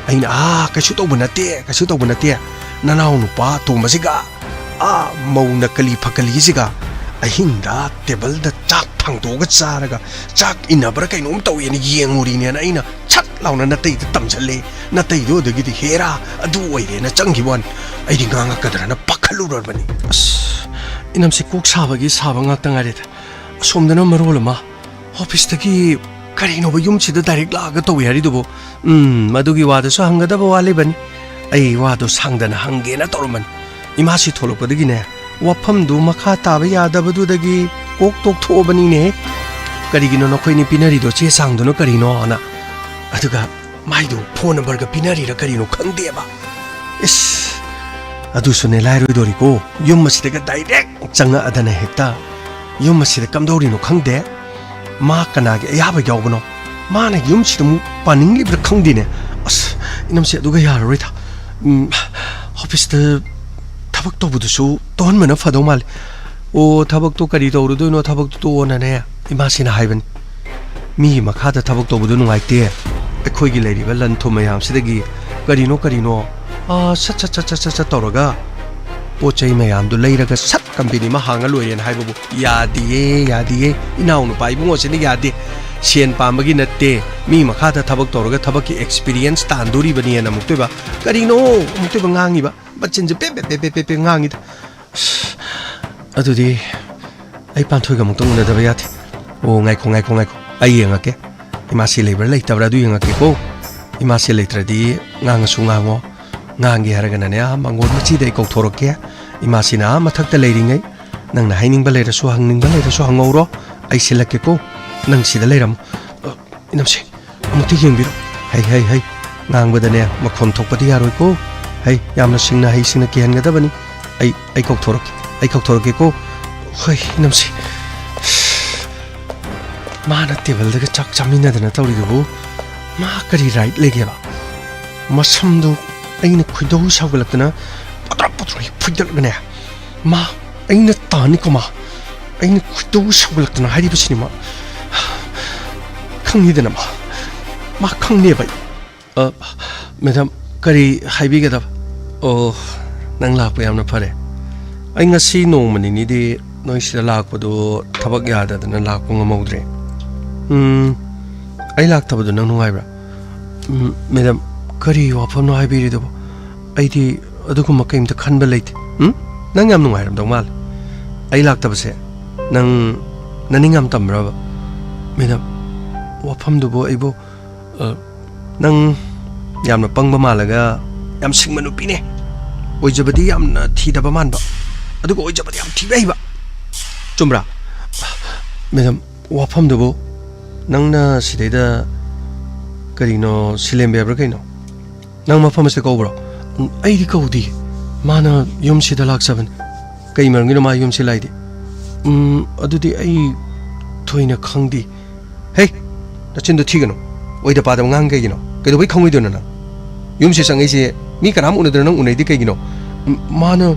ꯑꯩꯅ, "ꯑꯥ, ꯀꯩꯁꯨ ꯇꯧꯕ ꯅꯠꯇꯦ, ꯀꯩꯁꯨ ꯇꯧꯕ ꯅꯠꯇꯦ, ꯅꯅꯥꯎ ꯅꯨꯄꯥ ꯇꯣꯝꯕꯁꯤꯒ, ꯑꯥ, ꯃꯧ ꯅꯀꯂꯤ ꯐꯀꯂꯤꯁꯤꯒ ꯑꯍꯤꯡꯗ ꯇꯦꯕꯜꯗ ꯆꯥꯛ ꯊꯥꯡꯗꯣꯛꯑꯒ ꯆꯥꯔꯒ ꯆꯥꯛ ꯏꯟꯅꯕ꯭ꯔꯥ ꯀꯩꯅꯣꯝ ꯇꯧꯋꯦꯅ ꯌꯦꯡꯉꯨꯔꯤꯅꯦꯅ" ꯑꯩꯅ ꯁꯠ ꯂꯥꯎꯅ ꯅꯇꯩꯗ ꯇꯝꯁꯤꯜꯂꯦ꯫ ꯅꯇꯩꯗꯣ ꯑꯗꯒꯤꯗꯤ ꯍꯦꯔꯥ ꯑꯗꯨ ꯑꯣꯏꯔꯦꯅ ꯆꯪꯈꯤꯕ ꯋꯥꯅꯤ꯫ ꯑꯩꯗꯤ ꯉꯥꯡꯉꯛꯀꯗ꯭ꯔꯅ ꯄꯥꯈꯠꯂꯨꯔꯕꯅꯤ꯫ ꯑꯁ, ꯏꯅꯝꯁꯦ ꯀꯣꯛ ꯁꯥꯕꯒꯤ ꯁꯥꯕ ꯉꯥꯛꯇ ꯉꯥꯏꯔꯦꯗ꯫ ꯑꯁꯣꯝꯗꯅ ꯃꯔꯣꯜ ꯑꯃ ꯑꯣꯐꯤꯁꯇꯒꯤ ꯀꯔꯤꯅꯣꯕ ꯌꯨꯝꯁꯤꯗ direct ꯂꯥꯛꯑꯒ ꯇꯧꯏ ꯍꯥꯏꯔꯤꯗꯨꯕꯨ? ꯎꯝ, ꯃꯗꯨꯒꯤ ꯋꯥꯗꯨꯁꯨ ꯍꯪꯒꯗꯕ ꯋꯥꯠꯂꯤꯕꯅꯤ꯫ ꯑꯩ ꯋꯥꯗꯣ ꯁꯥꯡꯗꯅ ꯍꯪꯒꯦꯅ ꯇꯧꯔꯝꯕꯅꯤ꯫ ꯏꯃꯥꯁꯤ ꯊꯣꯛꯂꯛꯄꯗꯒꯤꯅꯦ, ꯋꯥꯐꯝꯗꯨ ꯃꯈꯥ ꯇꯥꯕ ꯌꯥꯗꯕꯗꯨꯗꯒꯤ ꯀꯣꯛ ꯇꯣꯛꯊꯣꯛꯑꯕꯅꯤꯅꯦ꯫ "ꯀꯔꯤꯒꯤꯅꯣ ꯅꯈꯣꯏꯅꯤ ꯄꯤꯅꯔꯤꯗꯣ, ꯆꯦ ꯆꯥꯡꯗꯨꯅ ꯀꯔꯤꯅꯣꯅ?" ꯑꯗꯨꯒ ꯃꯥꯏꯗꯣ ꯐꯣꯟ ꯅꯝꯕꯔꯒ ꯄꯤꯅꯔꯤꯔ ꯀꯔꯤꯅꯣ ꯈꯪꯗꯦꯕ꯫ ꯏꯁ, ꯑꯗꯨꯁꯨꯅꯦ ꯂꯥꯏꯔꯣꯏꯗꯣꯔꯤꯀꯣ꯫ ꯌꯨꯝ ꯑꯁꯤꯗꯒ ꯗꯥꯏꯔꯦꯛ ꯆꯪꯉꯛꯑꯗꯅ ꯍꯦꯛꯇ ꯌꯨꯝ ꯑꯁꯤꯗ ꯀꯝꯗꯧꯔꯤꯅꯣ ꯈꯪꯗꯦ꯫ ꯃꯥ ꯀꯅꯥꯒꯤ ꯑꯌꯥꯕ ꯌꯥꯎꯕꯅꯣ? ꯃꯥꯅ ꯌꯨꯝꯁꯤꯗ ꯑꯃꯨꯛ ꯄꯥꯅꯤꯡꯂꯤꯕ꯭ꯔꯥ ꯈꯪꯗꯦꯅꯦ꯫ ꯑꯁ, ꯏꯅꯝꯁꯦ, ꯑꯗꯨꯒ ꯌꯥꯔꯔꯣꯏꯗ꯫ ꯎꯝ, ꯑꯣꯐꯤꯁꯇ ꯊꯕꯛ ꯇꯧꯕꯗꯨꯁꯨ ꯇꯧꯍꯟꯕꯅ ꯐꯗꯧ ꯃꯥꯜꯂꯦ꯫ "ꯑꯣ, ꯊꯕꯛꯇꯣ ꯀꯔꯤ ꯇꯧꯔꯨꯗꯣꯏꯅꯣ? ꯊꯕꯛꯇꯣ ꯇꯣꯛꯑꯣꯅꯅꯦ" ꯏꯃꯥꯁꯤꯅ ꯍꯥꯏꯕꯅꯤ꯫ "ꯃꯤꯒꯤ ꯃꯈꯥꯗ ꯊꯕꯛ ꯇꯧꯕꯗꯨ ꯅꯨꯡꯉꯥꯏꯇꯦ꯫ ꯑꯩꯈꯣꯏꯒꯤ ꯂꯩꯔꯤꯕ ꯂꯟ ꯊꯨꯝ ꯃꯌꯥꯝꯁꯤꯗꯒꯤ ꯀꯔꯤꯅꯣ ꯀꯔꯤꯅꯣ, ꯑꯥ, ꯁꯠ ꯁꯠ ꯁꯠ ꯁꯠ ꯁꯠ ꯁꯠ ꯇꯧꯔꯒ ꯄꯣꯠ ꯆꯩ ꯃꯌꯥꯝꯗꯨ ꯂꯩꯔꯒ ꯁꯠ ꯀꯝꯄꯦꯅꯤ ꯑꯃ ꯍꯥꯡꯉ ꯂꯣꯏꯔꯦꯅ" ꯍꯥꯏꯕꯕꯨ ꯌꯥꯗꯤꯌꯦ, ꯌꯥꯗꯤꯌꯦ꯫ ꯏꯅꯥꯎꯅꯨꯄꯥ ꯏꯕꯨꯡꯉꯣꯁꯤꯅ ꯌꯥꯗꯦ꯫ "ꯁꯦꯟ ꯄꯥꯝꯕꯒꯤ ꯅꯠꯇꯦ, ꯃꯤ ꯃꯈꯥꯗ ꯊꯕꯛ ꯇꯧꯔꯒ ꯊꯕꯛꯀꯤ ꯑꯦꯛꯁꯄꯤꯔꯤꯌꯦꯟꯁ ꯇꯥꯟꯗꯣꯔꯤꯕꯅꯦꯅ" ꯑꯃꯨꯛꯇꯣꯏꯕ ꯀꯔꯤꯅꯣ, ꯑꯃꯨꯛꯇꯣꯏꯕ ꯉꯥꯡꯉꯤꯕ꯫ ꯃꯆꯤꯟꯁꯦ ꯄꯦ ꯄꯦ ꯄꯦ ꯄꯦ ꯄꯦ ꯄꯦ ꯉꯥꯡꯉꯤꯗ꯫ ꯑꯁ, ꯑꯗꯨꯗꯤ ꯑꯩ ꯄꯥꯟꯊꯣꯏꯒ ꯑꯃꯨꯛꯇ ꯎꯅꯗꯕ ꯌꯥꯗꯦ꯫ ꯑꯣ, ꯉꯥꯏꯈꯣ, ꯉꯥꯏꯈꯣ, ꯉꯥꯏꯈꯣ꯫ ꯑꯩ ꯌꯦꯡꯉꯛꯀꯦ꯫ ꯏꯃꯥꯁꯤ ꯂꯩꯕ꯭ꯔꯥ ꯂꯩꯇꯕ꯭ꯔꯥ ꯑꯗꯨ ꯌꯦꯡꯉꯛꯀꯦꯀꯣ꯫ ꯏꯃꯥꯁꯤ ꯂꯩꯇ꯭ꯔꯗꯤ ꯉꯥꯡꯉꯁꯨ ꯉꯥꯡꯉꯣ꯫ ꯉꯥꯡꯒꯦ ꯍꯥꯏꯔꯒꯅꯅꯦ, ꯑꯥ ꯃꯪꯒꯣꯜ ꯃꯆꯤꯗ ꯑꯩ ꯀꯧꯊꯣꯔꯛꯀꯦ꯫ ꯏꯃꯥꯁꯤꯅ ꯑꯥ ꯃꯊꯛꯇ ꯂꯩꯔꯤꯉꯩ, ꯅꯪꯅ ꯍꯥꯏꯅꯤꯡꯕ ꯂꯩꯔꯁꯨ, ꯍꯪꯅꯤꯡꯕ ꯂꯩꯔꯁꯨ ꯍꯪꯍꯧꯔꯣ꯫ ꯑꯩ ꯁꯤꯜꯂꯛꯀꯦꯀꯣ꯫ ꯅꯪ ꯁꯤꯗ ꯂꯩꯔꯝꯃꯣ꯫ ꯑ, ꯏꯅꯝꯁꯦ, ꯑꯃꯨꯛꯇ ꯌꯦꯡꯕꯤꯔꯣ꯫ ꯍꯩ, ꯍꯩ, ꯍꯩ꯫ ꯉꯥꯡꯕꯗꯅꯦ, ꯃꯈꯣꯟ ꯊꯣꯛꯄꯗꯤ ꯌꯥꯔꯣꯏꯀꯣ꯫ ꯍꯩ, ꯌꯥꯝꯅ ꯁꯤꯡꯅ ꯍꯩꯁꯤꯡꯅ ꯀꯤꯍꯟꯒꯗꯕꯅꯤ꯫ ꯑꯩ, ꯑꯩ ꯀꯧꯊꯣꯔꯛꯀꯦ꯫ ꯑꯩ ꯀꯧꯊꯣꯔꯛꯀꯦꯀꯣ꯫ ꯍꯣꯏ, ꯏꯅꯝꯁꯦ꯫ ꯃꯥꯅ ꯇꯦꯕꯜꯗꯒ ꯆꯥꯛ ꯆꯥꯃꯤꯟꯅꯗꯅ ꯇꯧꯔꯤꯗꯨꯕꯨ ꯃꯥ ꯀꯔꯤ ꯔꯥꯏꯠ ꯂꯩꯒꯦꯕ? ꯃꯁꯝꯗꯨ ꯑꯩꯅ ꯈꯣꯏꯗꯧ ꯁꯥꯎꯒꯠꯂꯛꯇꯅ ꯄꯣꯇ꯭ꯔꯣꯛ ꯄꯣꯇ꯭ꯔꯣꯛ ꯐꯨꯏꯗꯠꯂꯒꯅꯦ, ꯃꯥ ꯑꯩꯅ ꯇꯥꯅꯤꯀꯣ ꯃꯥ꯫ ꯑꯩꯅ ꯈꯣꯏꯗꯧ ꯁꯥꯎꯒꯠꯂꯛꯇꯅ ꯍꯥꯏꯔꯤꯕꯁꯤꯅꯤ ꯃꯥ꯫ ꯈꯪꯉꯤꯗꯅ ꯃꯥ꯫ ꯃꯥ ꯈꯪꯅꯦꯕ ꯑꯩ꯫ ꯑ, ꯃꯦꯗꯥꯝ, ꯀꯔꯤ ꯍꯥꯏꯕꯤꯒꯗꯕ? ꯑꯣ, ꯅꯪ ꯂꯥꯛꯄ ꯌꯥꯝꯅ ꯐꯔꯦ꯫ ꯑꯩ ꯉꯁꯤ ꯅꯣꯡꯃ ꯅꯤꯅꯤꯗꯤ ꯅꯣꯏ ꯁꯤꯗ ꯂꯥꯛꯄꯗꯣ ꯊꯕꯛ ꯌꯥꯗꯗꯅ ꯂꯥꯛꯄ ꯉꯝꯍꯧꯗ꯭ꯔꯦ꯫ ꯎꯝ, ꯑꯩ ꯂꯥꯛꯇꯕꯗꯣ ꯅꯪ ꯅꯨꯡꯉꯥꯏꯕ꯭ꯔꯥ? ꯎꯝ, ꯃꯦꯗꯥꯝ, ꯀꯔꯤ ꯋꯥꯐꯝꯅꯣ ꯍꯥꯏꯕꯤꯔꯤꯗꯨꯕꯣ? ꯑꯩꯗꯤ ꯑꯗꯨꯒꯨꯝꯕ ꯀꯩꯝꯇ ꯈꯟꯕ ꯂꯩꯇꯦ꯫ ꯎꯝ? ꯅꯪ ꯌꯥꯝ ꯅꯨꯡꯉꯥꯏꯔꯝꯗꯧ ꯃꯥꯜꯂꯦ꯫ ꯑꯩ ꯂꯥꯛꯇꯕꯁꯦ ꯅꯪ ꯅꯅꯤꯡ ꯌꯥꯝ ꯇꯝꯕ꯭ꯔꯕ? ꯃꯦꯗꯥꯝ, ꯋꯥꯐꯝꯗꯨꯕꯨ ꯑꯩꯕꯨ, ꯑ, ꯅꯪ ꯌꯥꯝꯅ ꯄꯪꯕ ꯃꯥꯜꯂꯒ ꯌꯥꯝ ꯁꯤꯡꯕ ꯅꯨꯄꯤꯅꯦ꯫ ꯑꯣꯏꯖꯕꯗꯤ ꯌꯥꯝꯅ ꯊꯤꯗꯕ ꯃꯥꯟꯕ, ꯑꯗꯨꯒ ꯑꯣꯏꯖꯕꯗꯤ ꯌꯥꯝ ꯊꯤꯕ ꯍꯩꯕ꯫ ꯆꯨꯝꯕ꯭ꯔꯥ? ꯃꯦꯗꯥꯝ, ꯋꯥꯐꯝꯗꯨꯕꯨ ꯅꯪꯅ ꯁꯤꯗꯩꯗ ꯀꯔꯤꯅꯣ ꯁꯤꯂꯦꯝꯕꯤ ꯍꯥꯏꯕ꯭ꯔꯥ ꯀꯩꯅꯣ? ꯅꯪ ꯃꯐꯝ ꯑꯁꯤꯗ ꯀꯧꯕ꯭ꯔꯣ? ꯎꯝ, ꯑꯩꯗꯤ ꯀꯧꯗꯦ꯫ ꯃꯥꯅ ꯌꯨꯝꯁꯤꯗ ꯂꯥꯛꯆꯕꯅꯤ꯫ ꯀꯩ ꯃꯔꯝꯒꯤꯅꯣ ꯃꯥ ꯌꯨꯝꯁꯤ ꯂꯥꯛꯏꯗꯤ? ꯎꯝ, ꯑꯗꯨꯗꯤ ꯑꯩ ꯊꯣꯏꯅ ꯈꯪꯗꯦ꯫ ꯍꯦ, ꯅꯆꯤꯟꯗꯣ ꯊꯤꯒꯅꯨ꯫ ꯑꯣꯏꯗ ꯄꯥꯗꯕ ꯉꯥꯡ ꯀꯩꯒꯤꯅꯣ? ꯀꯩꯗꯧꯕꯩ ꯈꯪꯉꯣꯏꯗꯣꯏꯅꯣ ꯅꯪ? ꯌꯨꯝꯁꯤ ꯆꯪꯉꯛꯏꯁꯦ ꯃꯤ ꯀꯅꯥꯝ ꯎꯅꯗꯅ ꯅꯪ ꯎꯅꯩꯗꯤ ꯀꯩꯒꯤꯅꯣ? ꯎꯝ, ꯃꯥꯅ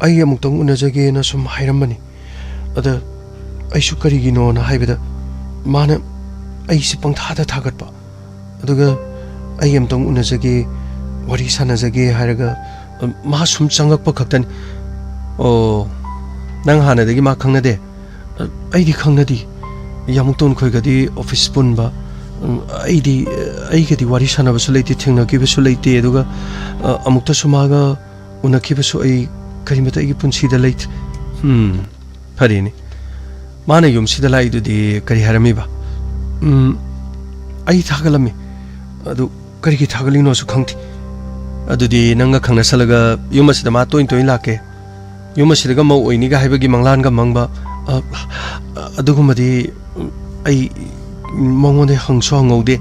ꯑꯩ ꯑꯃꯨꯛꯇꯪ ꯎꯅꯖꯒꯦꯅ ꯁꯨꯝ ꯍꯥꯏꯔꯝꯕꯅꯤ꯫ ꯑꯗ ꯑꯩꯁꯨ ꯀꯔꯤꯒꯤꯅꯣꯅ ꯍꯥꯏꯕꯗ ꯃꯥꯅ ꯑꯩꯁꯦ ꯄꯪꯊꯥꯗ ꯊꯥꯒꯠꯄ꯫ ꯑꯗꯨꯒ "ꯑꯩ ꯑꯃꯨꯛꯇꯪ ꯎꯅꯖꯒꯦ, ꯋꯥꯔꯤ ꯁꯥꯟꯅꯖꯒꯦ" ꯍꯥꯏꯔꯒ, ꯑ, ꯃꯥ ꯁꯨꯝ ꯆꯪꯉꯛꯄ ꯈꯛꯇꯅꯤ꯫ "ꯑꯣ, ꯅꯪ ꯍꯥꯟꯅꯗꯒꯤ ꯃꯥ ꯈꯪꯅꯗꯦ?" "ꯑ, ꯑꯩꯗꯤ ꯈꯪꯅꯗꯦ꯫ ꯌꯥꯃꯨꯛꯇꯣꯟ ꯈꯣꯏꯒꯗꯤ ꯑꯣꯐꯤꯁ ꯄꯨꯟꯕ꯫ ꯎꯝ, ꯑꯩꯗꯤ, ꯑ, ꯑꯩꯒꯗꯤ ꯋꯥꯔꯤ ꯁꯥꯟꯅꯕꯁꯨ ꯂꯩꯇꯦ, ꯊꯦꯡꯅꯈꯤꯕꯁꯨ ꯂꯩꯇꯦ꯫ ꯑꯗꯨꯒ, ꯑ, ꯑꯃꯨꯛꯇꯁꯨ ꯃꯥꯒ ꯎꯅꯈꯤꯕꯁꯨ ꯑꯩ ꯀꯔꯤꯃꯇ ꯑꯩꯒꯤ ꯄꯨꯟꯁꯤꯗ ꯂꯩꯇ꯭ꯔꯤ꯫" ꯎꯝ, ꯐꯔꯦꯅꯦ꯫ ꯃꯥꯅ ꯌꯨꯝꯁꯤꯗ ꯂꯥꯛꯏꯗꯨꯗꯤ ꯀꯔꯤ ꯍꯥꯏꯔꯝꯃꯤꯕ? ꯎꯝ, ꯑꯩ ꯊꯥꯒꯠꯂꯝꯃꯤ꯫ ꯑꯗꯨ ꯀꯔꯤꯒꯤ ꯊꯥꯒꯠꯂꯤꯅꯣꯁꯨ ꯈꯪꯗꯦ꯫ ꯑꯗꯨꯗꯤ ꯅꯪꯒ ꯈꯪꯅꯁꯜꯂꯒ ꯌꯨꯝ ꯑꯁꯤꯗ ꯃꯥ ꯇꯣꯏ ꯇꯣꯏ ꯂꯥꯛꯀꯦ, ꯌꯨꯝ ꯑꯁꯤꯗꯒ ꯃꯧ ꯑꯣꯏꯅꯤꯒ ꯍꯥꯏꯕꯒꯤ ꯃꯪꯂꯥꯟꯒ ꯃꯪꯕ, ꯑ, ꯑꯗꯨꯒꯨꯝꯕꯗꯤ ꯑꯩ ꯃꯉꯣꯟꯗ ꯍꯪꯁꯨ ꯍꯪꯍꯧꯗꯦ꯫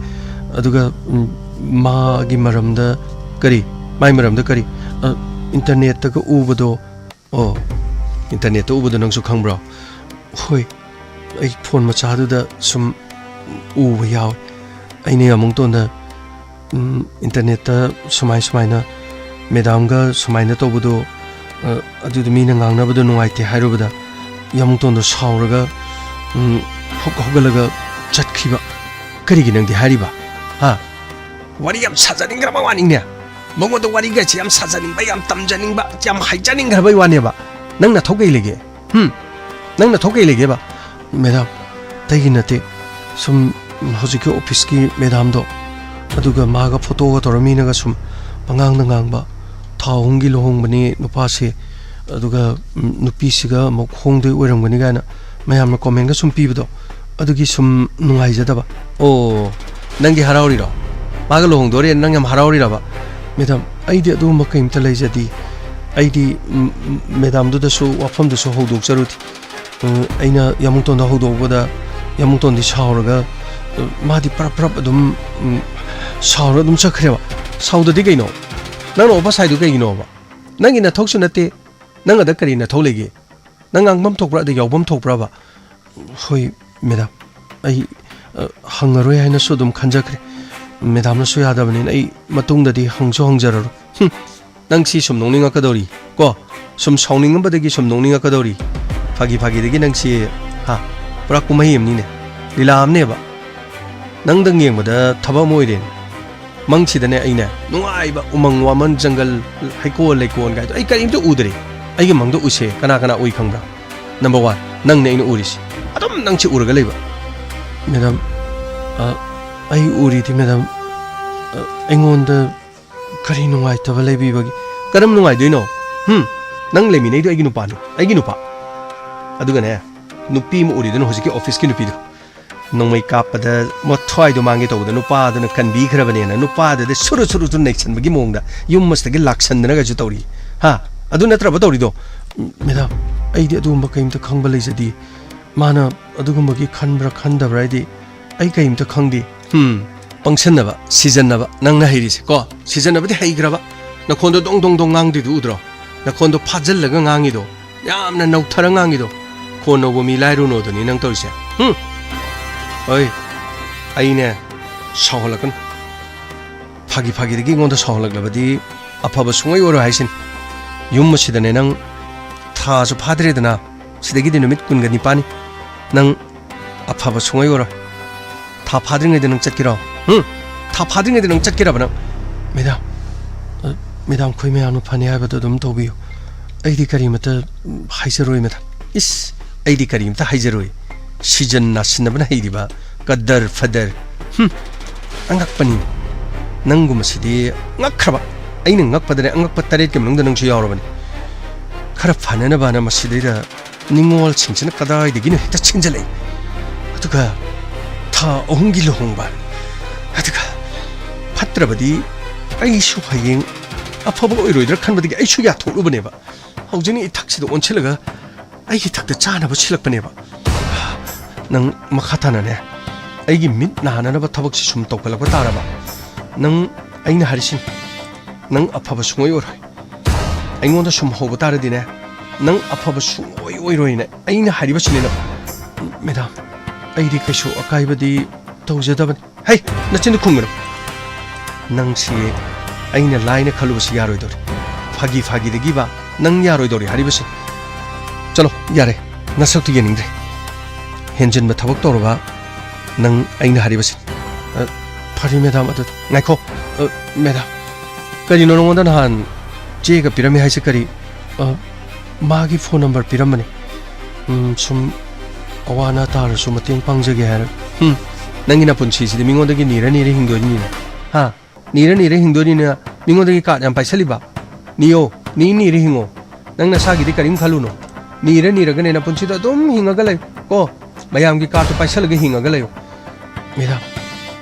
ꯑꯗꯨꯒ, ꯎꯝ, ꯃꯥꯒꯤ ꯃꯔꯝꯗ ꯀꯔꯤ? ꯃꯥꯏ ꯃꯔꯝꯗ ꯀꯔꯤ? ꯑ, ꯏꯟꯇꯔꯅꯦꯠꯇꯒ ꯎꯕꯗꯣ꯫ ꯑꯣ, ꯏꯟꯇꯔꯅꯦꯠꯇ ꯎꯕꯗꯣ ꯅꯪꯁꯨ ꯈꯪꯕ꯭ꯔꯣ? ꯍꯣꯏ, ꯑꯩ ꯐꯣꯟ ꯃꯆꯥꯗꯨꯗ ꯁꯨꯝ ꯎꯕ ꯌꯥꯎꯋꯦ꯫ ꯑꯩꯅ ꯌꯥꯃꯨꯡꯇꯣꯟꯗ, "ꯎꯝ, ꯏꯟꯇꯔꯅꯦꯠꯇ ꯁꯨꯃꯥꯏ ꯁꯨꯃꯥꯏꯅ ꯃꯦꯗꯥꯝꯒ ꯁꯨꯃꯥꯏꯅ ꯇꯧꯕꯗꯣ, ꯑ, ꯑꯗꯨꯗ ꯃꯤꯅ ꯉꯥꯡꯅꯕꯗꯣ ꯅꯨꯡꯉꯥꯏꯇꯦ" ꯍꯥꯏꯔꯨꯕꯗ, ꯌꯥꯃꯨꯡꯇꯣꯟꯗꯣ ꯁꯥꯎꯔꯒ, ꯎꯝ, ꯍꯧ-, ꯍꯧꯒꯠꯂꯒ ꯆꯠꯈꯤꯕ꯫ ꯀꯔꯤꯒꯤ ꯅꯪꯗꯤ ꯍꯥꯏꯔꯤꯕ? ꯍꯥ? ꯋꯥꯔꯤ ꯌꯥꯝ ꯁꯥꯖꯅꯤꯡꯈ꯭ꯔꯕ ꯋꯥꯅꯤꯅꯦ꯫ ꯃꯉꯣꯟꯗ ꯋꯥꯔꯤꯒꯁꯦ ꯌꯥꯝ ꯁꯥꯖꯅꯤꯡꯕ, ꯌꯥꯝ ꯇꯝꯖꯅꯤꯡꯕ, ꯌꯥꯝ ꯍꯥꯏꯖꯅꯤꯡꯈ꯭ꯔꯕꯩ ꯋꯥꯅꯦꯕ꯫ ꯅꯪ ꯅꯊꯧ ꯀꯩ ꯂꯩꯒꯦ? ꯍꯨꯝ? ꯅꯪ ꯅꯊꯧ ꯀꯩ ꯂꯩꯒꯦꯕ? ꯃꯦꯗꯥꯝ, ꯑꯇꯩꯒꯤ ꯅꯠꯇꯦ꯫ ꯁꯨꯝ ꯍꯧꯖꯤꯛꯀꯤ ꯑꯣꯐꯤꯁꯀꯤ ꯃꯦꯗꯥꯝꯗꯣ, ꯑꯗꯨꯒ ꯃꯥꯒ ꯐꯣꯇꯣꯒ ꯇꯧꯔ ꯃꯤꯅꯒ ꯁꯨꯝ ꯄꯉꯥꯡꯗ ꯉꯥꯡꯕ, "ꯊꯥ ꯑꯍꯨꯝꯒꯤ ꯂꯨꯍꯣꯡꯕꯅꯤ ꯅꯨꯄꯥꯁꯦ, ꯑꯗꯨꯒ, ꯎꯝ, ꯅꯨꯄꯤꯁꯤꯒ ꯑꯃꯨꯛ ꯍꯣꯡꯗꯣꯏ ꯑꯣꯏꯔꯝꯒꯅꯤ" ꯀꯥꯏꯅ ꯃꯌꯥꯝꯅ ꯀꯣꯃꯦꯟꯒ ꯁꯨꯝ ꯄꯤꯕꯗꯣ, ꯑꯗꯨꯒꯤ ꯁꯨꯝ ꯅꯨꯡꯉꯥꯏꯖꯗꯕ꯫ ꯑꯣ, ꯅꯪꯒꯤ ꯍꯔꯥꯎꯔꯤꯔꯣ? ꯃꯥꯒ ꯂꯨꯍꯣꯡꯗꯣꯔꯦꯅ ꯅꯪ ꯌꯥꯝ ꯍꯔꯥꯎꯔꯤꯔꯕ? ꯃꯦꯗꯥꯝ, ꯑꯩꯗꯤ ꯑꯗꯨꯒꯨꯝꯕ ꯀꯔꯤꯝꯇ ꯂꯩꯖꯗꯦ꯫ ꯑꯩꯗꯤ, ꯎꯝ, ꯎꯝ, ꯃꯦꯗꯥꯝꯗꯨꯗꯁꯨ ꯋꯥꯐꯝꯗꯨꯁꯨ ꯍꯧꯗꯣꯛꯆꯔꯨꯗꯦ꯫ ꯎꯝ, ꯑꯩꯅ ꯌꯥꯃꯨꯛꯇꯣꯟꯗ ꯍꯧꯗꯣꯛꯄꯗ ꯌꯥꯃꯨꯛꯇꯣꯟꯗꯤ ꯁꯥꯎꯔꯒ, ꯎꯝ, ꯃꯥꯗꯤ ꯄ꯭ꯔꯞ ꯄ꯭ꯔꯞ ꯑꯗꯨꯝ, ꯎꯝ, ꯁꯥꯎꯔꯒ ꯑꯗꯨꯝ ꯆꯠꯈ꯭ꯔꯦꯕ꯫ ꯁꯥꯎꯗꯗꯤ ꯀꯩꯅꯣ? ꯅꯪꯅ ꯑꯣꯐꯔ ꯁꯥꯏꯗꯨ ꯀꯩꯒꯤꯅꯣꯕ? ꯅꯪꯒꯤ ꯅꯊꯧꯁꯨ ꯅꯠꯇꯦ꯫ ꯅꯪ ꯑꯗ ꯀꯔꯤ ꯅꯊꯧ ꯂꯩꯒꯦ? ꯅꯪ ꯉꯥꯡꯐꯝ ꯊꯣꯛꯄ꯭ꯔꯥ? ꯑꯗ ꯌꯥꯎꯐꯝ ꯊꯣꯛꯄ꯭ꯔꯕ? ꯍꯣꯏ, ꯃꯦꯗꯥꯝ꯫ ꯑꯩ, ꯑ, ꯍꯪꯉꯔꯣꯏ ꯍꯥꯏꯅꯁꯨ ꯑꯗꯨꯝ ꯈꯟꯖꯈ꯭ꯔꯦ꯫ ꯃꯦꯗꯥꯝꯅꯁꯨ ꯌꯥꯗꯕꯅꯤꯅ ꯑꯩ ꯃꯇꯨꯡꯗꯗꯤ ꯍꯪꯁꯨ ꯍꯪꯖꯔꯔꯣꯏ꯫ ꯍꯨꯝ, ꯅꯪ ꯁꯤ ꯁꯨꯝ ꯅꯣꯛꯅꯤꯡꯉꯛꯀꯗꯧꯔꯤ, ꯀꯣ? ꯁꯨꯝ ꯁꯥꯎꯅꯤꯡꯉꯝꯕꯗꯒꯤ ꯁꯨꯝ ꯅꯣꯛꯅꯤꯡꯉꯛꯀꯗꯧꯔꯤ꯫ ꯐꯥꯒꯤ ꯐꯥꯒꯤꯗꯒꯤ ꯅꯪ ꯁꯤ, ꯍꯥ, ꯄꯨꯔꯥ ꯀꯨꯝꯍꯩ ꯑꯃꯅꯤꯅꯦ, ꯂꯤꯂꯥ ꯑꯃꯅꯦꯕ꯫ ꯅꯪꯗꯪ ꯌꯦꯡꯕꯗ ꯊꯕꯛ ꯑꯃ ꯑꯣꯏꯔꯦꯅꯦ꯫ ꯃꯪꯁꯤꯗꯅꯦ ꯑꯩꯅꯦ ꯅꯨꯡꯉꯥꯏꯕ ꯎꯃꯪ ꯋꯥꯃꯟ ꯖꯪꯒꯜ ꯍꯩꯀꯣꯜ ꯂꯩꯀꯣꯜ ꯀꯥꯏꯗꯣ ꯑꯩ ꯀꯔꯤꯝꯇ ꯎꯗ꯭ꯔꯦ꯫ ꯑꯩꯒꯤ ꯃꯪꯗ ꯎꯁꯦ ꯀꯅꯥ ꯀꯅꯥ ꯎꯏ ꯈꯪꯕ꯭ꯔꯥ? ꯅꯝꯕꯔ ꯋꯥꯟ, ꯅꯪꯅꯦ ꯑꯩꯅ ꯎꯔꯤꯁꯦ꯫ ꯑꯗꯨꯝ ꯅꯪꯁꯦ ꯎꯔꯒ ꯂꯩꯕ꯫ ꯃꯦꯗꯥꯝ, ꯑ, ꯑꯩ ꯎꯔꯤꯗꯤ ꯃꯦꯗꯥꯝ, ꯑ, ꯑꯩꯉꯣꯟꯗ ꯀꯔꯤ ꯅꯨꯡꯉꯥꯏꯇꯕ ꯂꯩꯕꯤꯕꯒꯦ? ꯀꯔꯝ ꯅꯨꯡꯉꯥꯏꯗꯣꯏꯅꯣ? ꯍꯨꯝ? ꯅꯪ ꯂꯩꯃꯤꯟꯅꯩꯗꯣ ꯑꯩꯒꯤ ꯅꯨꯄꯥꯅꯤ, ꯑꯩꯒꯤ ꯅꯨꯄꯥ꯫ ꯑꯗꯨꯒꯅꯦ, ꯅꯨꯄꯤ ꯑꯃ ꯎꯔꯤꯗꯨꯅ ꯍꯧꯖꯤꯛꯀꯤ ꯑꯣꯐꯤꯁꯀꯤ ꯅꯨꯄꯤꯗꯣ꯫ ꯅꯣꯡꯃꯩ ꯀꯥꯞꯄꯗ ꯃꯊ꯭ꯋꯥꯏꯗꯣ ꯃꯥꯡꯒꯦ ꯇꯧꯕꯗ ꯅꯨꯄꯥꯗꯨꯅ ꯀꯟꯕꯤꯈ꯭ꯔꯕꯅꯦꯅ ꯅꯨꯄꯥꯗꯨꯗ ꯁꯨꯔꯨ ꯁꯨꯔꯨ ꯁꯨꯔꯨ ꯅꯩꯁꯟꯕꯒꯤ ꯃꯑꯣꯡꯗ ꯌꯨꯝ ꯑꯁꯤꯗꯒꯤ ꯂꯥꯛꯁꯟꯗꯅꯒꯁꯨ ꯇꯧꯔꯤ꯫ ꯍꯥ? ꯑꯗꯨ ꯅꯠꯇ꯭ꯔꯕ ꯇꯧꯔꯤꯗꯣ? ꯃꯦꯗꯥꯝ, ꯑꯩꯗꯤ ꯑꯗꯨꯒꯨꯝꯕ ꯀꯔꯤꯝꯇ ꯈꯪꯕ ꯂꯩꯖꯗꯦ꯫ ꯃꯥꯅ ꯑꯗꯨꯒꯨꯝꯕꯒꯤ ꯈꯟꯕ꯭ꯔꯥ ꯈꯟꯗꯕ꯭ꯔꯥ ꯍꯥꯏꯗꯤ ꯑꯩ ꯀꯔꯤꯝꯇ ꯈꯪꯗꯦ꯫ ꯍꯨꯝ, ꯄꯪꯁꯟꯅꯕ, ꯁꯤꯖꯟꯅꯕ, ꯅꯪꯅ ꯍꯩꯔꯤꯁꯦ ꯀꯣ? ꯁꯤꯖꯟꯅꯕꯗꯤ ꯍꯩꯈ꯭ꯔꯕ? ꯅꯈꯣꯟꯗꯣ ꯗꯣꯡ ꯗꯣꯡ ꯗꯣꯡ ꯉꯥꯡꯗ꯭ꯔꯤꯗꯨ ꯎꯗ꯭ꯔꯣ? ꯅꯈꯣꯟꯗꯣ ꯐꯥꯖꯤꯜꯂꯒ ꯉꯥꯡꯉꯤꯗꯣ, ꯌꯥꯝꯅ ꯅꯧꯊꯔ ꯉꯥꯡꯉꯤꯗꯣ꯫ ꯈꯣꯟ ꯅꯧꯕ ꯃꯤ ꯂꯥꯏꯔꯨꯅꯣꯗꯨꯅꯤ ꯅꯪ ꯇꯧꯔꯤꯁꯦ꯫ ꯍꯨꯝ! ꯍꯣꯏ, ꯑꯩꯅꯦ, ꯁꯥꯎꯍꯜꯂꯛꯀꯅꯨ꯫ ꯐꯥꯒꯤ ꯐꯥꯒꯤꯗꯒꯤ ꯑꯩꯉꯣꯟꯗ ꯁꯥꯎꯍꯜꯂꯛꯂꯕꯗꯤ ꯑꯐꯕ ꯁꯨꯡꯑꯣꯏ ꯑꯣꯏꯔꯣꯏ ꯍꯥꯏꯁꯤꯅꯤ꯫ ꯌꯨꯝ ꯑꯁꯤꯗꯅꯦ ꯅꯪ ꯊꯥꯁꯨ ꯐꯥꯗ꯭ꯔꯦꯗꯅ, ꯁꯤꯗꯒꯤꯗꯤ ꯅꯨꯃꯤꯠ ꯀꯨꯟꯒ ꯅꯤꯄꯥꯟꯅꯤ꯫ ꯅꯪ ꯑꯐꯕ ꯁꯨꯡꯑꯣꯏ ꯑꯣꯏꯔꯣꯏ꯫ ꯊꯥ ꯐꯥꯗ꯭ꯔꯤꯉꯩꯗ ꯅꯪ ꯆꯠꯀꯦꯔꯣ? ꯍꯨꯝ? ꯊꯥ ꯐꯥꯗ꯭ꯔꯤꯉꯩꯗ ꯅꯪ ꯆꯠꯀꯦꯔꯕ ꯅꯪ? ꯃꯦꯗꯥꯝ, ꯑ, ꯃꯦꯗꯥꯝ, ꯑꯩꯈꯣꯏ ꯃꯌꯥꯝꯅ ꯐꯅꯤ ꯍꯥꯏꯕꯗꯣ ꯑꯗꯨꯝ ꯇꯧꯕꯤꯌꯨ꯫ ꯑꯩꯗꯤ ꯀꯔꯤꯃꯇ, ꯎꯝ, ꯍꯥꯏꯖꯔꯣꯏ, ꯃꯦꯗꯥꯝ꯫ ꯏꯁ, ꯑꯩꯗꯤ ꯀꯔꯤꯃꯇ ꯍꯥꯏꯖꯔꯣꯏ꯫ ꯁꯤꯖꯟ ꯅꯥꯁꯤꯟꯅꯕꯅ ꯍꯩꯔꯤꯕ ꯀꯗꯔ ꯐꯗꯔ꯫ ꯍꯨꯝ, ꯑꯉꯛꯄꯅꯤꯅꯦ꯫ ꯅꯪꯒꯨꯝꯕꯁꯤꯗꯤ ꯉꯛꯈ꯭ꯔꯕ꯫ ꯑꯩꯅ ꯉꯛꯄꯗꯅꯦ ꯑꯉꯛꯄ ꯇꯔꯦꯠꯀꯤ ꯃꯅꯨꯡꯗ ꯅꯪꯁꯨ ꯌꯥꯎꯔꯕꯅꯤ꯫ ꯈꯔ ꯐꯅꯅꯕꯅ ꯃꯁꯤꯗꯩꯗ ꯅꯤꯡꯉꯣꯜꯁꯤꯡꯁꯤꯅ ꯀꯗꯥꯏꯗꯒꯤꯅꯣ ꯍꯦꯛꯇ ꯆꯦꯟꯖꯜꯂꯛꯏ꯫ ꯑꯗꯨꯒ ꯊꯥ ꯑꯍꯨꯝꯒꯤ ꯂꯨꯍꯣꯡꯕ꯫ ꯑꯗꯨꯒ ꯐꯠꯇ꯭ꯔꯕꯗꯤ ꯑꯩꯁꯨ ꯍꯌꯦꯡ ꯑꯐꯕ ꯑꯣꯏꯔꯣꯏꯗ꯭ꯔꯥ ꯈꯟꯕꯗꯒꯤ ꯑꯩꯁꯨ ꯌꯥꯊꯣꯛꯂꯨꯕꯅꯦꯕ꯫ ꯍꯧꯖꯤꯛꯅ ꯏꯊꯛꯁꯤꯗ ꯑꯣꯟꯁꯤꯜꯂꯒ ꯑꯩꯒꯤ ꯏꯊꯛꯇ ꯆꯥꯅꯕ ꯁꯤꯜꯂꯛꯄꯅꯦꯕ꯫ ꯅꯪ ꯃꯈꯥ ꯇꯥꯅꯅꯦ, ꯑꯩꯒꯤ ꯃꯤꯠ ꯅꯥꯅꯅꯕ ꯊꯕꯛꯁꯤ ꯁꯨꯝ ꯇꯧꯈꯠꯂꯛꯄ ꯇꯥꯔꯕ, ꯅꯪ, ꯑꯩꯅ ꯍꯥꯏꯔꯤꯁꯤꯅꯤ, ꯅꯪ ꯑꯐꯕ ꯁꯨꯡꯑꯣꯏ ꯑꯣꯏꯔꯣꯏ꯫ ꯑꯩꯉꯣꯟꯗ ꯁꯨꯝ ꯍꯧꯕ ꯇꯥꯔꯗꯤꯅꯦ, ꯅꯪ ꯑꯐꯕ ꯁꯨꯡꯑꯣꯏ ꯑꯣꯏꯔꯣꯏꯅ ꯑꯩꯅ ꯍꯥꯏꯔꯤꯕꯁꯤꯅꯤ ꯅꯪ꯫ ꯃꯦꯗꯥꯝ, ꯑꯩꯗꯤ ꯀꯩꯁꯨ ꯑꯀꯥꯏꯕꯗꯤ ꯇꯧꯖꯗꯕꯅꯤ꯫ ꯍꯩ, ꯅꯆꯤꯟꯗꯨ ꯈꯨꯝꯒꯅꯨ꯫ ꯅꯪꯁꯤ ꯑꯩꯅ ꯂꯥꯏꯅ ꯈꯜꯂꯨꯕꯁꯤ ꯌꯥꯔꯣꯏꯗꯧꯔꯤ꯫ ꯐꯥꯒꯤ ꯐꯥꯒꯤꯗꯒꯤꯕ ꯅꯪ ꯌꯥꯔꯣꯏꯗꯧꯔꯤ ꯍꯥꯏꯔꯤꯕꯁꯤ꯫ ꯆꯠꯂꯣ, ꯌꯥꯔꯦ, ꯅꯁꯛꯇꯨ ꯌꯦꯡꯅꯤꯡꯗ꯭ꯔꯦ꯫ ꯍꯦꯟꯖꯤꯟꯕ ꯊꯕꯛ ꯇꯧꯔꯕ ꯅꯪ ꯑꯩꯅ ꯍꯥꯏꯔꯤꯕꯁꯤ꯫ ꯑ, ꯐꯔꯦ ꯃꯦꯗꯥꯝ, ꯑꯗꯨ ꯉꯥꯏꯈꯣ꯫ ꯑ, ꯃꯦꯗꯥꯝ, ꯀꯔꯤꯅꯣ ꯅꯉꯣꯟꯗ ꯅꯍꯥꯟ ꯆꯦꯒ ꯄꯤꯔꯝꯃꯤ ꯍꯥꯏꯁꯦ ꯀꯔꯤ? ꯑ, ꯃꯥꯒꯤ ꯐꯣꯟ ꯅꯝꯕꯔ ꯄꯤꯔꯝꯕꯅꯤ꯫ ꯎꯝ, ꯁꯨꯝ ꯑꯋꯥ ꯑꯅꯥ ꯇꯥꯔꯁꯨ ꯃꯇꯦꯡ ꯄꯥꯡꯖꯒꯦ ꯍꯥꯏꯔ꯫ ꯎꯝ, ꯅꯪꯒꯤ ꯅꯄꯨꯟꯁꯤꯁꯤꯗꯤ ꯃꯤꯉꯣꯟꯗꯒꯤ ꯅꯤꯔ ꯅꯤꯔ ꯍꯤꯡꯗꯣꯏꯅꯤꯅꯦ꯫ ꯍꯥ? ꯅꯤꯔ ꯅꯤꯔ ꯍꯤꯡꯗꯣꯏꯅꯤꯅ ꯃꯤꯉꯣꯟꯗꯒꯤ ꯀꯥꯔꯗ ꯌꯥꯝ ꯄꯥꯏꯁꯜꯂꯤꯕ? ꯅꯤꯌꯣ, ꯅꯤ ꯅꯤꯔ ꯍꯤꯡꯉꯣ꯫ ꯅꯪ ꯅꯁꯥꯒꯤꯗꯤ ꯀꯔꯤꯝ ꯈꯜꯂꯨꯅꯣ꯫ ꯅꯤꯔ ꯅꯤꯔꯒꯅꯦ ꯅꯄꯨꯟꯁꯤꯗꯣ ꯑꯗꯨꯝ ꯍꯤꯡꯉꯒ ꯂꯩ ꯀꯣ꯫ ꯃꯌꯥꯝꯒꯤ ꯀꯥꯔꯗꯇꯣ ꯄꯥꯏꯁꯜꯂꯒ ꯍꯤꯡꯉꯒ ꯂꯩꯌꯣ꯫ ꯃꯦꯗꯥꯝ,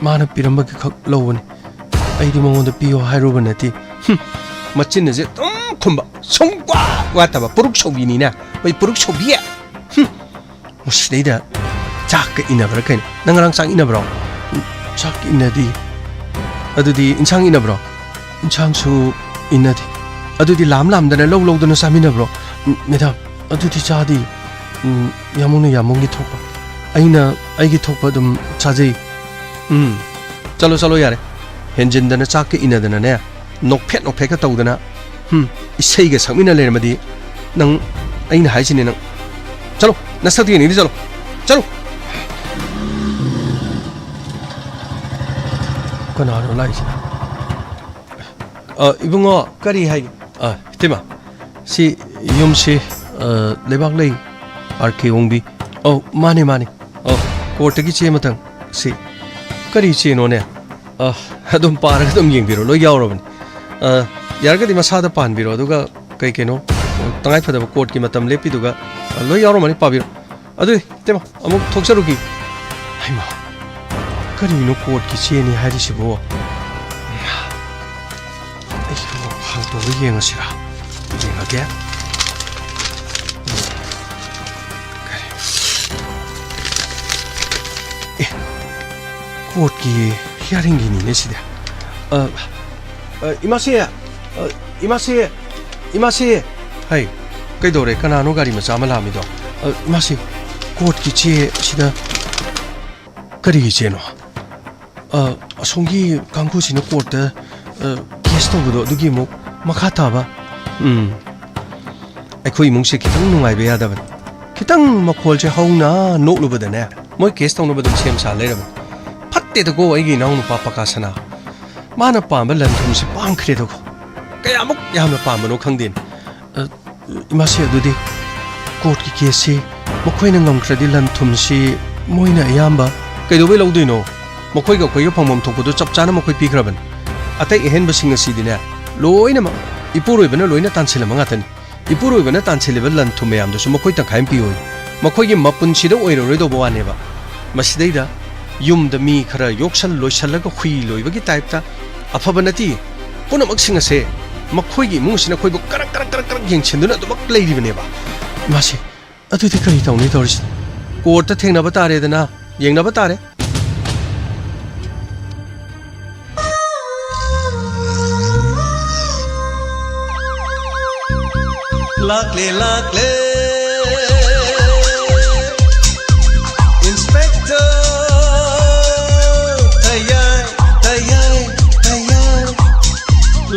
ꯃꯥꯅ ꯄꯤꯔꯝꯕꯒꯤ ꯈꯛ ꯂꯧꯕꯅꯤ꯫ ꯑꯩꯗꯤ ꯃꯉꯣꯟꯗ ꯄꯤꯌꯣ ꯍꯥꯏꯔꯨꯕ ꯅꯠꯇꯦ꯫ ꯍꯨꯝ, ꯃꯆꯤꯟ ꯑꯁꯦ ꯑꯗꯨꯝ ꯈꯨꯝꯕ, ꯁꯨꯡꯋꯥ ꯋꯥꯠꯇꯕ ꯄꯨꯔꯨꯛ ꯁꯧꯕꯤꯅꯤꯅ꯫ ꯑꯩꯈꯣꯏ ꯄꯨꯔꯨꯛ ꯁꯧꯕꯤ꯫ ꯍꯨꯝ, ꯃꯁꯤꯗꯩꯗ ꯆꯥꯛꯀ ꯏꯟꯅꯕ꯭ꯔꯥ ꯀꯩꯅꯣ? ꯅꯪ ꯉꯔꯥꯡ ꯆꯥꯛ ꯏꯟꯅꯕ꯭ꯔꯣ? ꯎꯝ, ꯆꯥꯛ ꯏꯟꯅꯗꯤ꯫ ꯑꯗꯨꯗꯤ ꯏꯟꯁꯥꯡ ꯏꯟꯅꯕ꯭ꯔꯣ? ꯏꯟꯁꯥꯡꯁꯨ ꯏꯟꯅꯗꯦ꯫ ꯑꯗꯨꯗꯤ ꯂꯥꯝ ꯂꯥꯝꯗꯅ ꯂꯧ ꯂꯧꯗꯅ ꯆꯥꯃꯤꯟꯅꯕ꯭ꯔꯣ? ꯎꯝ, ꯃꯦꯗꯥꯝ, ꯑꯗꯨꯗꯤ ꯆꯥꯗꯦ꯫ ꯎꯝ, ꯌꯥꯃꯨꯡꯅ ꯌꯥꯃꯨꯡꯒꯤ ꯊꯣꯛꯄ, ꯑꯩꯅ ꯑꯩꯒꯤ ꯊꯣꯛꯄ ꯑꯗꯨꯝ ꯆꯥꯖꯩ꯫ ꯎꯝ, ꯆꯠꯂꯣ, ꯆꯠꯂꯣ, ꯌꯥꯔꯦ꯫ ꯍꯦꯟꯖꯤꯟꯗꯅ ꯆꯥꯛꯀ ꯏꯟꯅꯗꯅꯅꯦ, ꯅꯣꯛꯐꯦꯠ ꯅꯣꯛꯐꯦꯠꯀ ꯇꯧꯗꯅ, ꯍꯨꯝ, ꯏꯁꯩꯒ ꯁꯛꯃꯤꯟꯅ ꯂꯩꯔꯝꯃꯗꯤ ꯅꯪ, ꯑꯩꯅ ꯍꯥꯏꯁꯤꯅꯤ ꯅꯪ꯫ ꯆꯠꯂꯣ, ꯅꯁꯛꯇꯨ ꯌꯦꯡꯅꯤꯡꯗꯦ, ꯆꯠꯂꯣ, ꯆꯠꯂꯣ꯫ ꯀꯅꯥꯅꯣ ꯂꯥꯛꯏꯁꯤꯅ? ꯑ, ꯏꯕꯨꯡꯉꯣ, ꯀꯔꯤ ꯍꯥꯏꯒꯦ? ꯑ, ꯏꯇꯩꯃ, ꯁꯤ ꯌꯨꯝꯁꯤ, ꯑ, ꯂꯩꯕꯥꯛꯂꯩ ꯑꯥꯔ ꯀꯦ ꯑꯣꯡꯕꯤ꯫ ꯑꯧ, ꯃꯥꯅꯦ, ꯃꯥꯅꯦ꯫ ꯑꯧ, ꯀꯣꯔꯠꯇꯒꯤ ꯆꯦ ꯑꯃꯇꯪ꯫ ꯁꯤ ꯀꯔꯤ ꯆꯦꯅꯣꯅꯦ? ꯑ, ꯑꯗꯨꯝ ꯄꯥꯔꯒ ꯑꯗꯨꯝ ꯌꯦꯡꯕꯤꯔꯣ, ꯂꯣꯏ ꯌꯥꯎꯔꯕꯅꯤ꯫ ꯑ, ꯌꯥꯔꯒꯗꯤ ꯃꯁꯥꯗ ꯄꯥꯟꯕꯤꯔꯣ, ꯑꯗꯨꯒ ꯀꯩ ꯀꯩꯅꯣ, ꯇꯉꯥꯏꯐꯗꯕ ꯀꯣꯔꯠꯀꯤ ꯃꯇꯝ ꯂꯦꯞꯄꯤꯗꯨꯒ, ꯑ, ꯂꯣꯏ ꯌꯥꯎꯔꯝꯃꯅꯤ, ꯄꯥꯕꯤꯔꯣ꯫ ꯑꯗꯨꯗꯤ, ꯏꯇꯩꯃ, ꯑꯃꯨꯛ ꯊꯣꯛꯆꯔꯨꯈꯤ꯫ ꯍꯩꯃꯥ, ꯀꯔꯤꯅꯣ ꯀꯣꯔꯠꯀꯤ ꯆꯦꯅꯤ ꯍꯥꯏꯔꯤꯁꯤꯕꯣ? ꯇꯧꯔꯒ ꯌꯦꯡꯉꯁꯤꯔꯥ? ꯌꯦꯡꯉꯒꯦ꯫ ꯀꯔꯤ? ꯑꯦ, ꯀꯣꯔꯠꯀꯤ ꯍꯤꯌꯥꯔꯤꯡꯒꯤꯅꯤꯅꯦ ꯁꯤꯗꯤ꯫ ꯑ, ꯑ, ꯏꯃꯥꯁꯤ, ꯑ, ꯏꯃꯥꯁꯤ, ꯏꯃꯥꯁꯤ꯫ ꯍꯩ, ꯀꯩꯗꯧꯔꯦ? ꯀꯅꯥꯅꯣ ꯒꯥꯔꯤ ꯃꯆꯥ ꯑꯃ ꯂꯥꯛꯑꯝꯃꯤꯗꯣ? ꯑ, ꯏꯃꯥꯁꯤ, ꯀꯣꯔꯠꯀꯤ ꯆꯦ ꯁꯤꯗ ꯀꯔꯤꯒꯤ ꯆꯦꯅꯣ? ꯑ, ꯑꯁꯣꯝꯒꯤ ꯀꯥꯡꯕꯨꯁꯤꯅ ꯀꯣꯔꯠꯇ, ꯑ, ꯀꯦꯁ ꯇꯧꯕꯗꯣ ꯑꯗꯨꯒꯤ ꯑꯃꯨꯛ ꯃꯈꯥ ꯇꯥꯕ꯫ ꯎꯝ꯫ ꯑꯩꯈꯣꯏ ꯏꯃꯨꯡꯁꯦ ꯈꯤꯇꯪ ꯅꯨꯡꯉꯥꯏꯕ ꯌꯥꯗꯕꯅꯤ꯫ ꯈꯤꯇꯪ ꯃꯈꯣꯜꯁꯦ ꯍꯧꯅ ꯅꯣꯛꯂꯨꯕꯗꯅꯦ, ꯃꯣꯏ ꯀꯦꯁ ꯇꯧꯅꯕ ꯑꯗꯨꯝ ꯁꯦꯝ ꯁꯥ ꯂꯩꯔꯕꯅꯤ꯫ ꯐꯠꯇꯦꯗꯀꯣ ꯑꯩꯒꯤ ꯏꯅꯥꯎꯅꯨꯄꯥ ꯄꯀꯥꯁꯅꯥ꯫ ꯃꯥꯅ ꯄꯥꯝꯕ ꯂꯟ ꯊꯨꯝꯁꯦ ꯄꯥꯝꯈ꯭ꯔꯦꯗꯀꯣ꯫ ꯀꯌꯥꯃꯨꯛ ꯌꯥꯝꯅ ꯄꯥꯝꯕꯅꯣ ꯈꯪꯗꯦꯅꯦ꯫ ꯑ, ꯏꯃꯥꯁꯤ, ꯑꯗꯨꯗꯤ ꯀꯣꯔꯠꯀꯤ ꯀꯦꯁꯁꯤ ꯃꯈꯣꯏꯅ ꯉꯝꯈ꯭ꯔꯗꯤ ꯂꯟ ꯊꯨꯝꯁꯤ ꯃꯣꯏꯅ ꯑꯌꯥꯝꯕ ꯀꯩꯗꯧꯕꯩ ꯂꯧꯗꯣꯏꯅꯣ? ꯃꯈꯣꯏꯒ ꯑꯩꯈꯣꯏꯒ ꯐꯪꯐꯝ ꯊꯣꯛꯄꯗꯨ ꯆꯞ ꯆꯥꯅ ꯃꯈꯣꯏ ꯄꯤꯈ꯭ꯔꯕꯅꯤ꯫ ꯑꯇꯩ ꯑꯍꯦꯟꯕꯁꯤꯡ ꯑꯁꯤꯗꯤꯅꯦ, ꯂꯣꯏꯅꯃꯛ ꯏꯄꯨꯔꯣꯏꯕꯅ ꯂꯣꯏꯅ ꯇꯥꯟꯁꯤꯜꯂꯝꯕ ꯉꯥꯛꯇꯅꯤ꯫ ꯏꯄꯨꯔꯣꯏꯕꯅ ꯇꯥꯟꯁꯤꯜꯂꯤꯕ ꯂꯟ ꯊꯨꯝ ꯃꯌꯥꯝꯗꯨꯁꯨ ꯃꯈꯣꯏ ꯇꯪꯈꯥꯏ ꯑꯃ ꯄꯤꯌꯣꯏ꯫ ꯃꯈꯣꯏꯒꯤ ꯃꯄꯨꯟꯁꯤꯗ ꯑꯣꯏꯔꯔꯣꯏꯗꯧꯕ ꯋꯥꯅꯦꯕ꯫ ꯃꯁꯤꯗꯩꯗ ꯌꯨꯝꯗ ꯃꯤ ꯈꯔ ꯌꯣꯛꯁꯜ ꯂꯣꯏꯁꯜꯂꯒ ꯍꯨꯏ ꯂꯣꯏꯕꯒꯤ ꯇꯥꯏꯞꯇ ꯑꯐꯕ ꯅꯠꯇꯦ꯫ ꯄꯨꯝꯅꯃꯛꯁꯤꯡ ꯑꯁꯦ ꯃꯈꯣꯏꯒꯤ ꯏꯃꯨꯡ ꯑꯁꯤꯅ ꯑꯩꯈꯣꯏꯕꯨ ꯀꯔꯛ ꯀꯔꯛ ꯀꯔꯛ ꯀꯔꯛ ꯌꯦꯡꯁꯤꯟꯗꯨꯅ ꯑꯗꯨꯃꯛ ꯂꯩꯔꯤꯕꯅꯦꯕ꯫ ꯃꯥꯁꯤ, ꯑꯗꯨꯗꯤ ꯀꯔꯤ ꯇꯧꯅꯤ ꯇꯧꯔꯤꯁꯤ? ꯀꯣꯔꯠꯇ ꯊꯦꯡꯅꯕ ꯇꯥꯔꯦꯗꯅ, ꯌꯦꯡꯅꯕ ꯇꯥꯔꯦ꯫ ꯂꯥꯛꯂꯦ, ꯂꯥꯛꯂꯦ, Inspector ꯇꯌꯥꯏ, ꯇꯌꯥꯏ, ꯇꯌꯥꯏ꯫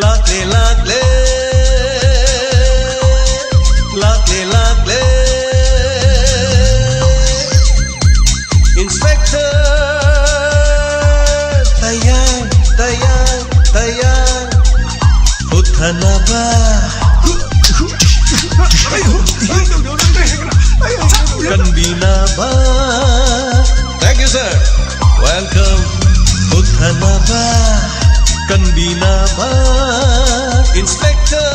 ꯂꯥꯛꯂꯦ, ꯂꯥꯛꯂꯦ, ꯂꯥꯛꯂꯦ, ꯂꯥꯛꯂꯦ, Inspector ꯇꯌꯥꯏ, ꯇꯌꯥꯏ, ꯇꯌꯥꯏ꯫ ꯍꯨꯠꯊꯅꯕ, ꯀꯟꯕꯤꯅꯕ꯫ Thank you, sir. Welcome. ꯍꯨꯠꯊꯅꯕ, ꯀꯟꯕꯤꯅꯕ, Inspector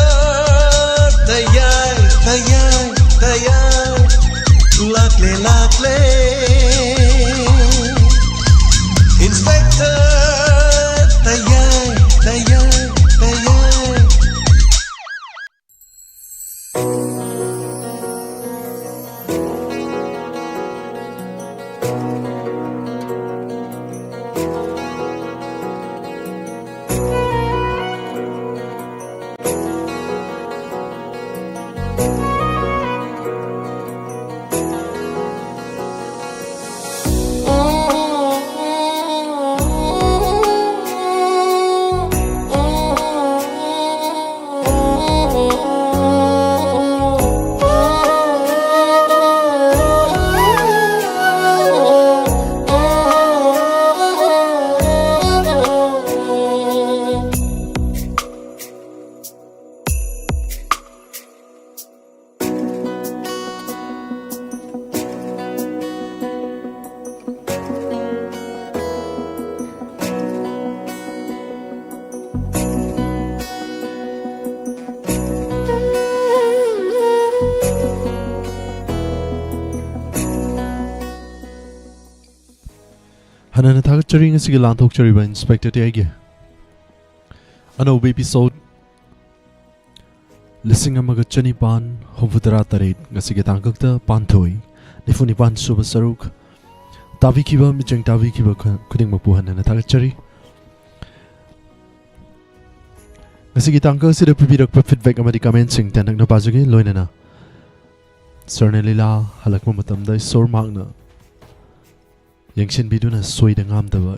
ꯇꯌꯥꯏ, ꯇꯌꯥꯏ, ꯇꯌꯥꯏ꯫ ꯂꯥꯛꯂꯦ, ꯂꯥꯛꯂꯦ, Inspector ꯇꯌꯥꯏ, ꯇꯌꯥꯏ, ꯇꯌꯥꯏ꯫ ꯍꯟꯅ ꯊꯥꯒꯠꯆꯔꯤ꯫ ꯉꯁꯤꯒꯤ ꯂꯥꯟꯊꯣꯛꯆꯔꯤꯕ ꯏꯟꯁꯄꯦꯛꯇꯔ ꯇꯤ ꯑꯥꯏꯒꯤ ꯑꯅꯧꯕ ꯏꯄꯤꯁꯣꯠ ꯂꯤꯁꯤꯡ ꯑꯃꯒ ꯆꯅꯤꯄꯥꯟ ꯍꯨꯝꯐꯨꯇꯔꯥ ꯇꯔꯦꯠ ꯉꯁꯤꯒꯤ ꯇꯥꯡꯀꯛꯇ ꯄꯥꯟꯊꯣꯏ ꯅꯤꯐꯨ ꯅꯤꯄꯥꯟ ꯁꯨꯕ ꯁꯔꯨꯛ ꯇꯥꯕꯤꯈꯤꯕ, ꯃꯤꯆꯪ ꯇꯥꯕꯤꯈꯤꯕ ꯈꯨ-, ꯈꯨꯗꯤꯡꯃꯛꯄꯨ ꯍꯟꯅ ꯊꯥꯒꯠꯆꯔꯤ꯫ ꯉꯁꯤꯒꯤ ꯇꯥꯡꯀꯛ ꯑꯁꯤꯗ ꯄꯤꯕꯤꯔꯛꯄ ꯐꯤꯗꯕꯦꯛ ꯑꯃꯗꯤ ꯀꯃꯦꯟꯁꯤꯡ ꯇꯦꯟꯇꯛꯅ ꯄꯥꯖꯒꯦ꯫ ꯂꯣꯏꯅꯅ ꯁꯔꯅ ꯂꯤꯂꯥ ꯍꯜꯂꯛꯄ ꯃꯇꯝꯗ ꯏꯁꯣꯔ ꯃꯍꯥꯛꯅ ꯌꯦꯡꯁꯤꯟꯕꯤꯗꯨꯅ ꯁꯣꯏꯗ ꯉꯥꯝꯗꯕ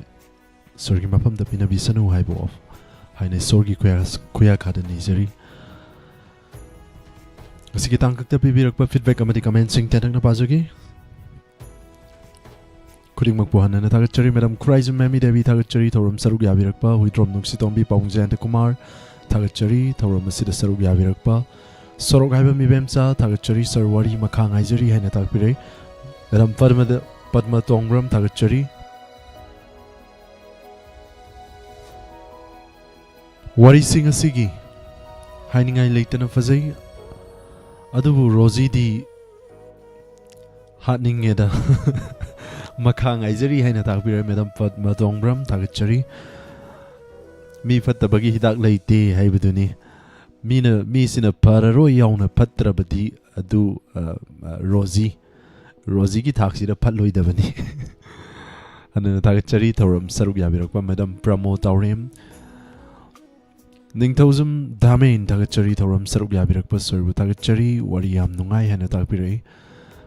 ꯏꯁꯣꯔꯒꯤ ꯃꯐꯝꯗ ꯄꯤꯅꯕꯤꯁꯅꯨ ꯍꯥꯏꯕ ꯑꯣꯐ ꯍꯥꯏꯅ ꯏꯁꯣꯔꯒꯤ ꯈꯨꯌꯥ-, ꯈꯨꯌꯥꯈꯥꯗ ꯅꯤꯖꯔꯤ꯫ ꯉꯁꯤꯒꯤ ꯇꯥꯡꯀꯛꯇ ꯄꯤꯕꯤꯔꯛꯄ ꯐꯤꯗꯕꯦꯛ ꯑꯃꯗꯤ ꯀꯃꯦꯟꯁꯤꯡ ꯇꯦꯟꯇꯛꯅ ꯄꯥꯖꯒꯦ꯫ ꯈꯨꯗꯤꯡꯃꯛꯄꯨ ꯍꯟꯅ ꯊꯥꯒꯠꯆꯔꯤ꯫ ꯃꯦꯗꯥꯝ ꯈꯨꯔꯥꯏꯖꯝ ꯃꯦꯃꯤ ꯗꯦꯕꯤ ꯊꯥꯒꯠꯆꯔꯤ꯫ ꯊꯧꯔꯝ ꯁꯔꯨꯛ ꯌꯥꯕꯤꯔꯛꯄ ꯍꯨꯏꯗ꯭ꯔꯣꯝ ꯅꯨꯡꯁꯤꯇꯣꯝꯕꯤ ꯄꯥꯕꯨꯡ ꯖꯌꯟꯇ ꯀꯨꯃꯥꯔ ꯊꯥꯒꯠꯆꯔꯤ꯫ ꯊꯧꯔꯝ ꯑꯁꯤꯗ ꯁꯔꯨꯛ ꯌꯥꯕꯤꯔꯛꯄ ꯁꯣꯔꯣꯛ ꯍꯥꯏꯕ ꯃꯤꯕꯦꯝꯆꯥ ꯊꯥꯒꯠꯆꯔꯤ꯫ ꯁꯔ ꯋꯥꯔꯤ ꯃꯈꯥ ꯉꯥꯏꯖꯔꯤ ꯍꯥꯏꯅ ꯇꯥꯛꯄꯤꯔꯦ꯫ ꯃꯦꯗꯥꯝ ꯄꯗꯃꯗ-, ꯄꯗꯃ ꯇꯣꯡꯕ꯭ꯔꯝ ꯊꯥꯒꯠꯆꯔꯤ꯫ ꯋꯥꯔꯤꯁꯤꯡ ꯑꯁꯤꯒꯤ ꯍꯥꯏꯅꯤꯡꯉꯥꯏ ꯂꯩꯇꯅ ꯐꯖꯩ, ꯑꯗꯨꯕꯨ ꯔꯣꯖꯤꯗꯤ ꯍꯥꯠꯅꯤꯡꯉꯦꯗ꯫ ꯃꯈꯥ ꯉꯥꯏꯖꯔꯤ ꯍꯥꯏꯅ ꯇꯥꯛꯄꯤꯔꯦ ꯃꯦꯗꯥꯝ ꯄꯗꯃ ꯇꯣꯡꯕ꯭ꯔꯝ, ꯊꯥꯒꯠꯆꯔꯤ꯫ ꯃꯤ ꯐꯠꯇꯕꯒꯤ ꯍꯤꯗꯥꯛ ꯂꯩꯇꯦ ꯍꯥꯏꯕꯗꯨꯅꯤ꯫ ꯃꯤꯅ, ꯃꯤꯁꯤꯅ ꯐꯔꯔꯣꯏ ꯌꯥꯎꯅ ꯐꯠꯇ꯭ꯔꯕꯗꯤ ꯑꯗꯨ, ꯑ, ꯑ, ꯔꯣꯖꯤ, ꯔꯣꯖꯤꯒꯤ ꯊꯥꯛꯁꯤꯗ ꯐꯠꯂꯣꯏꯗꯕꯅꯤ꯫ ꯍꯟꯅ ꯊꯥꯒꯠꯆꯔꯤ ꯊꯧꯔꯝ ꯁꯔꯨꯛ ꯌꯥꯕꯤꯔꯛꯄ ꯃꯦꯗꯥꯝ ꯄ꯭ꯔꯃꯣ ꯇꯥꯎꯔꯦꯝ꯫ ꯅꯤꯡꯊꯧꯖꯝ ꯙꯥꯃꯦꯟ ꯊꯥꯒꯠꯆꯔꯤ ꯊꯧꯔꯝ ꯁꯔꯨꯛ ꯌꯥꯕꯤꯔꯛꯄ ꯁꯔꯕꯨ ꯊꯥꯒꯠꯆꯔꯤ꯫ ꯋꯥꯔꯤ ꯌꯥꯝ ꯅꯨꯡꯉꯥꯏ ꯍꯥꯏꯅ ꯇꯥꯛꯄꯤꯔꯛꯏ꯫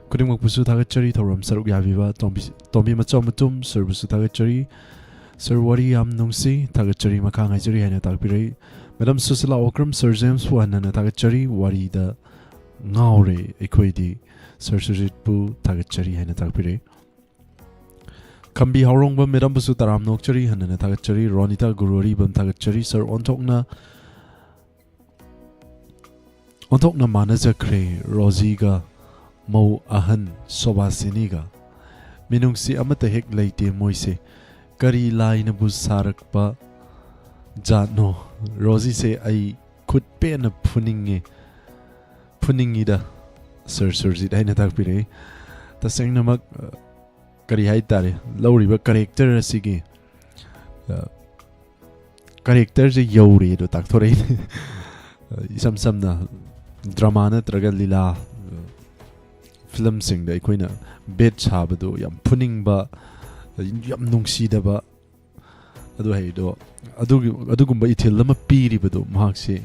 ꯈꯨꯗꯤꯡꯃꯛꯄꯨꯁꯨ ꯊꯥꯒꯠꯆꯔꯤ ꯊꯧꯔꯝ ꯁꯔꯨꯛ ꯌꯥꯕꯤꯕ ꯇꯣꯝꯕꯤ-, ꯇꯣꯝꯕꯤ ꯃꯆꯥ ꯃꯇꯨꯝ ꯁꯔꯕꯨꯁꯨ ꯊꯥꯒꯠꯆꯔꯤ꯫ ꯁꯔ ꯋꯥꯔꯤ ꯌꯥꯝ ꯅꯨꯡꯁꯤ, ꯊꯥꯒꯠꯆꯔꯤ, ꯃꯈꯥ ꯉꯥꯏꯖꯔꯤ ꯍꯥꯏꯅ ꯇꯥꯛꯄꯤꯔꯛꯏ꯫ ꯃꯦꯗꯥꯝ ꯁꯨꯁꯤꯂꯥ ꯑꯣꯀ꯭ꯔꯝ ꯁꯔ ꯖꯦꯝꯁꯄꯨ ꯍꯟꯅ ꯍꯟꯅ ꯊꯥꯒꯠꯆꯔꯤ꯫ ꯋꯥꯔꯤꯗ ꯉꯥꯎꯔꯦ ꯑꯩꯈꯣꯏꯗꯤ ꯁꯔ ꯁꯨꯖꯤꯠꯄꯨ ꯊꯥꯒꯠꯆꯔꯤ ꯍꯥꯏꯅ ꯇꯥꯛꯄꯤꯔꯛꯏ꯫ ꯈꯝꯕꯤ ꯍꯥꯎꯔꯣꯡꯕꯝ ꯃꯦꯗꯥꯝꯕꯨꯁꯨ ꯇꯔꯥꯝꯅ ꯑꯣꯛꯆꯔꯤ, ꯍꯟꯅ ꯍꯟꯅ ꯊꯥꯒꯠꯆꯔꯤ꯫ ꯔꯣꯅꯤꯇꯥ ꯒꯨꯔꯨ ꯑꯔꯤꯕꯝ ꯊꯥꯒꯠꯆꯔꯤ꯫ ꯁꯔ ꯑꯣꯟꯊꯣꯛꯅ, ꯑꯣꯟꯊꯣꯛꯅ ꯃꯥꯟꯅꯖꯈ꯭ꯔꯦ ꯔꯣꯖꯤꯒ ꯃꯧ ꯑꯍꯟ ꯁꯣꯚꯥꯁꯤꯅꯤꯒ꯫ ꯃꯤꯅꯨꯡꯁꯤ ꯑꯃꯠꯇ ꯍꯦꯛ ꯂꯩꯇꯦ ꯃꯣꯏꯁꯦ꯫ ꯀꯔꯤ ꯂꯥꯏꯅꯕꯨ ꯁꯥꯔꯛꯄ ꯖꯥꯠꯅꯣ? ꯔꯣꯖꯤꯁꯦ ꯑꯩ ꯈꯨꯠ ꯄꯦꯟꯅ ꯐꯨꯅꯤꯡꯉꯦ, ꯐꯨꯅꯤꯡꯉꯤꯗ, ꯁꯔ ꯁꯨꯔꯖꯤꯠ ꯍꯥꯏꯅ ꯇꯥꯛꯄꯤꯔꯛꯏ꯫ ꯇꯁꯦꯡꯅꯃꯛ, ꯑ, ꯀꯔꯤ ꯍꯥꯏꯇꯥꯔꯦ, ꯂꯧꯔꯤꯕ ꯀꯔꯦꯛꯇꯔ ꯑꯁꯤꯒꯤ, ꯑ, ꯀꯔꯦꯛꯇꯔꯁꯦ ꯌꯧꯔꯦꯗꯣ ꯇꯥꯛꯊꯣꯔꯛꯏꯅꯦ꯫ ꯏꯁꯝ ꯁꯝꯅ ꯗ꯭ꯔꯃꯥ ꯅꯠꯇ꯭ꯔꯒ ꯂꯤꯂꯥ, ꯐꯤꯂꯝꯁꯤꯡꯗ ꯑꯩꯈꯣꯏꯅ ꯕꯦꯠ ꯁꯥꯕꯗꯣ ꯌꯥꯝ ꯐꯨꯅꯤꯡꯕ, ꯌꯥꯝ ꯅꯨꯡꯁꯤꯗꯕ, ꯑꯗꯨ ꯍꯩꯗꯣ, ꯑꯗꯨꯒꯤ, ꯑꯗꯨꯒꯨꯝꯕ ꯏꯊꯤꯜ ꯑꯃ ꯄꯤꯔꯤꯕꯗꯣ ꯃꯍꯥꯛꯁꯦ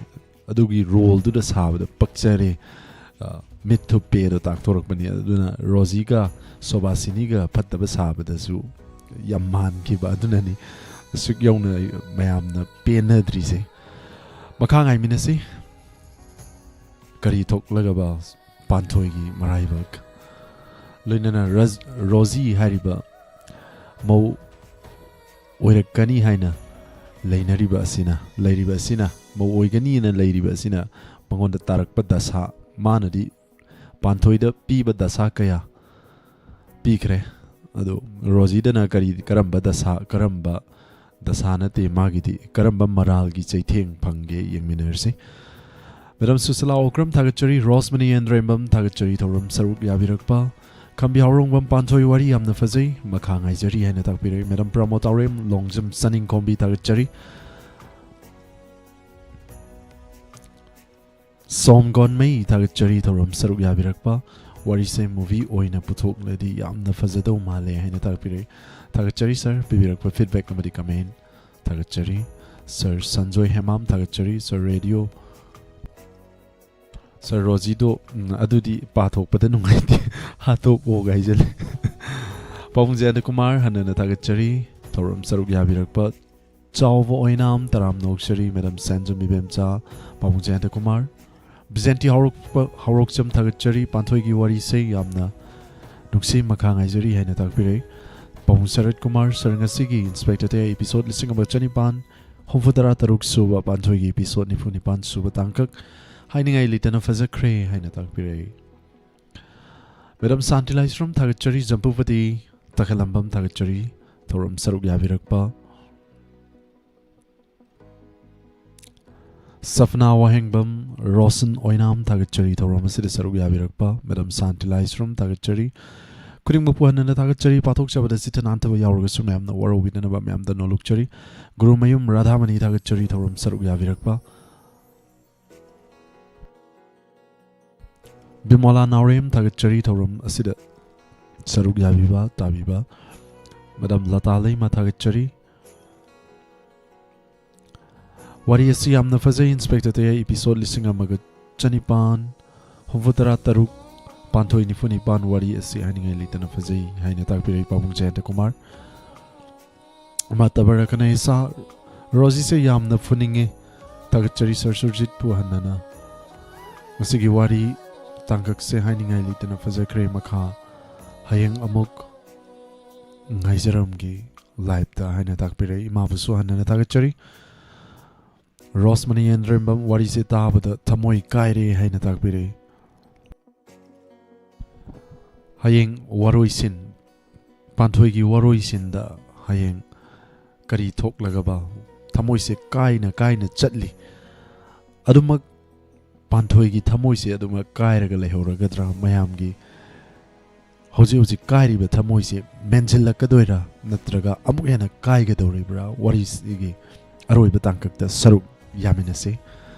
ꯑꯗꯨꯒꯤ ꯔꯣꯜꯗꯨꯗ ꯁꯥꯕꯗ ꯄꯛꯆꯔꯦ, ꯑ, ꯃꯤꯠ ꯊꯨꯞꯄꯦ ꯑꯗꯣ ꯇꯥꯛꯊꯣꯔꯛꯄꯅꯤ꯫ ꯑꯗꯨꯅ ꯔꯣꯖꯤꯒ ꯁꯣꯕꯥꯁꯤꯅꯤꯒ ꯐꯠꯇꯕ ꯁꯥꯕꯗꯁꯨ ꯌꯥꯝ ꯃꯥꯟꯈꯤꯕ ꯑꯗꯨꯅꯅꯤ ꯑꯁꯨꯛ ꯌꯧꯅ ꯃꯌꯥꯝꯅ ꯄꯦꯟꯅꯗ꯭ꯔꯤꯁꯦ꯫ ꯃꯈꯥ ꯉꯥꯏꯃꯤꯟꯅꯁꯤ꯫ ꯀꯔꯤ ꯊꯣꯛꯂꯒꯕ ꯄꯥꯟꯊꯣꯏꯒꯤ ꯃꯔꯥꯏꯕꯛ? ꯂꯣꯏꯅꯅ ꯔꯖ-, ꯔꯣꯖꯤ ꯍꯥꯏꯔꯤꯕ ꯃꯧ ꯑꯣꯏꯔꯛꯀꯅꯤ ꯍꯥꯏꯅ ꯂꯩꯅꯔꯤꯕ ꯑꯁꯤꯅ, ꯂꯩꯔꯤꯕ ꯑꯁꯤꯅ, ꯃꯧ ꯑꯣꯏꯒꯅꯤꯅ ꯂꯩꯔꯤꯕ ꯑꯁꯤꯅ ꯃꯉꯣꯟꯗ ꯇꯥꯔꯛꯄ ꯗꯁꯥ, ꯃꯥꯅꯗꯤ ꯄꯥꯟꯊꯣꯏꯗ ꯄꯤꯕ ꯗꯁꯥ ꯀꯌꯥ ꯄꯤꯈ꯭ꯔꯦ꯫ ꯑꯗꯣ ꯔꯣꯖꯤꯗꯅ ꯀꯔꯤ, ꯀꯔꯝꯕ ꯗꯁꯥ, ꯀꯔꯝꯕ ꯗꯁꯥ ꯅꯠꯇꯦ ꯃꯥꯒꯤꯗꯤ, ꯀꯔꯝꯕ ꯃꯔꯥꯜꯒꯤ ꯆꯩꯊꯦꯡ ꯐꯪꯒꯦ ꯌꯦꯡꯃꯤꯟꯅꯔꯁꯤ꯫ ꯃꯦꯗꯥꯝ ꯁꯨꯁꯤꯂꯥ ꯑꯣꯀ꯭ꯔꯝ ꯊꯥꯒꯠꯆꯔꯤ, ꯔꯣꯁꯃꯅꯤ ꯑꯦꯟꯗ꯭ꯔꯦꯝꯕꯝ ꯊꯥꯒꯠꯆꯔꯤ ꯊꯧꯔꯝ ꯁꯔꯨꯛ ꯌꯥꯕꯤꯔꯛꯄ꯫ ꯈꯝꯕꯤ ꯍꯥꯎꯔꯣꯡꯕꯝ ꯄꯥꯟꯊꯣꯏ ꯋꯥꯔꯤ ꯌꯥꯝꯅ ꯐꯖꯩ, ꯃꯈꯥ ꯉꯥꯏꯖꯔꯤ ꯍꯥꯏꯅ ꯇꯥꯛꯄꯤꯔꯛꯏ꯫ ꯃꯦꯗꯥꯝ ꯄ꯭ꯔꯃꯣ ꯇꯥꯎꯔꯦꯝ ꯂꯣꯡꯖꯝ ꯆꯅꯤꯡꯈꯣꯝꯕꯤ ꯊꯥꯒꯠꯆꯔꯤ꯫ ꯁꯣꯝ ꯒꯣꯟꯃꯩ ꯊꯥꯒꯠꯆꯔꯤ ꯊꯧꯔꯝ ꯁꯔꯨꯛ ꯌꯥꯕꯤꯔꯛꯄ꯫ ꯋꯥꯔꯤꯁꯦ movie ꯑꯣꯏꯅ ꯄꯨꯊꯣꯛꯂꯗꯤ ꯌꯥꯝꯅ ꯐꯖꯗꯧ ꯃꯥꯜꯂꯦ ꯍꯥꯏꯅ ꯇꯥꯛꯄꯤꯔꯛꯏ꯫ ꯊꯥꯒꯠꯆꯔꯤ sir, ꯄꯤꯕꯤꯔꯛꯄ feedback ꯑꯃꯗꯤ comment꯫ ꯊꯥꯒꯠꯆꯔꯤ꯫ Sir ꯁꯟꯖꯣꯏ ꯍꯦꯃꯥꯝ ꯊꯥꯒꯠꯆꯔꯤ꯫ Sir ꯔꯦꯗꯤꯑꯣ, sir ꯔꯣꯖꯤꯗꯣ, ꯎꯝ, ꯑꯗꯨꯗꯤ ꯄꯥꯊꯣꯛꯄꯗ ꯅꯨꯡꯉꯥꯏꯇꯦ꯫ ꯍꯥꯠꯇꯣꯛꯑꯣꯒ ꯍꯥꯏꯖꯜꯂꯦ꯫ ꯄꯥꯕꯨꯡ ꯖꯌꯟꯇ ꯀꯨꯃꯥꯔ ꯍꯟꯅꯅ ꯊꯥꯒꯠꯆꯔꯤ ꯊꯧꯔꯝ ꯁꯔꯨꯛ ꯌꯥꯕꯤꯔꯛꯄ꯫ ꯆꯥꯎꯕ ꯑꯣꯏꯅꯥꯝ ꯇꯔꯥꯝꯅ ꯑꯣꯛꯆꯔꯤ ꯃꯦꯗꯥꯝ ꯁꯦꯟꯖꯝ ꯏꯕꯦꯝꯆꯥ, ꯄꯥꯕꯨꯡ ꯖꯌꯟꯇ ꯀꯨꯃꯥꯔ꯫ ꯕꯤꯖꯦꯟꯇꯤ ꯍꯧꯔꯛꯄ, ꯍꯧꯔꯣꯛꯆꯝ ꯊꯥꯒꯠꯆꯔꯤ, ꯄꯥꯟꯊꯣꯏꯒꯤ ꯋꯥꯔꯤꯁꯦ ꯌꯥꯝꯅ ꯅꯨꯡꯁꯤ, ꯃꯈꯥ ꯉꯥꯏꯖꯔꯤ ꯍꯥꯏꯅ ꯇꯥꯛꯄꯤꯔꯛꯏ꯫ ꯄꯥꯕꯨꯡ ꯁꯔꯠ ꯀꯨꯃꯥꯔ, sir ꯉꯁꯤꯒꯤ Inspector ꯇꯌꯥꯏ episode ꯂꯤꯁꯤꯡ ꯑꯃ ꯆꯅꯤꯄꯥꯟ ꯍꯨꯝꯐꯨꯇꯔꯥ ꯇꯔꯨꯛ ꯁꯨꯕ, ꯄꯥꯟꯊꯣꯏꯒꯤ episode ꯅꯤꯐꯨ ꯅꯤꯄꯥꯟ ꯁꯨꯕ ꯇꯥꯡꯀꯛ ꯍꯥꯏꯅꯤꯡꯉꯥꯏ ꯂꯩꯇꯅ ꯐꯖꯈ꯭ꯔꯦ ꯍꯥꯏꯅ ꯇꯥꯛꯄꯤꯔꯛꯏ꯫ ꯃꯦꯗꯥꯝ ꯁꯥꯟꯇꯤ ꯂꯥꯏꯁ꯭ꯔꯝ ꯊꯥꯒꯠꯆꯔꯤ, ꯖꯝꯄꯨꯄꯇꯤ ꯇꯈꯦꯂꯝꯕꯝ ꯊꯥꯒꯠꯆꯔꯤ ꯊꯧꯔꯝ ꯁꯔꯨꯛ ꯌꯥꯕꯤꯔꯛꯄ꯫ ꯁꯐꯅꯥ ꯋꯥꯍꯦꯡꯕꯝ, ꯔꯣꯁꯟ ꯑꯣꯏꯅꯥꯝ ꯊꯥꯒꯠꯆꯔꯤ ꯊꯧꯔꯝ ꯑꯁꯤꯗ ꯁꯔꯨꯛ ꯌꯥꯕꯤꯔꯛꯄ꯫ ꯃꯦꯗꯥꯝ ꯁꯥꯟꯇꯤ ꯂꯥꯏꯁ꯭ꯔꯝ ꯊꯥꯒꯠꯆꯔꯤ꯫ ꯈꯨꯗꯤꯡꯃꯛꯄꯨ ꯍꯟꯅ ꯍꯟꯅ ꯊꯥꯒꯠꯆꯔꯤ꯫ ꯄꯥꯊꯣꯛꯆꯕꯗ ꯆꯤꯠꯇ ꯅꯥꯟꯊꯕ ꯌꯥꯎꯔꯒꯁꯨ ꯃꯌꯥꯝꯅ ꯋꯥꯔꯧꯕꯤꯗꯅꯕ ꯃꯌꯥꯝꯗ ꯅꯣꯜꯂꯨꯛꯆꯔꯤ꯫ ꯒꯨꯔꯨꯃꯌꯨꯝ ꯔꯥꯙꯥꯃꯅꯤ ꯊꯥꯒꯠꯆꯔꯤ ꯊꯧꯔꯝ ꯁꯔꯨꯛ ꯌꯥꯕꯤꯔꯛꯄ꯫ ꯕꯤꯃꯣꯂꯥ ꯅꯥꯎꯔꯦꯝ ꯊꯥꯒꯠꯆꯔꯤ ꯊꯧꯔꯝ ꯑꯁꯤꯗ ꯁꯔꯨꯛ ꯌꯥꯕꯤꯕ ꯇꯥꯕꯤꯕ꯫ ꯃꯦꯗꯥꯝ ꯂꯇꯥ ꯂꯩꯃ ꯊꯥꯒꯠꯆꯔꯤ꯫ ꯋꯥꯔꯤ ꯑꯁꯤ ꯌꯥꯝꯅ ꯐꯖꯩ ꯏꯟꯁꯄꯦꯛꯇꯔ ꯇꯌꯥꯏ, ꯏꯄꯤꯁꯣꯗ ꯂꯤꯁꯤꯡ ꯑꯃꯒ ꯆꯅꯤꯄꯥꯟ ꯍꯨꯝꯐꯨꯇꯔꯥ ꯇꯔꯨꯛ, ꯄꯥꯟꯊꯣꯏ ꯅꯤꯐꯨ ꯅꯤꯄꯥꯟ꯫ ꯋꯥꯔꯤ ꯑꯁꯤ ꯍꯥꯏꯅꯤꯡꯉꯥꯏ ꯂꯩꯇꯅ ꯐꯖꯩ ꯍꯥꯏꯅ ꯇꯥꯛꯄꯤꯔꯛꯏ ꯄꯥꯕꯨꯡ ꯖꯌꯟꯇ ꯀꯨꯃꯥꯔ꯫ ꯃꯥꯇꯕꯔ ꯀꯅꯥꯏꯁꯥ, ꯔꯣꯖꯤꯁꯦ ꯌꯥꯝꯅ ꯐꯨꯅꯤꯡꯉꯦ꯫ ꯊꯥꯒꯠꯆꯔꯤ ꯁꯥꯔ ꯁꯨꯔꯖꯤꯠꯄꯨ ꯍꯟꯅꯅ꯫ ꯉꯁꯤꯒꯤ ꯋꯥꯔꯤ ꯇꯥꯡꯀꯛꯁꯦ ꯍꯥꯏꯅꯤꯡꯉꯥꯏ ꯂꯩꯇꯅ ꯐꯖꯈ꯭ꯔꯦ꯫ ꯃꯈꯥ ꯍꯌꯦꯡ ꯑꯃꯨꯛ ꯉꯥꯏꯖꯔꯝꯒꯦ ꯂꯥꯏꯞꯇ ꯍꯥꯏꯅ ꯇꯥꯛꯄꯤꯔꯛꯏ꯫ ꯏꯃꯥꯕꯨꯁꯨ ꯍꯟꯅꯅ ꯊꯥꯒꯠꯆꯔꯤ꯫ ꯔꯣꯁꯃꯅꯤ ꯑꯦꯟꯗ꯭ꯔꯦꯝꯕꯝ, ꯋꯥꯔꯤꯁꯦ ꯇꯥꯕꯗ ꯊꯃꯣꯏ ꯀꯥꯏꯔꯦ ꯍꯥꯏꯅ ꯇꯥꯛꯄꯤꯔꯛꯏ꯫ ꯍꯌꯦꯡ ꯋꯥꯔꯣꯏꯁꯤꯟ, ꯄꯥꯟꯊꯣꯏꯒꯤ ꯋꯥꯔꯣꯏꯁꯤꯟꯗ ꯍꯌꯦꯡ ꯀꯔꯤ ꯊꯣꯛꯂꯒꯕ? ꯊꯃꯣꯏꯁꯦ ꯀꯥꯏꯅ ꯀꯥꯏꯅ ꯆꯠꯂꯤ꯫ ꯑꯗꯨꯃꯛ ꯄꯥꯟꯊꯣꯏꯒꯤ ꯊꯃꯣꯏꯁꯦ ꯑꯗꯨꯃꯛ ꯀꯥꯏꯔꯒ ꯂꯩꯍꯧꯔꯒꯗ꯭ꯔꯥ? ꯃꯌꯥꯝꯒꯤ ꯍꯧꯖꯤꯛ ꯍꯧꯖꯤꯛ ꯀꯥꯏꯔꯤꯕ ꯊꯃꯣꯏꯁꯦ ꯃꯦꯟꯁꯤꯜꯂꯛꯀꯗꯣꯏꯔꯥ, ꯅꯠꯇ꯭ꯔꯒ ꯑꯃꯨꯛ ꯍꯦꯟꯅ ꯀꯥꯏꯒꯗꯧꯔꯤꯕ꯭ꯔꯥ? ꯋꯥꯔꯤꯁꯤꯒꯤ ꯑꯔꯣꯏꯕ ꯇꯥꯡꯀꯛꯇ ꯁꯔꯨꯛ ꯌꯥꯃꯤꯟꯅꯁꯤ꯫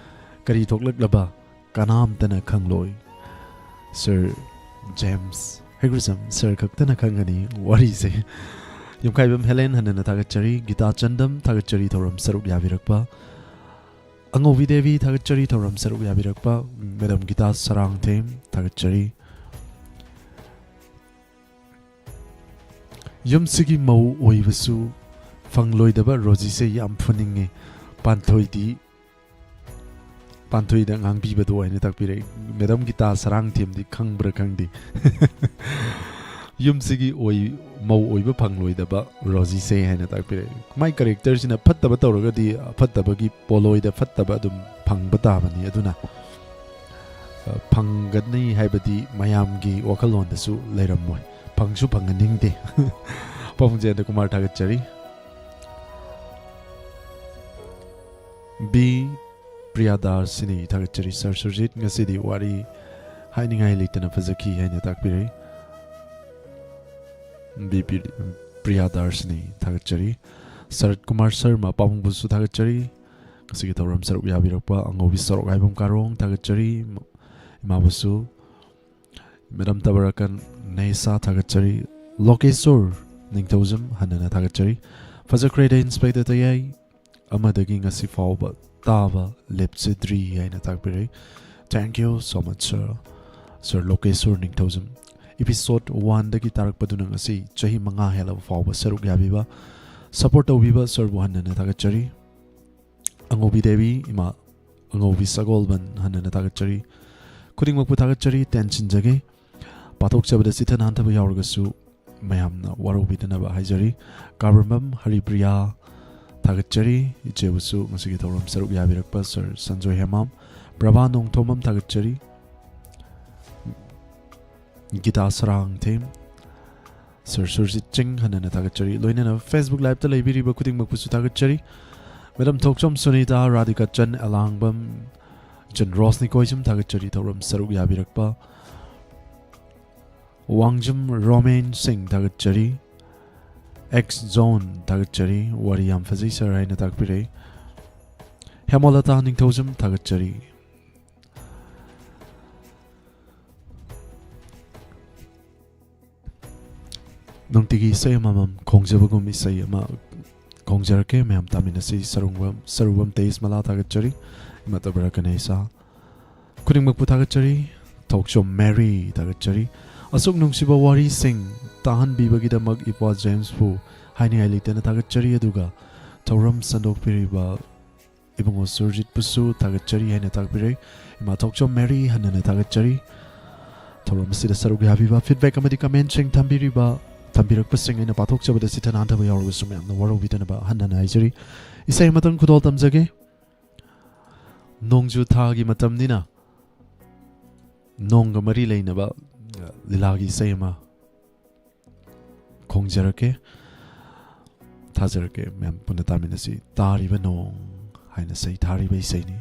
ꯀꯔꯤ ꯊꯣꯛꯂꯛꯂꯕ ꯀꯅꯥꯝꯇꯅ ꯈꯪꯂꯣꯏ꯫ ꯁꯔ ꯖꯦꯝꯁ ꯍꯦꯒ꯭ꯔꯤꯁꯝ ꯁꯔ ꯈꯛꯇꯅ ꯈꯪꯒꯅꯤ ꯋꯥꯔꯤꯁꯦ꯫ ꯌꯨꯝꯈꯥꯏꯕꯝ ꯍꯦꯂꯦꯟ ꯍꯟꯅꯅ ꯊꯥꯒꯠꯆꯔꯤ꯫ ꯒꯤꯇꯥ ꯆꯟꯗꯝ ꯊꯥꯒꯠꯆꯔꯤ ꯊꯧꯔꯝ ꯁꯔꯨꯛ ꯌꯥꯕꯤꯔꯛꯄ꯫ ꯑꯉꯧꯕꯤ ꯗꯦꯕꯤ ꯊꯥꯒꯠꯆꯔꯤ ꯊꯧꯔꯝ ꯁꯔꯨꯛ ꯌꯥꯕꯤꯔꯛꯄ꯫ ꯃꯦꯗꯥꯝ ꯒꯤꯇꯥ ꯁꯔꯥꯡꯊꯦꯝ ꯊꯥꯒꯠꯆꯔꯤ꯫ ꯌꯨꯝꯁꯤꯒꯤ ꯃꯧ ꯑꯣꯏꯕꯁꯨ ꯐꯪꯂꯣꯏꯗꯕ ꯔꯣꯖꯤꯁꯦ ꯌꯥꯝ ꯐꯨꯅꯤꯡꯉꯦ꯫ ꯄꯥꯟꯊꯣꯏꯗꯤ, ꯄꯥꯟꯊꯣꯏꯗ ꯉꯥꯡꯕꯤꯕꯗꯣ ꯍꯥꯏꯅ ꯇꯥꯛꯄꯤꯔꯛꯏ꯫ ꯃꯦꯗꯥꯝ ꯒꯤꯇꯥ ꯁꯔꯥꯡꯊꯦꯝꯗꯤ ꯈꯪꯕ꯭ꯔꯥ ꯈꯪꯗꯦ꯫ ꯌꯨꯝꯁꯤꯒꯤ ꯑꯣꯏ-, ꯃꯧ ꯑꯣꯏꯕ ꯐꯪꯂꯣꯏꯗꯕ ꯔꯣꯖꯤꯁꯦ ꯍꯥꯏꯅ ꯇꯥꯛꯄꯤꯔꯛꯏ꯫ ꯃꯥꯏ ꯀꯦꯔꯦꯛꯇꯔꯁꯤꯅ ꯐꯠꯇꯕ ꯇꯧꯔꯒꯗꯤ ꯐꯠꯇꯕꯒꯤ ꯄꯣꯂꯣꯏꯗ ꯐꯠꯇꯕ ꯑꯗꯨꯝ ꯐꯪꯕ ꯇꯥꯕꯅꯤ꯫ ꯑꯗꯨꯅ, ꯑ, ꯐꯪꯒꯅꯤ ꯍꯥꯏꯕꯗꯤ ꯃꯌꯥꯝꯒꯤ ꯋꯥꯈꯜꯂꯣꯟꯗꯁꯨ ꯂꯩꯔꯝꯃꯣꯏ꯫ ꯐꯪꯁꯨ ꯐꯪꯍꯟꯅꯤꯡꯗꯦ꯫ ꯄꯥꯕꯨꯡ ꯖꯌꯟꯇ ꯀꯨꯃꯥꯔ ꯊꯥꯒꯠꯆꯔꯤ꯫ ꯕꯤ ꯄ꯭ꯔꯤꯌꯥꯗꯥꯁꯤꯅꯤ ꯊꯥꯒꯠꯆꯔꯤ꯫ ꯁꯥꯔ ꯁꯨꯔꯖꯤꯠ, ꯉꯁꯤꯗꯤ ꯋꯥꯔꯤ ꯍꯥꯏꯅꯤꯡꯉꯥꯏ ꯂꯩꯇꯅ ꯐꯖꯈꯤ ꯍꯥꯏꯅ ꯇꯥꯛꯄꯤꯔꯛꯏ꯫ ꯕꯤ ꯄꯤ ꯄ꯭ꯔꯤꯌꯥ ꯗꯥꯔꯁꯤꯅꯤ ꯊꯥꯒꯠꯆꯔꯤ꯫ ꯁꯔꯠ ꯀꯨꯃꯥꯔ ꯁꯔꯃ ꯄꯥꯕꯨꯡꯕꯨꯁꯨ ꯊꯥꯒꯠꯆꯔꯤ꯫ ꯉꯁꯤꯒꯤ ꯊꯧꯔꯝ ꯁꯔꯨꯛ ꯌꯥꯕꯤꯔꯛꯄ ꯑꯉꯧꯕꯤ ꯁꯣꯔꯣꯛ ꯍꯥꯏꯕꯝ ꯀꯥꯔꯣꯡ ꯊꯥꯒꯠꯆꯔꯤ꯫ ꯏꯃꯥꯕꯨꯁꯨ꯫ ꯃꯦꯗꯥꯝ ꯇꯕꯔꯀꯟ ꯅꯦꯁꯥ ꯊꯥꯒꯠꯆꯔꯤ꯫ ꯂꯣꯀꯦꯁꯣꯔ ꯅꯤꯡꯊꯧꯖꯝ ꯍꯟꯅꯅ ꯊꯥꯒꯠꯆꯔꯤ꯫ ꯐꯖꯈ꯭ꯔꯦꯗ ꯏꯟꯁꯄꯦꯛꯇꯔ ꯇꯌꯥꯏ꯫ ꯑꯃꯗꯒꯤ ꯉꯁꯤ ꯐꯥꯎꯕ ꯇꯥꯕ ꯂꯦꯞꯆꯗ꯭ꯔꯤ ꯍꯥꯏꯅ ꯇꯥꯛꯄꯤꯔꯛꯏ꯫ Thank you so much, sir. Sir ꯂꯣꯀꯦꯁꯣꯔ Ningthoujam. Episode one ꯗꯒꯤ ꯇꯥꯔꯛꯄꯗꯨꯅ ꯉꯁꯤ ꯆꯍꯤ ꯃꯉꯥ ꯍꯦꯜꯂꯕ ꯐꯥꯎꯕ ꯁꯔꯨꯛ ꯌꯥꯕꯤꯕ, support ꯇꯧꯕꯤꯕ sir ꯕꯨ ꯍꯟꯅꯅ ꯊꯥꯒꯠꯆꯔꯤ꯫ ꯑꯉꯧꯕꯤ ꯗꯦꯕꯤ, ꯏꯃꯥ ꯑꯉꯧꯕꯤ ꯁꯒꯣꯜꯕꯟ ꯍꯟꯅꯅ ꯊꯥꯒꯠꯆꯔꯤ꯫ ꯈꯨꯗꯤꯡꯃꯛꯄꯨ ꯊꯥꯒꯠꯆꯔꯤ, ꯇꯦꯟꯁꯤꯟꯖꯒꯦ꯫ ꯄꯥꯊꯣꯛꯆꯕꯗ ꯆꯤꯠꯊ ꯅꯥꯟꯊꯕ ꯌꯥꯎꯔꯒꯁꯨ ꯃꯌꯥꯝꯅ ꯋꯥꯔꯧꯕꯤꯗꯅꯕ ꯍꯥꯏꯖꯔꯤ꯫ ꯀꯥꯕ꯭ꯔꯝꯕꯝ ꯍꯔꯤꯄ꯭ꯔꯤꯌꯥ ꯊꯥꯒꯠꯆꯔꯤ꯫ ꯏꯆꯦꯕꯨꯁꯨ ꯉꯁꯤꯒꯤ ꯊꯧꯔꯝ ꯁꯔꯨꯛ ꯌꯥꯕꯤꯔꯛꯄ sir ꯁꯟꯖꯣꯏ ꯍꯦꯃꯥꯝ꯫ ꯄ꯭ꯔꯚꯥ ꯅꯣꯡꯊꯣꯝꯕꯝ ꯊꯥꯒꯠꯆꯔꯤ꯫ ꯒꯤꯇꯥ ꯁꯔꯥꯡꯊꯦꯝ, sir ꯁꯨꯔꯖꯤꯠ ꯆꯤꯡ ꯍꯟꯅꯅ ꯊꯥꯒꯠꯆꯔꯤ꯫ ꯂꯣꯏꯅꯅ Facebook live ꯇ ꯂꯩꯕꯤꯔꯤꯕ ꯈꯨꯗꯤꯡꯃꯛꯄꯨꯁꯨ ꯊꯥꯒꯠꯆꯔꯤ꯫ ꯃꯦꯗꯥꯝ ꯊꯣꯛꯆꯣꯝ ꯁꯨꯅꯤꯇꯥ, ꯔꯥꯙꯤꯀꯥ ꯆꯟ, ꯑꯂꯥꯡꯕꯝ, ꯏꯆꯟ ꯔꯣꯁꯅꯤ ꯀꯣꯏꯖꯝ ꯊꯥꯒꯠꯆꯔꯤ ꯊꯧꯔꯝ ꯁꯔꯨꯛ ꯌꯥꯕꯤꯔꯛꯄ꯫ ꯋꯥꯡꯖꯝ ꯔꯣꯃꯦꯟ ꯁꯤꯡ ꯊꯥꯒꯠꯆꯔꯤ꯫ ꯑꯦꯛꯁ ꯖꯣꯟ ꯊꯥꯒꯠꯆꯔꯤ꯫ ꯋꯥꯔꯤ ꯌꯥꯝ ꯐꯖꯩ sir ꯍꯥꯏꯅ ꯇꯥꯛꯄꯤꯔꯛꯏ꯫ ꯍꯦꯃꯣꯂꯇꯥ ꯅꯤꯡꯊꯧꯖꯝ ꯊꯥꯒꯠꯆꯔꯤ꯫ ꯅꯨꯡꯇꯤꯒꯤ ꯏꯁꯩ ꯑꯃꯃꯝ ꯈꯣꯡꯖꯕꯒꯨꯝ ꯏꯁꯩ ꯑꯃ ꯈꯣꯡꯖꯔꯛꯀꯦ꯫ ꯃꯌꯥꯝ ꯇꯥꯃꯤꯟꯅꯁꯤ꯫ ꯁꯔꯨꯡꯕꯝ, ꯁꯔꯨꯕꯝ ꯇꯦꯖꯃꯂꯥ ꯊꯥꯒꯠꯆꯔꯤ꯫ ꯏꯃꯥ ꯇꯕꯔꯥ ꯀꯅꯦꯁꯥ ꯈꯨꯗꯤꯡꯃꯛꯄꯨ ꯊꯥꯒꯠꯆꯔꯤ꯫ ꯊꯣꯛꯆꯣꯝ ꯃꯦꯔꯤ ꯊꯥꯒꯠꯆꯔꯤ꯫ ꯑꯁꯨꯛ ꯅꯨꯡꯁꯤꯕ ꯋꯥꯔꯤꯁꯤꯡ ꯇꯥꯍꯟꯕꯤꯕꯒꯤꯗꯃꯛ ꯏꯄ꯭ꯋꯥ ꯖꯦꯝꯁꯄꯨ ꯍꯥꯏꯅꯤꯡꯉꯥꯏ ꯂꯩꯇꯅ ꯊꯥꯒꯠꯆꯔꯤ꯫ ꯑꯗꯨꯒ ꯊꯧꯔꯝ ꯁꯟꯗꯣꯛꯄꯤꯔꯤꯕ ꯏꯕꯨꯡꯉꯣ ꯁꯨꯔꯖꯤꯠꯄꯨꯁꯨ ꯊꯥꯒꯠꯆꯔꯤ ꯍꯥꯏꯅ ꯇꯥꯛꯄꯤꯔꯦ꯫ ꯏꯃꯥ ꯊꯣꯛꯆꯣꯝ ꯃꯦꯔꯤ ꯍꯟꯅꯅ ꯊꯥꯒꯠꯆꯔꯤ꯫ ꯊꯧꯔꯝ ꯑꯁꯤꯗ ꯁꯔꯨꯛ ꯌꯥꯕꯤꯕ, feedback ꯑꯃꯗꯤ comment ꯁꯤꯡ ꯊꯝꯕꯤꯔꯤꯕ, ꯊꯝꯕꯤꯔꯛꯄꯁꯤꯡ ꯑꯩꯅ ꯄꯥꯊꯣꯛꯆꯕꯗ ꯆꯤꯠꯊ ꯅꯥꯟꯊꯕ ꯌꯥꯎꯔꯒꯁꯨ ꯃꯌꯥꯝꯅ ꯋꯥꯔꯧꯕꯤꯗꯅꯕ ꯍꯟꯅꯅ ꯍꯥꯏꯖꯔꯤ꯫ ꯏꯁꯩ ꯑꯃꯇꯪ ꯈꯨꯗꯣꯜ ꯇꯝꯖꯒꯦ꯫ ꯅꯣꯡꯖꯨ ꯊꯥꯒꯤ ꯃꯇꯝꯅꯤꯅ ꯅꯣꯡꯒ ꯃꯔꯤ ꯂꯩꯅꯕ, ꯑ, ꯂꯤꯂꯥꯒꯤ ꯏꯁꯩ ꯑꯃ ꯈꯣꯡꯖꯔꯛꯀꯦ, ꯊꯥꯖꯔꯛꯀꯦ꯫ ꯃꯌꯥꯝ ꯄꯨꯟꯅ ꯇꯥꯃꯤꯟꯅꯁꯤ꯫ ꯇꯥꯔꯤꯕ ꯅꯣꯡ ꯍꯥꯏꯅ ꯁꯩꯊꯥꯔꯤꯕ ꯏꯁꯩꯅꯤ꯫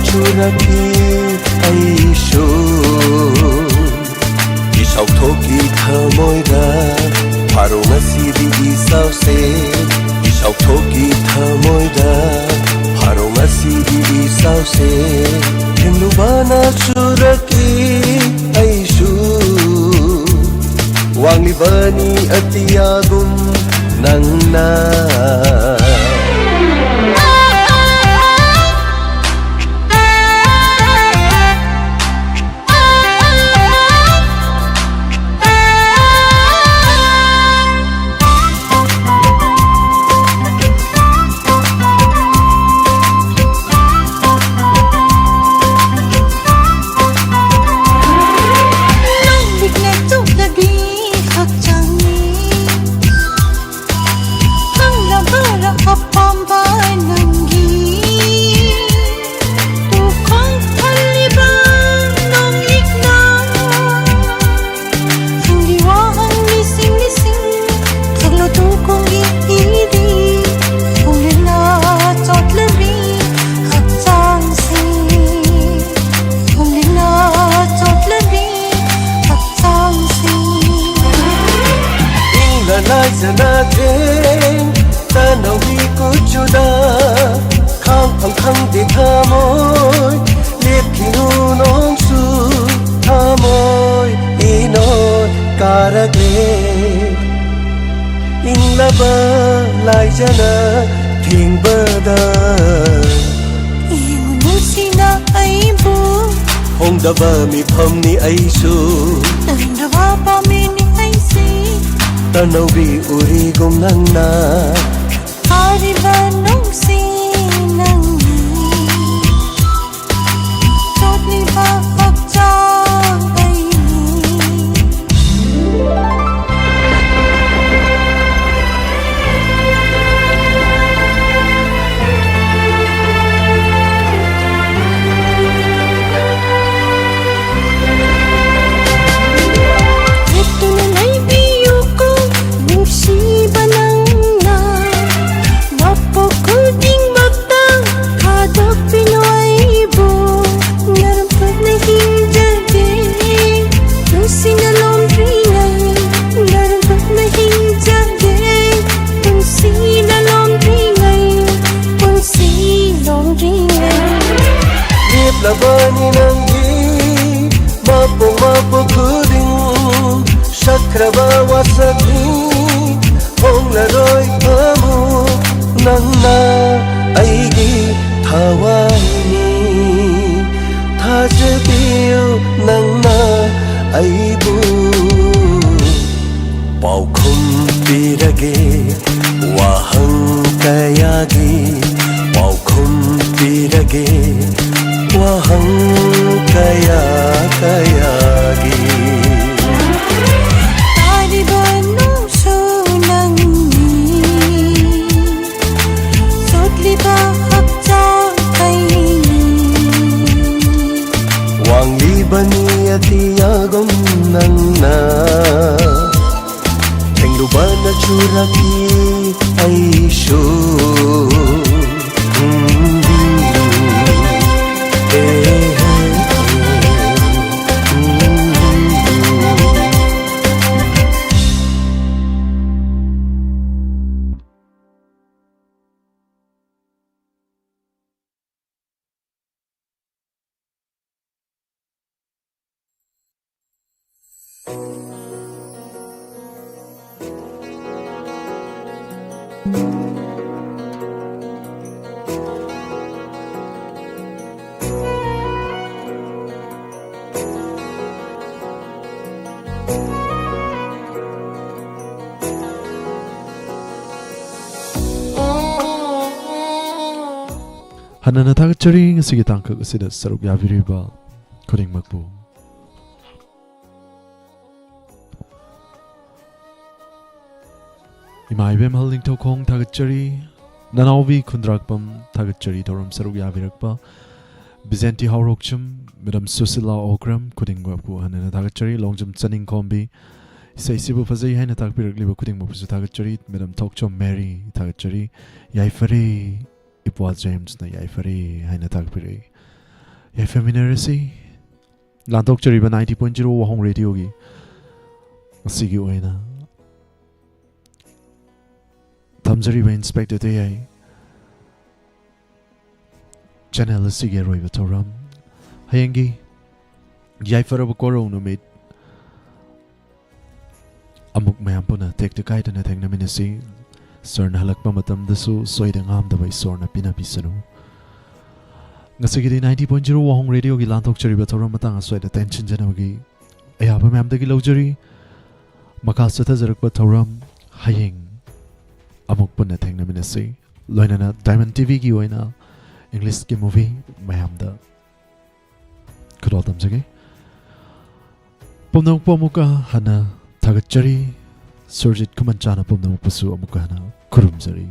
ꯆꯨꯔꯛꯏ ꯑꯩꯁꯨ꯫ ꯏꯁꯥꯎꯊꯣꯛꯀꯤ ꯊꯃꯣꯏꯗ ꯐꯥꯔꯣ ꯉꯁꯤꯗꯤ ꯏꯁꯥꯎꯁꯦ꯫ ꯏꯁꯥꯎꯊꯣꯛꯀꯤ ꯊꯃꯣꯏꯗ ꯐꯥꯔꯣ ꯉꯁꯤꯗꯤ ꯏꯁꯥꯎꯁꯦ꯫ ꯊꯦꯡꯂꯨꯕꯅ ꯆꯨꯔꯛꯏ ꯑꯩꯁꯨ꯫ ꯋꯥꯡꯂꯤꯕꯅꯤ ꯑꯇꯤꯌꯥꯒꯨꯝ ꯅꯪꯅ꯫ ꯅꯪꯒꯤ ꯈꯛꯆꯥꯡꯅꯤ ꯈꯪꯂꯕꯔꯥ ꯑꯄꯥꯝꯕ ꯅꯪꯒꯤ ꯇꯨꯈꯣꯡ ꯊꯜꯂꯤꯕ ꯅꯣꯡꯂꯤꯛꯅ ꯅꯪꯒꯤ ꯋꯥꯍꯪ ꯂꯤꯁꯤꯡ ꯂꯤꯁꯤꯡ ꯈꯪꯂꯣ ꯇꯨꯈꯣꯡꯒꯤ ꯏꯗꯤ ꯈꯣꯡꯂꯦꯟꯅ ꯆꯣꯠꯂꯕꯤ ꯍꯛꯆꯥꯡꯁꯤ ꯈꯣꯡꯂꯦꯟꯅ ꯆꯣꯠꯂꯕꯤ ꯍꯛꯆꯥꯡꯁꯤ ꯏꯪꯅ ꯂꯥꯏꯖꯅ ꯊꯦꯡ ꯇꯅꯧꯒꯤ ꯀꯨꯆꯨꯗ ꯈꯥꯡꯐꯝ ꯈꯪꯗꯦ ꯊꯃꯣꯏ ꯂꯦꯞꯈꯤꯅꯨ ꯅꯣꯡꯁꯨ ꯊꯃꯣꯏ ꯏꯅꯣꯠ ꯀꯥꯔꯛꯂꯦ ꯏꯪꯂꯕ ꯂꯥꯏꯖꯅ ꯊꯦꯡꯕꯗ ꯌꯦꯡꯉꯨ ꯅꯨꯡꯁꯤꯅ ꯑꯩꯕꯨ ꯍꯣꯡꯗꯕ ꯃꯤꯐꯝꯅꯤ ꯑꯩꯁꯨ ꯇꯟꯗꯕ ꯄꯥꯝꯃꯤꯅꯤ ꯑꯩꯁꯦ ꯇꯅꯧꯕꯤ ꯎꯔꯤꯒꯨꯝ ꯅꯪꯅ ꯐꯥꯔꯤꯕ ꯅꯨꯡꯁꯤ ꯅꯪꯅꯤ ꯆꯣꯠꯂꯤꯕ ꯍꯛꯆꯥꯡ ꯑꯩꯅꯤ ꯂꯦꯞꯇꯨꯅ ꯂꯩꯕꯤꯌꯨꯀꯣ ꯅꯨꯡꯁꯤꯕ ꯅꯪꯅ ꯂꯕꯅꯤ ꯅꯪꯒꯤ ꯃꯄꯣꯛ ꯃꯄꯣꯛ ꯈꯨꯗꯤꯡ ꯁꯛꯈ꯭ꯔꯕ ꯋꯥꯁꯛꯅꯤ ꯍꯣꯡꯂꯔꯣꯏ ꯑꯃꯨꯛ ꯅꯪꯅ ꯑꯩꯒꯤ ꯊꯋꯥꯏꯅꯤ ꯊꯥꯖꯕꯤꯌꯨ ꯅꯪꯅ ꯑꯩꯕꯨ ꯄꯥꯎꯈꯨꯝ ꯄꯤꯔꯒꯦ ꯋꯥꯍꯪ ꯀꯌꯥꯒꯤ ꯄꯥꯎꯈꯨꯝ ꯄꯤꯔꯒꯦ ꯋꯥꯍꯪ ꯀꯌꯥ ꯀꯌꯥꯒꯤ ꯇꯥꯔꯤꯕ ꯅꯨꯡꯁꯨ ꯅꯪꯅꯤ ꯆꯣꯠꯂꯤꯕ ꯍꯛꯆꯥꯡ ꯑꯩꯅꯤ ꯋꯥꯡꯂꯤꯕꯅꯤ ꯑꯇꯤꯌꯥꯒꯨꯝ ꯅꯪꯅ ꯊꯦꯡꯂꯨꯕꯅ ꯆꯨꯔꯛꯏ ꯑꯩꯁꯨ ꯍꯟꯅꯅ ꯊꯥꯒꯠꯆꯔꯤ ꯉꯁꯤꯒꯤ ꯇꯥꯡꯀꯛ ꯑꯁꯤꯗ ꯁꯔꯨꯛ ꯌꯥꯕꯤꯔꯤꯕ ꯈꯨꯗꯤꯡꯃꯛꯄꯨ꯫ ꯏꯃꯥ ꯏꯕꯦꯝꯍꯜ ꯅꯤꯡꯊꯧꯈꯣꯡ ꯊꯥꯒꯠꯆꯔꯤ, ꯅꯅꯥꯎꯕꯤ ꯈꯨꯟꯗ꯭ꯔꯥꯛꯄꯝ ꯊꯥꯒꯠꯆꯔꯤ, ꯊꯧꯔꯝ ꯁꯔꯨꯛ ꯌꯥꯕꯤꯔꯛꯄ ꯕꯤꯖꯦꯟꯇꯤ ꯍꯥꯎꯔꯣꯛꯆꯝ, ꯃꯦꯗꯥꯝ ꯁꯨꯁꯤꯂꯥ ꯑꯣꯀ꯭ꯔꯝ ꯈꯨꯗꯤꯡꯃꯛꯄꯨ ꯍꯟꯅꯅ ꯊꯥꯒꯠꯆꯔꯤ, ꯂꯣꯡꯖꯝ ꯆꯅꯤꯡꯈꯣꯝꯕꯤ ꯏꯁꯩꯁꯤꯕꯨ ꯐꯖꯩ ꯍꯥꯏꯅ ꯇꯥꯛꯄꯤꯔꯛꯂꯤꯕ ꯈꯨꯗꯤꯡꯃꯛꯄꯨꯁꯨ ꯊꯥꯒꯠꯆꯔꯤ, ꯃꯦꯗꯥꯝ ꯊꯣꯛꯆꯣꯝ ꯃꯦꯔꯤ ꯊꯥꯒꯠꯆꯔꯤ, ꯌꯥꯏꯐꯔꯦ ꯏꯄ꯭ꯋꯥ ꯖꯦꯝꯁꯅ ꯌꯥꯏꯐꯔꯦ ꯍꯥꯏꯅ ꯇꯥꯛꯄꯤꯔꯛꯏ꯫ ꯌꯥꯏꯐꯃꯤꯟꯅꯔꯁꯤ꯫ ꯂꯥꯟꯊꯣꯛꯆꯔꯤꯕ ninety point zero ꯋꯥꯍꯣꯡ ꯔꯦꯗꯤꯑꯣꯒꯤ ꯉꯁꯤꯒꯤ ꯑꯣꯏꯅ ꯊꯝꯖꯔꯤꯕ ꯏꯟꯁꯄꯦꯛꯇꯔ ꯇꯌꯥꯏ ꯆꯦꯅꯦꯜ ꯑꯁꯤꯒꯤ ꯑꯔꯣꯏꯕ ꯊꯧꯔꯝ ꯍꯌꯦꯡꯒꯤ ꯌꯥꯏꯐꯔꯕ ꯀꯣꯔꯧ ꯅꯨꯃꯤꯠ ꯑꯃꯨꯛ ꯃꯌꯥꯝ ꯄꯨꯟꯅ ꯇꯦꯛꯇ ꯀꯥꯏꯗꯅ ꯊꯦꯡꯅꯃꯤꯟꯅꯁꯤ꯫ ꯁꯔꯅ ꯍꯜꯂꯛꯄ ꯃꯇꯝꯗꯁꯨ ꯁꯣꯏꯗ ꯉꯥꯝꯗꯕ ꯏꯁꯣꯔꯅ ꯄꯤꯅꯕꯤꯁꯅꯨ꯫ ꯉꯁꯤꯒꯤꯗꯤ ninety point zero ꯋꯥꯍꯣꯡ ꯔꯦꯗꯤꯑꯣꯒꯤ ꯂꯥꯟꯊꯣꯛꯆꯔꯤꯕ ꯊꯧꯔꯝ ꯃꯇꯥꯡ ꯑꯁ꯭ꯋꯥꯏꯗ ꯇꯦꯟꯁꯤꯟꯖꯅꯕꯒꯤ ꯑꯌꯥꯕ ꯃꯌꯥꯝꯗꯒꯤ ꯂꯧꯖꯔꯤ꯫ ꯃꯈꯥ ꯆꯠꯊꯖꯔꯛꯄ ꯊꯧꯔꯝ ꯍꯌꯦꯡ ꯑꯃꯨꯛ ꯄꯨꯟꯅ ꯊꯦꯡꯅꯃꯤꯟꯅꯁꯤ꯫ ꯂꯣꯏꯅꯅ ꯗꯥꯏꯃꯟ ꯇꯤꯚꯤꯒꯤ ꯑꯣꯏꯅ ꯏꯪꯂꯤꯁꯀꯤ ꯃꯨꯚꯤ ꯃꯌꯥꯝꯗ ꯈꯨꯗꯣꯜ ꯇꯝꯖꯒꯦ꯫ ꯄꯨꯝꯅꯃꯛꯄꯨ ꯑꯃꯨꯛꯀ ꯍꯟꯅ ꯊꯥꯒꯠꯆꯔꯤ꯫ ꯁꯨꯔꯖꯤꯠ ꯈꯨꯃꯟꯆꯥꯅ ꯄꯨꯝꯅꯃꯛꯄꯨꯁꯨ ꯑꯃꯨꯛꯀ ꯍꯟꯅ ꯈꯨꯔꯨꯝꯖꯔꯤ꯫